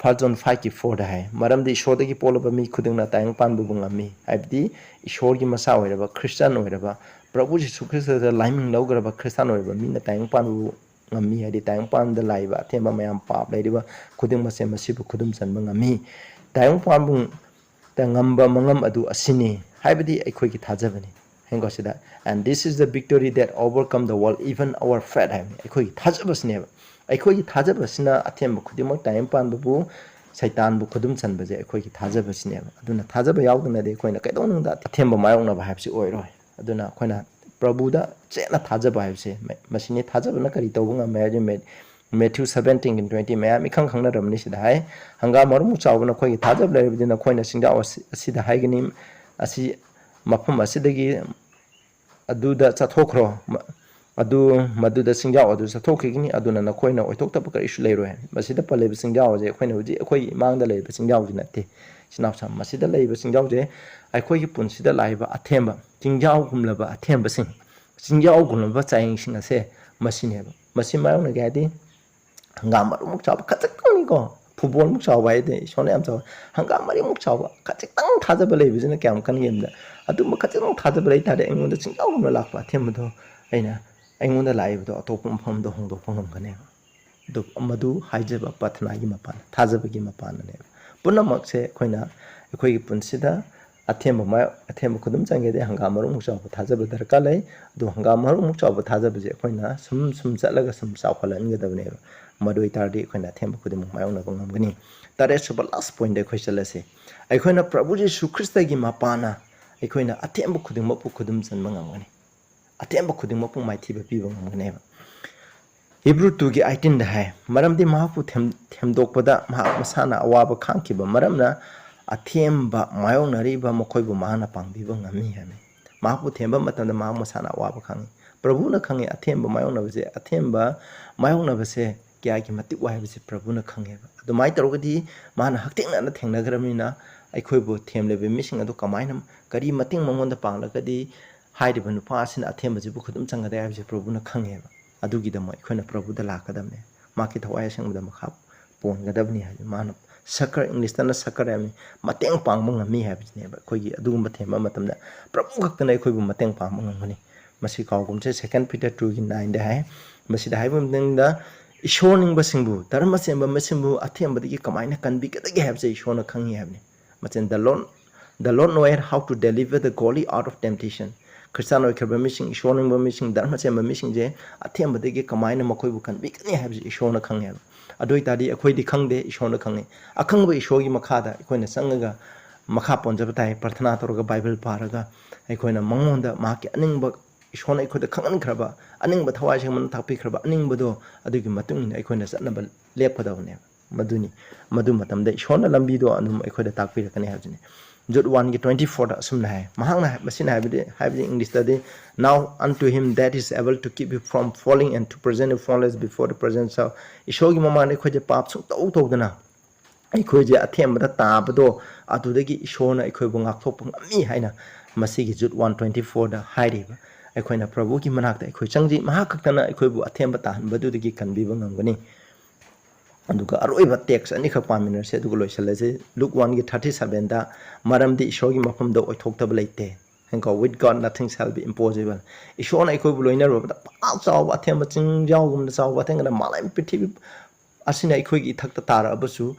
First John five ꯀꯤ four ꯗ ꯍꯥꯏ, "ꯃꯔꯝꯗꯤ ꯏꯁꯣꯔꯗꯒꯤ ꯄꯣꯛꯂꯕ ꯃꯤ ꯈꯨꯗꯤꯡꯅ ꯇꯥꯏꯕꯪ ꯄꯥꯟꯕꯕꯨ ꯉꯝꯃꯤ", ꯍꯥꯏꯕꯗꯤ ꯏꯁꯣꯔꯒꯤ ꯃꯆꯥ ꯑꯣꯏꯔꯕ, ꯈ꯭ꯔꯤꯁꯇꯥꯟ ꯑꯣꯏꯔꯕ, ꯄ꯭ꯔꯚꯨ ꯖꯤꯁꯨ ꯈ꯭ꯔꯤꯁꯇꯗ ꯂꯥꯏꯃꯤꯡ ꯂꯧꯈ꯭ꯔꯕ ꯈ꯭ꯔꯤꯁꯇꯥꯟ ꯑꯣꯏꯔꯕ ꯃꯤꯅ ꯇꯥꯏꯕꯪ ꯄꯥꯟꯕꯕꯨ ꯉꯝꯃꯤ꯫ ꯍꯥꯏꯗꯤ ꯇꯥꯏꯕꯪ ꯄꯥꯟꯕꯗ ꯂꯥꯛꯏꯕ ꯑꯊꯦꯝꯕ ꯃꯌꯥꯝ, ꯄꯥꯞ ꯂꯩꯔꯤꯕ ꯈꯨꯗꯤꯡꯃꯛꯁꯦ ꯃꯁꯤꯕꯨ ꯈꯨꯗꯨꯝ ꯆꯟꯕ ꯉꯝꯃꯤ꯫ ꯇꯥꯏꯕꯪ ꯄꯥꯟꯕ ꯇ ꯉꯝꯕ ꯃꯉꯝ ꯑꯗꯨ ꯑꯁꯤꯅꯤ ꯍꯥꯏꯕꯗꯤ ꯑꯩꯈꯣꯏꯒꯤ ꯊꯥꯖꯕꯅꯤ꯫ ꯍꯦꯡꯀꯣ ꯁꯤꯗ, "And this is the victory that overcome the world, even our faith" ꯍꯥꯏꯕꯅꯤ꯫ ꯑꯩꯈꯣꯏꯒꯤ ꯊꯥꯖꯕꯁꯤꯅꯦꯕ꯫ ꯑꯩꯈꯣꯏꯒꯤ ꯊꯥꯖꯕꯁꯤꯅ ꯑꯊꯦꯝꯕ ꯈꯨꯗꯤꯡꯃꯛ ꯇꯥꯏꯕꯪ ꯄꯥꯟꯕꯕꯨ, ꯁꯩꯇꯥꯟꯕꯨ ꯈꯨꯗꯨꯝ ꯆꯟꯕꯁꯦ ꯑꯩꯈꯣꯏꯒꯤ ꯊꯥꯖꯕꯁꯤꯅꯦꯕ꯫ ꯑꯗꯨꯅ ꯊꯥꯖꯕ ꯌꯥꯎꯗꯅꯗꯤ ꯑꯩꯈꯣꯏꯅ ꯀꯩꯗꯧꯅꯨꯡꯗ ꯑꯊꯦꯝꯕ ꯃꯥꯌꯣꯛꯅꯕ ꯍꯥꯏꯕꯁꯤ ꯑꯣꯏꯔꯣꯏ꯫ ꯑꯗꯨꯅ ꯑꯩꯈꯣꯏꯅ ꯄ꯭ꯔꯚꯨꯗ ꯆꯦꯠꯅ ꯊꯥꯖꯕ ꯍꯥꯏꯕꯁꯦ ꯃ-, ꯃꯁꯤꯅꯤ꯫ ꯊꯥꯖꯕꯅ ꯀꯔꯤ ꯇꯧꯕ ꯉꯝꯃꯦ ꯍꯥꯏꯔꯗꯤ, ꯃꯦ-, Matthew seventeen twenty ꯃꯌꯥꯝ ꯏꯈꯪ ꯈꯪꯅꯔꯕꯅꯤ꯫ ꯁꯤꯗ ꯍꯥꯏ, "ꯍꯪꯒꯥꯝ ꯃꯔꯨꯃꯨꯛ ꯆꯥꯎꯕ ꯅꯈꯣꯏꯒꯤ ꯊꯥꯖꯕ ꯂꯩꯔꯕꯗꯤ ꯅꯈꯣꯏꯅ ꯆꯤꯡꯖꯥꯎ ꯑꯁꯤ-, ꯑꯁꯤꯗ ꯍꯥꯏꯒꯅꯤ, ꯑꯁꯤ ꯃꯐꯝ ꯑꯁꯤꯗꯒꯤ ꯑꯗꯨꯗ ꯆꯠꯊꯣꯛꯈ꯭ꯔꯣ, ꯃ-, ꯑꯗꯨ ꯃꯗꯨꯗ ꯆꯤꯡꯖꯥꯎ ꯑꯗꯨ ꯆꯠꯊꯣꯛꯈꯤꯒꯅꯤ, ꯑꯗꯨꯅ ꯅꯈꯣꯏꯅ ꯑꯣꯏꯊꯣꯛꯇꯕ ꯀꯔꯤꯁꯨ ꯂꯩꯔꯣꯏ ꯍꯥꯏ"꯫ ꯃꯁꯤꯗ ꯄꯜꯂꯤꯕ ꯆꯤꯡꯖꯥꯎ ꯑꯁꯦ ꯑꯩꯈꯣꯏꯅ ꯍꯧꯖꯤꯛ ꯑꯩꯈꯣꯏꯒꯤ ꯏꯃꯥꯡꯗ ꯂꯩꯔꯤꯕ ꯆꯤꯡꯖꯥꯎꯁꯤ ꯅꯠꯇꯦ꯫ ꯏꯆꯤꯟ ꯏꯅꯥꯎꯁꯤꯡ, ꯃꯁꯤꯗ ꯂꯩꯔꯤꯕ ꯆꯤꯡꯖꯥꯎꯁꯦ ꯑꯩꯈꯣꯏꯒꯤ ꯄꯨꯟꯁꯤꯗ ꯂꯥꯛꯏꯕ ꯑꯊꯦꯝꯕ, ꯆꯤꯡꯖꯥꯎꯒꯨꯝꯂꯕ ꯑꯊꯦꯝꯕꯁꯤꯡ, ꯆꯤꯡꯖꯥꯎꯒꯨꯝꯂꯕ ꯆꯥꯌꯦꯡꯁꯤꯡ ꯑꯁꯦ ꯃꯁꯤꯅꯦꯕ꯫ ꯃꯁꯤ ꯃꯥꯌꯣꯛꯅꯒꯦ ꯍꯥꯏꯗꯤ ꯍꯪꯒꯥꯝ ꯃꯔꯨꯃꯨꯛ ꯆꯥꯎꯕ ꯈꯖꯤꯛꯇꯪꯅꯤꯀꯣ, ꯐꯨꯠꯕꯣꯜꯃꯨꯛ ꯆꯥꯎꯕ ꯍꯥꯏꯗꯤ ꯏꯁꯣꯔꯅ ꯌꯥꯝ ꯆꯥꯎꯕ, ꯍꯪꯒꯥꯝ ꯃꯔꯤꯃꯨꯛ ꯆꯥꯎꯕ ꯈꯖꯤꯛꯇꯪ ꯊꯥꯖꯕ ꯂꯩꯕꯁꯤꯅ ꯀꯌꯥꯝ ꯀꯟꯒꯦ ꯍꯥꯏꯕꯗ, ꯑꯗꯨꯝꯕ ꯈꯖꯤꯛꯇꯪ ꯊꯥꯖꯕ ꯂꯩ ꯇꯥꯔꯗꯤ ꯑꯩꯉꯣꯟꯗ ꯆꯤꯡꯖꯥꯎꯒꯨꯝꯅ ꯂꯥꯛꯄ ꯑꯊꯦꯝꯕꯗꯣ ꯑꯩꯅ, ꯑꯩꯉꯣꯟꯗ ꯂꯥꯛꯏꯕꯗꯣ ꯑꯇꯣꯞꯄ ꯃꯐꯝꯗ ꯍꯣꯡꯗꯣꯛꯄ ꯉꯝꯒꯅꯦꯕ꯫ ꯑꯗꯨ, ꯃꯗꯨ ꯍꯥꯏꯖꯕ ꯄ꯭ꯔꯊꯅꯥꯒꯤ ꯃꯄꯥꯟ, ꯊꯥꯖꯕꯒꯤ ꯃꯄꯥꯟꯅꯦꯕ꯫ ꯄꯨꯝꯅꯃꯛꯁꯦ ꯑꯩꯈꯣꯏꯅ ꯑꯩꯈꯣꯏꯒꯤ ꯄꯨꯟꯁꯤꯗ ꯑꯊꯦꯝꯕ ꯃꯥ-, ꯑꯊꯦꯝꯕ ꯈꯨꯗꯨꯝ ꯆꯟꯒꯦꯗꯤ ꯍꯪꯒꯥꯝ ꯃꯔꯨꯃꯨꯛ ꯆꯥꯎꯕ ꯊꯥꯖꯕ ꯗꯔꯀꯥꯔ ꯂꯩ꯫ ꯑꯗꯨ ꯍꯪꯒꯥꯝ ꯃꯔꯨꯃꯨꯛ ꯆꯥꯎꯕ ꯊꯥꯖꯕꯁꯦ ꯑꯩꯈꯣꯏꯅ ꯁꯨꯝ ꯁꯨꯝ ꯆꯠꯂꯒ ꯁꯨꯝ ꯆꯥꯎꯈꯠꯍꯟꯒꯗꯕꯅꯦꯕ꯫ ꯃꯗꯨ ꯑꯣꯏꯇꯥꯔꯗꯤ ꯑꯩꯈꯣꯏꯅ ꯑꯊꯦꯝꯕ ꯈꯨꯗꯤꯡꯃꯛ ꯃꯥꯌꯣꯛꯅꯕ ꯉꯝꯒꯅꯤ꯫ ꯇꯔꯦꯠꯁꯨꯕ, last point ꯑꯩꯈꯣꯏ ꯆꯠꯂꯁꯤ꯫ ꯑꯩꯈꯣꯏꯅ ꯄ꯭ꯔꯚꯨ ꯖꯤꯁꯨ ꯈ꯭ꯔꯤꯁꯇꯒꯤ ꯃꯄꯥꯅ ꯑꯩꯈꯣꯏꯅ ꯑꯊꯦꯝꯕ ꯈꯨꯗꯤꯡꯃꯛꯄꯨ ꯈꯨꯗꯨꯝ ꯆꯟꯕ ꯉꯝꯒꯅꯤ꯫ ꯑꯊꯦꯝꯕ ꯈꯨꯗꯤꯡꯃꯛꯄꯨ ꯃꯥꯏꯊꯤꯕ ꯄꯤꯕ ꯉꯝꯒꯅꯦꯕ꯫ ꯍꯤꯕ꯭ꯔꯨ ꯇꯨꯒꯤ ꯑꯩꯇꯤꯟꯗ ꯍꯥꯏ, "ꯃꯔꯝꯗꯤ ꯃꯍꯥꯛꯄꯨ ꯊꯦꯝ-, ꯊꯦꯝꯗꯣꯛꯄꯗ ꯃꯍꯥꯛ ꯃꯁꯥꯅ ꯑꯋꯥꯕ ꯈꯥꯡꯈꯤꯕ ꯃꯔꯝꯅ, ꯑꯊꯦꯝꯕ ꯃꯥꯌꯣꯛꯅꯔꯤꯕ ꯃꯈꯣꯏꯕꯨ ꯃꯍꯥꯛꯅ ꯄꯥꯡꯕꯤꯕ ꯉꯝꯃꯤ" ꯍꯥꯏꯕꯅꯤ꯫ ꯃꯍꯥꯛꯄꯨ ꯊꯦꯝꯕ ꯃꯇꯝꯗ ꯃꯍꯥꯛ ꯃꯁꯥꯅ ꯑꯋꯥꯕ ꯈꯪꯉꯤ꯫ ꯄ꯭ꯔꯚꯨꯅ ꯈꯪꯉꯤ ꯑꯊꯦꯝꯕ ꯃꯥꯌꯣꯛꯅꯕꯁꯦ, ꯑꯊꯦꯝꯕ ꯃꯥꯌꯣꯛꯅꯕꯁꯦ ꯀꯌꯥꯒꯤ ꯃꯇꯤꯛ ꯋꯥꯏ ꯍꯥꯏꯕꯁꯦ ꯄ꯭ꯔꯚꯨꯅ ꯈꯪꯉꯦꯕ꯫ ꯑꯗꯨꯃꯥꯏꯅ ꯇꯧꯔꯒꯗꯤ ꯃꯥꯅ ꯍꯛꯊꯦꯡꯅꯅ ꯊꯦꯡꯅꯈ꯭ꯔꯕꯅꯤꯅ ꯑꯩꯈꯣꯏꯕꯨ ꯊꯦꯝꯂꯤꯕ ꯃꯤꯁꯤꯡ ꯑꯗꯨ ꯀꯃꯥꯏꯅ, ꯀꯔꯤ ꯃꯇꯦꯡ ꯃꯉꯣꯟꯗ ꯄꯥꯡꯂꯒꯗꯤ ꯍꯥꯏꯔꯤꯕ ꯅꯨꯄꯥ ꯑꯁꯤꯅ ꯑꯊꯦꯝꯕꯁꯤꯕꯨ ꯈꯨꯗꯨꯝ ꯆꯟꯒꯗ꯭ꯔꯦ ꯍꯥꯏꯕꯁꯦ ꯄ꯭ꯔꯚꯨꯅ ꯈꯪꯉꯦꯕ꯫ ꯑꯗꯨꯒꯤꯗꯃꯛ ꯑꯩꯈꯣꯏꯅ ꯄ꯭ꯔꯚꯨꯗ ꯂꯥꯛꯀꯗꯕꯅꯦ꯫ ꯃꯍꯥꯛꯀꯤ ꯊꯋꯥꯏ ꯑꯁꯦꯡꯕꯗ ꯃꯈꯥ ꯄꯣꯟꯒꯗꯕꯅꯤ ꯍꯥꯏꯕꯁꯦ ꯃꯥꯅ succour, ꯏꯪꯂꯤꯁꯇꯅ succour ꯍꯥꯏꯕꯅꯤ, ꯃꯇꯦꯡ ꯄꯥꯡꯕ ꯉꯝꯃꯤ ꯍꯥꯏꯕꯁꯤꯅꯦꯕ꯫ ꯑꯩꯈꯣꯏꯒꯤ ꯑꯗꯨꯒꯨꯝꯕ ꯊꯦꯝꯕ ꯃꯇꯝꯗ ꯄ꯭ꯔꯚꯨ ꯈꯛꯇꯅ ꯑꯩꯈꯣꯏꯕꯨ ꯃꯇꯦꯡ ꯄꯥꯡꯕ ꯉꯝꯒꯅꯤ꯫ ꯃꯁꯤ ꯀꯥꯎꯒꯨꯝꯁꯦ, Second Peter two ꯒꯤ nine ꯗ ꯍꯥꯏ꯫ ꯃꯁꯤꯗ ꯍꯥꯏꯕ ꯃꯇꯝꯗ, "ꯏꯁꯣꯔ ꯅꯤꯡꯕꯁꯤꯡꯕꯨ, ꯙꯔꯃ ꯆꯦꯟꯕ ꯃꯤꯁꯤꯡꯕꯨ ꯑꯊꯦꯝꯕꯗꯒꯤ ꯀꯃꯥꯏꯅ ꯀꯟꯕꯤꯒꯗꯒꯦ ꯍꯥꯏꯕꯁꯦ ꯏꯁꯣꯔꯅ ꯈꯪꯉꯤ" ꯍꯥꯏꯕꯅꯤ꯫ ꯃꯆꯦꯟ, "The Lord, the Lord knoweth how to deliver the godly out of temptation." Christian ꯑꯣꯏꯈ꯭ꯔꯕ ꯃꯤꯁꯤꯡ, ꯏꯁꯣꯔ ꯅꯤꯡꯕ ꯃꯤꯁꯤꯡ, ꯙꯔꯃ ꯆꯦꯟꯕ ꯃꯤꯁꯤꯡꯁꯦ ꯑꯊꯦꯝꯕꯗꯒꯤ ꯀꯃꯥꯏꯅ ꯃꯈꯣꯏꯕꯨ ꯀꯟꯕꯤꯒꯅꯤ ꯍꯥꯏꯕꯁꯤ ꯏꯁꯣꯔꯅ ꯈꯪꯉꯦꯕ꯫ ꯑꯗꯨ ꯑꯣꯏ ꯇꯥꯔꯗꯤ ꯑꯩꯈꯣꯏꯗꯤ ꯈꯪꯗꯦ, ꯏꯁꯣꯔꯅ ꯈꯪꯉꯤ꯫ ꯑꯈꯪꯕ ꯏꯁꯣꯔꯒꯤ ꯃꯈꯥꯗ ꯑꯩꯈꯣꯏꯅ ꯆꯪꯉꯒ ꯃꯈꯥ ꯄꯣꯟꯖꯕ ꯇꯥꯏ꯫ ꯄ꯭ꯔꯊꯅꯥ ꯇꯧꯔꯒ, ꯕꯥꯏꯕꯜ ꯄꯥꯔꯒ, ꯑꯩꯈꯣꯏꯅ ꯃꯉꯣꯟꯗ ꯃꯍꯥꯛꯀꯤ ꯑꯅꯤꯡꯕ, ꯏꯁꯣꯔꯅ ꯑꯩꯈꯣꯏꯗ ꯈꯪꯍꯟꯈ꯭ꯔꯕ ꯑꯅꯤꯡꯕ, ꯊꯋꯥꯏ ꯁꯦꯡꯕꯅ ꯇꯥꯛꯄꯤꯈ꯭ꯔꯕ ꯑꯅꯤꯡꯕꯗꯣ, ꯑꯗꯨꯒꯤ ꯃꯇꯨꯡ ꯏꯟꯅ ꯑꯩꯈꯣꯏꯅ ꯆꯠꯅꯕ ꯂꯦꯞꯀꯗꯕꯅꯦꯕ꯫ ꯃꯗꯨꯅꯤ, ꯃꯗꯨ ꯃꯇꯝꯗ ꯏꯁꯣꯔꯅ ꯂꯝꯕꯤꯗꯣ ꯑꯗꯨꯝ ꯑꯩꯈꯣꯏꯗ ꯇꯥꯛꯄꯤꯔꯛꯀꯅꯤ ꯍꯥꯏꯕꯁꯤꯅꯤ꯫ Jude one ꯒꯤ twenty four ꯗ ꯑꯁꯨꯝꯅ ꯍꯥꯏ, ꯃꯍꯥꯛꯅ ꯍꯥꯏ-, ꯃꯁꯤꯅ ꯍꯥꯏꯕꯗꯤ, ꯍꯥꯏꯕꯗꯤ ꯏꯪꯂꯤꯁꯇꯗꯤ, "Now unto him that is able to keep you from falling and to present you faultless before the presence of," ꯏꯁꯣꯔꯒꯤ ꯃꯃꯥꯡꯗ ꯑꯩꯈꯣꯏꯁꯦ ꯄꯥꯞ ꯁꯨꯡꯇꯧ ꯇꯧꯗꯅ, ꯑꯩꯈꯣꯏꯁꯦ ꯑꯊꯦꯝꯕꯗ ꯇꯥꯕꯗꯣ, ꯑꯗꯨꯗꯒꯤ ꯏꯁꯣꯔꯅ ꯑꯩꯈꯣꯏꯕꯨ ꯉꯥꯛꯊꯣꯛꯄ ꯉꯝꯃꯤ ꯍꯥꯏꯅ ꯃꯁꯤꯒꯤ Jude one twenty four ꯗ ꯍꯥꯏꯔꯤꯕ꯫ ꯑꯩꯈꯣꯏꯅ ꯄ꯭ꯔꯚꯨꯒꯤ ꯃꯅꯥꯛꯇ ꯑꯩꯈꯣꯏ ꯆꯪꯖꯩ, ꯃꯍꯥꯛ ꯈꯛꯇꯅ ꯑꯩꯈꯣꯏꯕꯨ ꯑꯊꯦꯝꯕ ꯇꯥꯍꯟꯕꯗꯨꯗꯒꯤ ꯀꯟꯕꯤꯕ ꯉꯝꯒꯅꯤ꯫ ꯑꯗꯨꯒ ꯑꯔꯣꯏꯕ text ꯑꯅꯤꯈꯛ ꯄꯥꯃꯤꯟꯅꯔꯁꯦ, ꯑꯗꯨꯒ ꯂꯣꯏꯁꯤꯜꯂꯁꯦ꯫ Luke one ꯒꯤ thirty seven ꯗ, "ꯃꯔꯝꯗꯤ ꯏꯁꯣꯔꯒꯤ ꯃꯐꯝꯗ ꯑꯣꯏꯊꯣꯛꯇꯕ ꯂꯩꯇꯦ," ꯀꯣ, "With God nothing shall be impossible." ꯏꯁꯣꯔꯅ ꯑꯩꯈꯣꯏꯕꯨ ꯂꯣꯏꯅꯔꯨꯕꯗ ꯄꯥꯛ ꯆꯥꯎꯕ ꯑꯊꯦꯝꯕ, ꯆꯤꯡꯖꯥꯎꯒꯨꯝꯅ ꯆꯥꯎꯕ ꯑꯊꯦꯝꯕꯅ ꯃꯥꯂꯦꯝ ꯄ꯭ꯔꯤꯊꯤꯕꯤ ꯑꯁꯤꯅ ꯑꯩꯈꯣꯏꯒꯤ ꯏꯊꯛꯇ ꯇꯥꯔꯛꯑꯕꯁꯨ,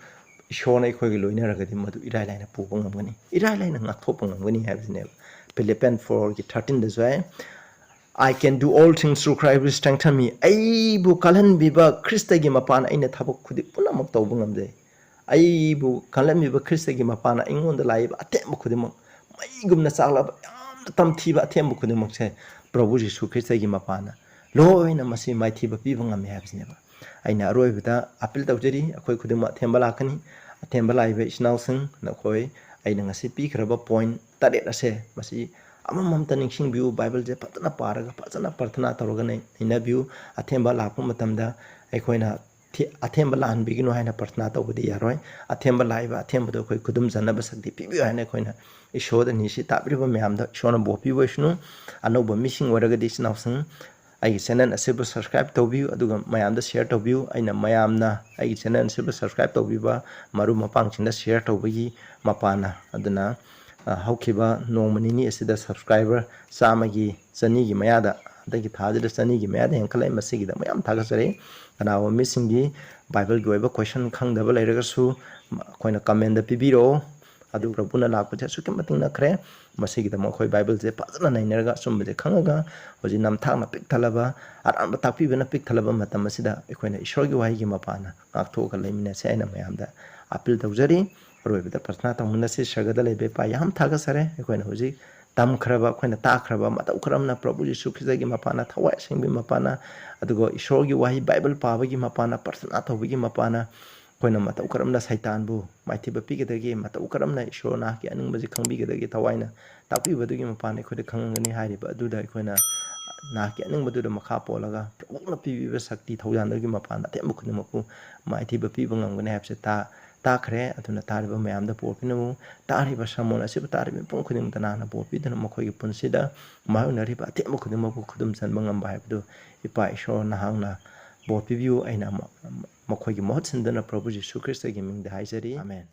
ꯏꯁꯣꯔꯅ ꯑꯩꯈꯣꯏꯒ ꯂꯣꯏꯅꯔꯒꯗꯤ ꯃꯗꯨ ꯏꯔꯥꯏ ꯂꯥꯏꯅ ꯄꯨꯕ ꯉꯝꯒꯅꯤ, ꯏꯔꯥꯏ ꯂꯥꯏꯅ ꯉꯥꯛꯊꯣꯛꯄ ꯉꯝꯒꯅꯤ ꯍꯥꯏꯕꯁꯤꯅꯦꯕ꯫ Philippians four ꯒꯤ thirteen ꯗꯁꯨ ꯍꯥꯏ, "I can do all things through Christ who strengthen me." ꯑꯩꯕꯨ ꯀꯜꯍꯟꯕꯤꯕ ꯈ꯭ꯔꯤꯁꯇꯒꯤ ꯃꯄꯥꯟ ꯑꯩꯅ ꯊꯕꯛ ꯈꯨꯗꯤꯡ ꯄꯨꯝꯅꯃꯛ ꯇꯧꯕ ꯉꯝꯖꯩ꯫ ꯑꯩꯕꯨ ꯀꯜꯍꯟꯕꯤꯕ ꯈ꯭ꯔꯤꯁꯇꯒꯤ ꯃꯄꯥꯟꯅ ꯑꯩꯉꯣꯟꯗ ꯂꯥꯛꯏꯕ ꯑꯊꯦꯝꯕ ꯈꯨꯗꯤꯡꯃꯛ, ꯃꯩꯒꯨꯝꯅ ꯆꯥꯛꯂꯕ ꯌꯥꯝꯅ ꯇꯝꯊꯤꯕ ꯑꯊꯦꯝꯕ ꯈꯨꯗꯤꯡꯃꯛꯁꯦ ꯄ꯭ꯔꯚꯨ ꯖꯤꯁꯨ ꯈ꯭ꯔꯤꯁꯇꯒꯤ ꯃꯄꯥꯟꯅ ꯂꯣꯏꯅ ꯃꯁꯤ ꯃꯥꯏꯊꯤꯕ ꯄꯤꯕ ꯉꯝꯃꯤ ꯍꯥꯏꯕꯁꯤꯅꯦꯕ꯫ ꯑꯩꯅ ꯑꯔꯣꯏꯕꯗ ꯑꯥꯄꯤꯜ ꯇꯧꯖꯔꯤ, ꯑꯩꯈꯣꯏ ꯈꯨꯗꯤꯡꯃꯛ ꯑꯊꯦꯝꯕ ꯂꯥꯛꯀꯅꯤ꯫ ꯑꯊꯦꯝꯕ ꯂꯥꯛꯏꯕ ꯏꯆꯤꯟ ꯏꯅꯥꯎꯁꯤꯡ, ꯅꯈꯣꯏ ꯑꯩꯅ ꯉꯁꯤ ꯄꯤꯈ꯭ꯔꯕ ꯄꯣꯏꯟ ꯇꯔꯦꯠ ꯑꯁꯦ, ꯃꯁꯤ ꯑꯃꯃꯝꯇ ꯅꯤꯡꯁꯤꯡꯕꯤꯌꯨ, ꯕꯥꯏꯕꯜꯁꯦ ꯐꯖꯅ ꯄꯥꯔꯒ ꯐꯖꯅ ꯄ꯭ꯔꯊꯅꯥ ꯇꯧꯔꯒ ꯅꯩ-, ꯅꯩꯅꯕꯤꯌꯨ꯫ ꯑꯊꯦꯝꯕ ꯂꯥꯛꯄ ꯃꯇꯝꯗ ꯑꯩꯈꯣꯏꯅ ꯊꯦ-, ꯑꯊꯦꯝꯕ ꯂꯥꯛꯍꯟꯕꯤꯒꯅꯨ ꯍꯥꯏꯅ ꯄ꯭ꯔꯊꯅꯥ ꯇꯧꯕꯗꯤ ꯌꯥꯔꯣꯏ꯫ ꯑꯊꯦꯝꯕ ꯂꯥꯛꯏꯕ ꯑꯊꯦꯝꯕꯗꯣ ꯑꯩꯈꯣꯏ ꯈꯨꯗꯨꯝ ꯆꯟꯅꯕ ꯁꯛꯇꯤ ꯄꯤꯕꯤꯌꯨ ꯍꯥꯏꯅ ꯑꯩꯈꯣꯏꯅ ꯏꯁꯣꯔꯗ ꯅꯤꯁꯤ꯫ ꯇꯥꯕꯤꯔꯤꯕ ꯃꯌꯥꯝꯗ ꯏꯁꯣꯔꯅ ꯕꯣꯔ ꯄꯤꯕ ꯑꯣꯏꯁꯅꯨ꯫ ꯑꯅꯧꯕ ꯃꯤꯁꯤꯡ ꯑꯣꯏꯔꯒꯗꯤ ꯏꯆꯤꯟ ꯏꯅꯥꯎꯁꯤꯡ, ꯑꯩꯒꯤ ꯆꯦꯅꯦꯜ ꯑꯁꯤꯕꯨ ꯁꯕꯁꯀ꯭ꯔꯥꯏꯕ ꯇꯧꯕꯤꯌꯨ, ꯑꯗꯨꯒ ꯃꯌꯥꯝꯗ ꯁꯤꯌꯔ ꯇꯧꯕꯤꯌꯨ꯫ ꯑꯩꯅ ꯃꯌꯥꯝꯅ ꯑꯩꯒꯤ ꯆꯦꯅꯦꯜ ꯑꯁꯤꯕꯨ ꯁꯕꯁꯀ꯭ꯔꯥꯏꯕ ꯇꯧꯕꯤꯕ ꯃꯔꯨꯞ ꯃꯄꯥꯡꯁꯤꯡꯗ ꯁꯤꯌꯔ ꯇꯧꯕꯒꯤ ꯃꯄꯥꯟꯅ꯫ ꯑꯗꯨꯅ, ꯑ, ꯍꯧꯈꯤꯕ ꯅꯣꯡꯃ ꯅꯤꯅꯤ ꯑꯁꯤꯗ ꯁꯕꯁꯀ꯭ꯔꯥꯏꯕꯔ ꯆꯥꯝꯃꯒꯤ, ꯆꯅꯤꯒꯤ ꯃꯌꯥꯗ, ꯍꯟꯗꯛꯀꯤ ꯊꯥꯁꯤꯗ ꯆꯅꯤꯒꯤ ꯃꯌꯥꯗ ꯍꯦꯟꯒꯠꯂꯛꯏ꯫ ꯃꯁꯤꯒꯤꯗꯃꯛ ꯌꯥꯝ ꯊꯥꯒꯠꯆꯔꯤ꯫ ꯀꯅꯥꯒꯨꯝꯕ ꯃꯤꯁꯤꯡꯒꯤ ꯕꯥꯏꯕꯜꯒꯤ ꯑꯣꯏꯕ ꯀꯣꯏꯁꯟ ꯈꯪꯗꯕ ꯂꯩꯔꯒꯁꯨ, ꯑꯩꯈꯣꯏꯅ ꯀꯃꯦꯟꯗ ꯄꯤꯕꯤꯔꯛꯑꯣ꯫ ꯑꯗꯨ ꯄ꯭ꯔꯚꯨꯅ ꯂꯥꯛꯄꯁꯦ ꯑꯁꯨꯛꯀꯤ ꯃꯇꯤꯛ ꯅꯛꯈ꯭ꯔꯦ꯫ ꯃꯁꯤꯒꯤꯗꯃꯛ ꯑꯩꯈꯣꯏ ꯕꯥꯏꯕꯜꯁꯦ ꯐꯖꯅ ꯅꯩꯅꯔꯒ, ꯑꯆꯨꯝꯕꯁꯦ ꯈꯪꯉꯒ, ꯍꯧꯖꯤꯛ ꯅꯝꯊꯥꯛꯅ ꯄꯤꯛ ꯊꯜꯂꯕ, ꯑꯔꯥꯟꯕ ꯇꯥꯛꯄꯤꯕꯅ ꯄꯤꯛ ꯊꯜꯂꯕ ꯃꯇꯝ ꯑꯁꯤꯗ ꯑꯩꯈꯣꯏꯅ ꯏꯁꯣꯔꯒꯤ ꯋꯥꯍꯩꯒꯤ ꯃꯄꯥꯟꯅ ꯉꯥꯛꯊꯣꯛꯑꯒ ꯂꯩꯃꯤꯟꯅꯁꯦ ꯍꯥꯏꯅ ꯃꯌꯥꯝꯗ ꯑꯥꯄꯤꯜ ꯇꯧꯖꯔꯤ꯫ ꯑꯔꯣꯏꯕꯗ ꯄ꯭ꯔꯊꯅꯥ ꯇꯧꯃꯤꯟꯅꯁꯤ꯫ ꯁꯔꯒꯗ ꯂꯩꯕ ꯏꯄꯥ, ꯌꯥꯝ ꯊꯥꯒꯠꯆꯔꯦ꯫ ꯑꯩꯈꯣꯏꯅ ꯍꯧꯖꯤꯛ ꯇꯝꯈ꯭ꯔꯕ, ꯑꯩꯈꯣꯏꯅ ꯇꯥꯈ꯭ꯔꯕ ꯃꯇꯧ ꯀꯔꯝꯅ ꯄ꯭ꯔꯚꯨ ꯌꯤꯁꯨ ꯈ꯭ꯔꯤꯁꯇꯒꯤ ꯃꯄꯥꯟꯅ, ꯊꯋꯥꯏ ꯑꯁꯦꯡꯕꯒꯤ ꯃꯄꯥꯟꯅ, ꯑꯗꯨꯒ ꯏꯁꯣꯔꯒꯤ ꯋꯥꯍꯩ ꯕꯥꯏꯕꯜ ꯄꯥꯕꯒꯤ ꯃꯄꯥꯟꯅ, ꯄ꯭ꯔꯊꯅꯥ ꯇꯧꯕꯒꯤ ꯃꯄꯥꯟꯅ, ꯑꯩꯈꯣꯏꯅ ꯃꯇꯧ ꯀꯔꯝꯅ ꯁꯩꯇꯥꯟꯕꯨ ꯃꯥꯏꯊꯤꯕ ꯄꯤꯒꯗꯒꯦ, ꯃꯇꯧ ꯀꯔꯝꯅ ꯏꯁꯣꯔ ꯅꯍꯥꯛꯀꯤ ꯑꯅꯤꯡꯕꯁꯤ ꯈꯪꯕꯤꯒꯗꯒꯦ, ꯊꯋꯥꯏꯅ ꯇꯥꯛꯄꯤꯕꯗꯨꯒꯤ ꯃꯄꯥꯟꯗ ꯑꯩꯈꯣꯏꯗ ꯈꯪꯉꯝꯒꯅꯤ꯫ ꯍꯥꯏꯔꯤꯕ ꯑꯗꯨꯗ ꯑꯩꯈꯣꯏꯅ ꯅꯍꯥꯛꯀꯤ ꯑꯅꯤꯡꯕꯗꯨꯗ ꯃꯈꯥ ꯄꯣꯜꯂꯒ ꯄ꯭ꯔꯚꯨꯅ ꯄꯤꯕꯤꯕ ꯁꯛꯇꯤ, ꯊꯧꯖꯥꯜꯗꯨꯒꯤ ꯃꯄꯥꯟꯗ ꯑꯊꯦꯝꯕ ꯈꯨꯗꯤꯡꯃꯛꯄꯨ ꯃꯥꯏꯊꯤꯕ ꯄꯤꯕ ꯉꯝꯒꯅꯤ ꯍꯥꯏꯕꯁꯦ ꯇꯥ-, ꯇꯥꯈ꯭ꯔꯦ꯫ ꯑꯗꯨꯅ ꯇꯥꯔꯤꯕ ꯃꯌꯥꯝꯗ ꯕꯣꯔ ꯄꯤꯅꯕ, ꯇꯥꯔꯤꯕ ꯁꯔꯃꯣꯟ ꯑꯁꯤꯕꯨ ꯇꯥꯔꯤꯕ ꯃꯤꯄꯨꯝ ꯈꯨꯗꯤꯡꯃꯛꯇ ꯅꯍꯥꯛꯅ ꯕꯣꯔ ꯄꯤꯗꯨꯅ ꯃꯈꯣꯏꯒꯤ ꯄꯨꯟꯁꯤꯗ ꯃꯥꯌꯣꯛꯅꯔꯤꯕ ꯑꯊꯦꯝꯕ ꯈꯨꯗꯤꯡꯃꯛꯄꯨ ꯈꯨꯗꯨꯝ ꯆꯟꯕ ꯉꯝꯕ ꯍꯥꯏꯕꯗꯨ ꯏꯄꯥ ꯏꯁꯣꯔ ꯅꯍꯥꯛꯅ ꯕꯣꯔ ꯄꯤꯕꯤꯌꯨ꯫ ꯑꯩꯅ ꯃ-, ꯃꯈꯣꯏꯒꯤ ꯃꯍꯨꯠ ꯁꯤꯟꯗꯨꯅ ꯄ꯭ꯔꯚꯨ ꯖꯤꯁꯨ ꯈ꯭ꯔꯤꯁꯇꯒꯤ ꯃꯤꯡꯗ ꯍꯥꯏꯖꯔꯤ꯫ ꯑꯥꯃꯦꯟ꯫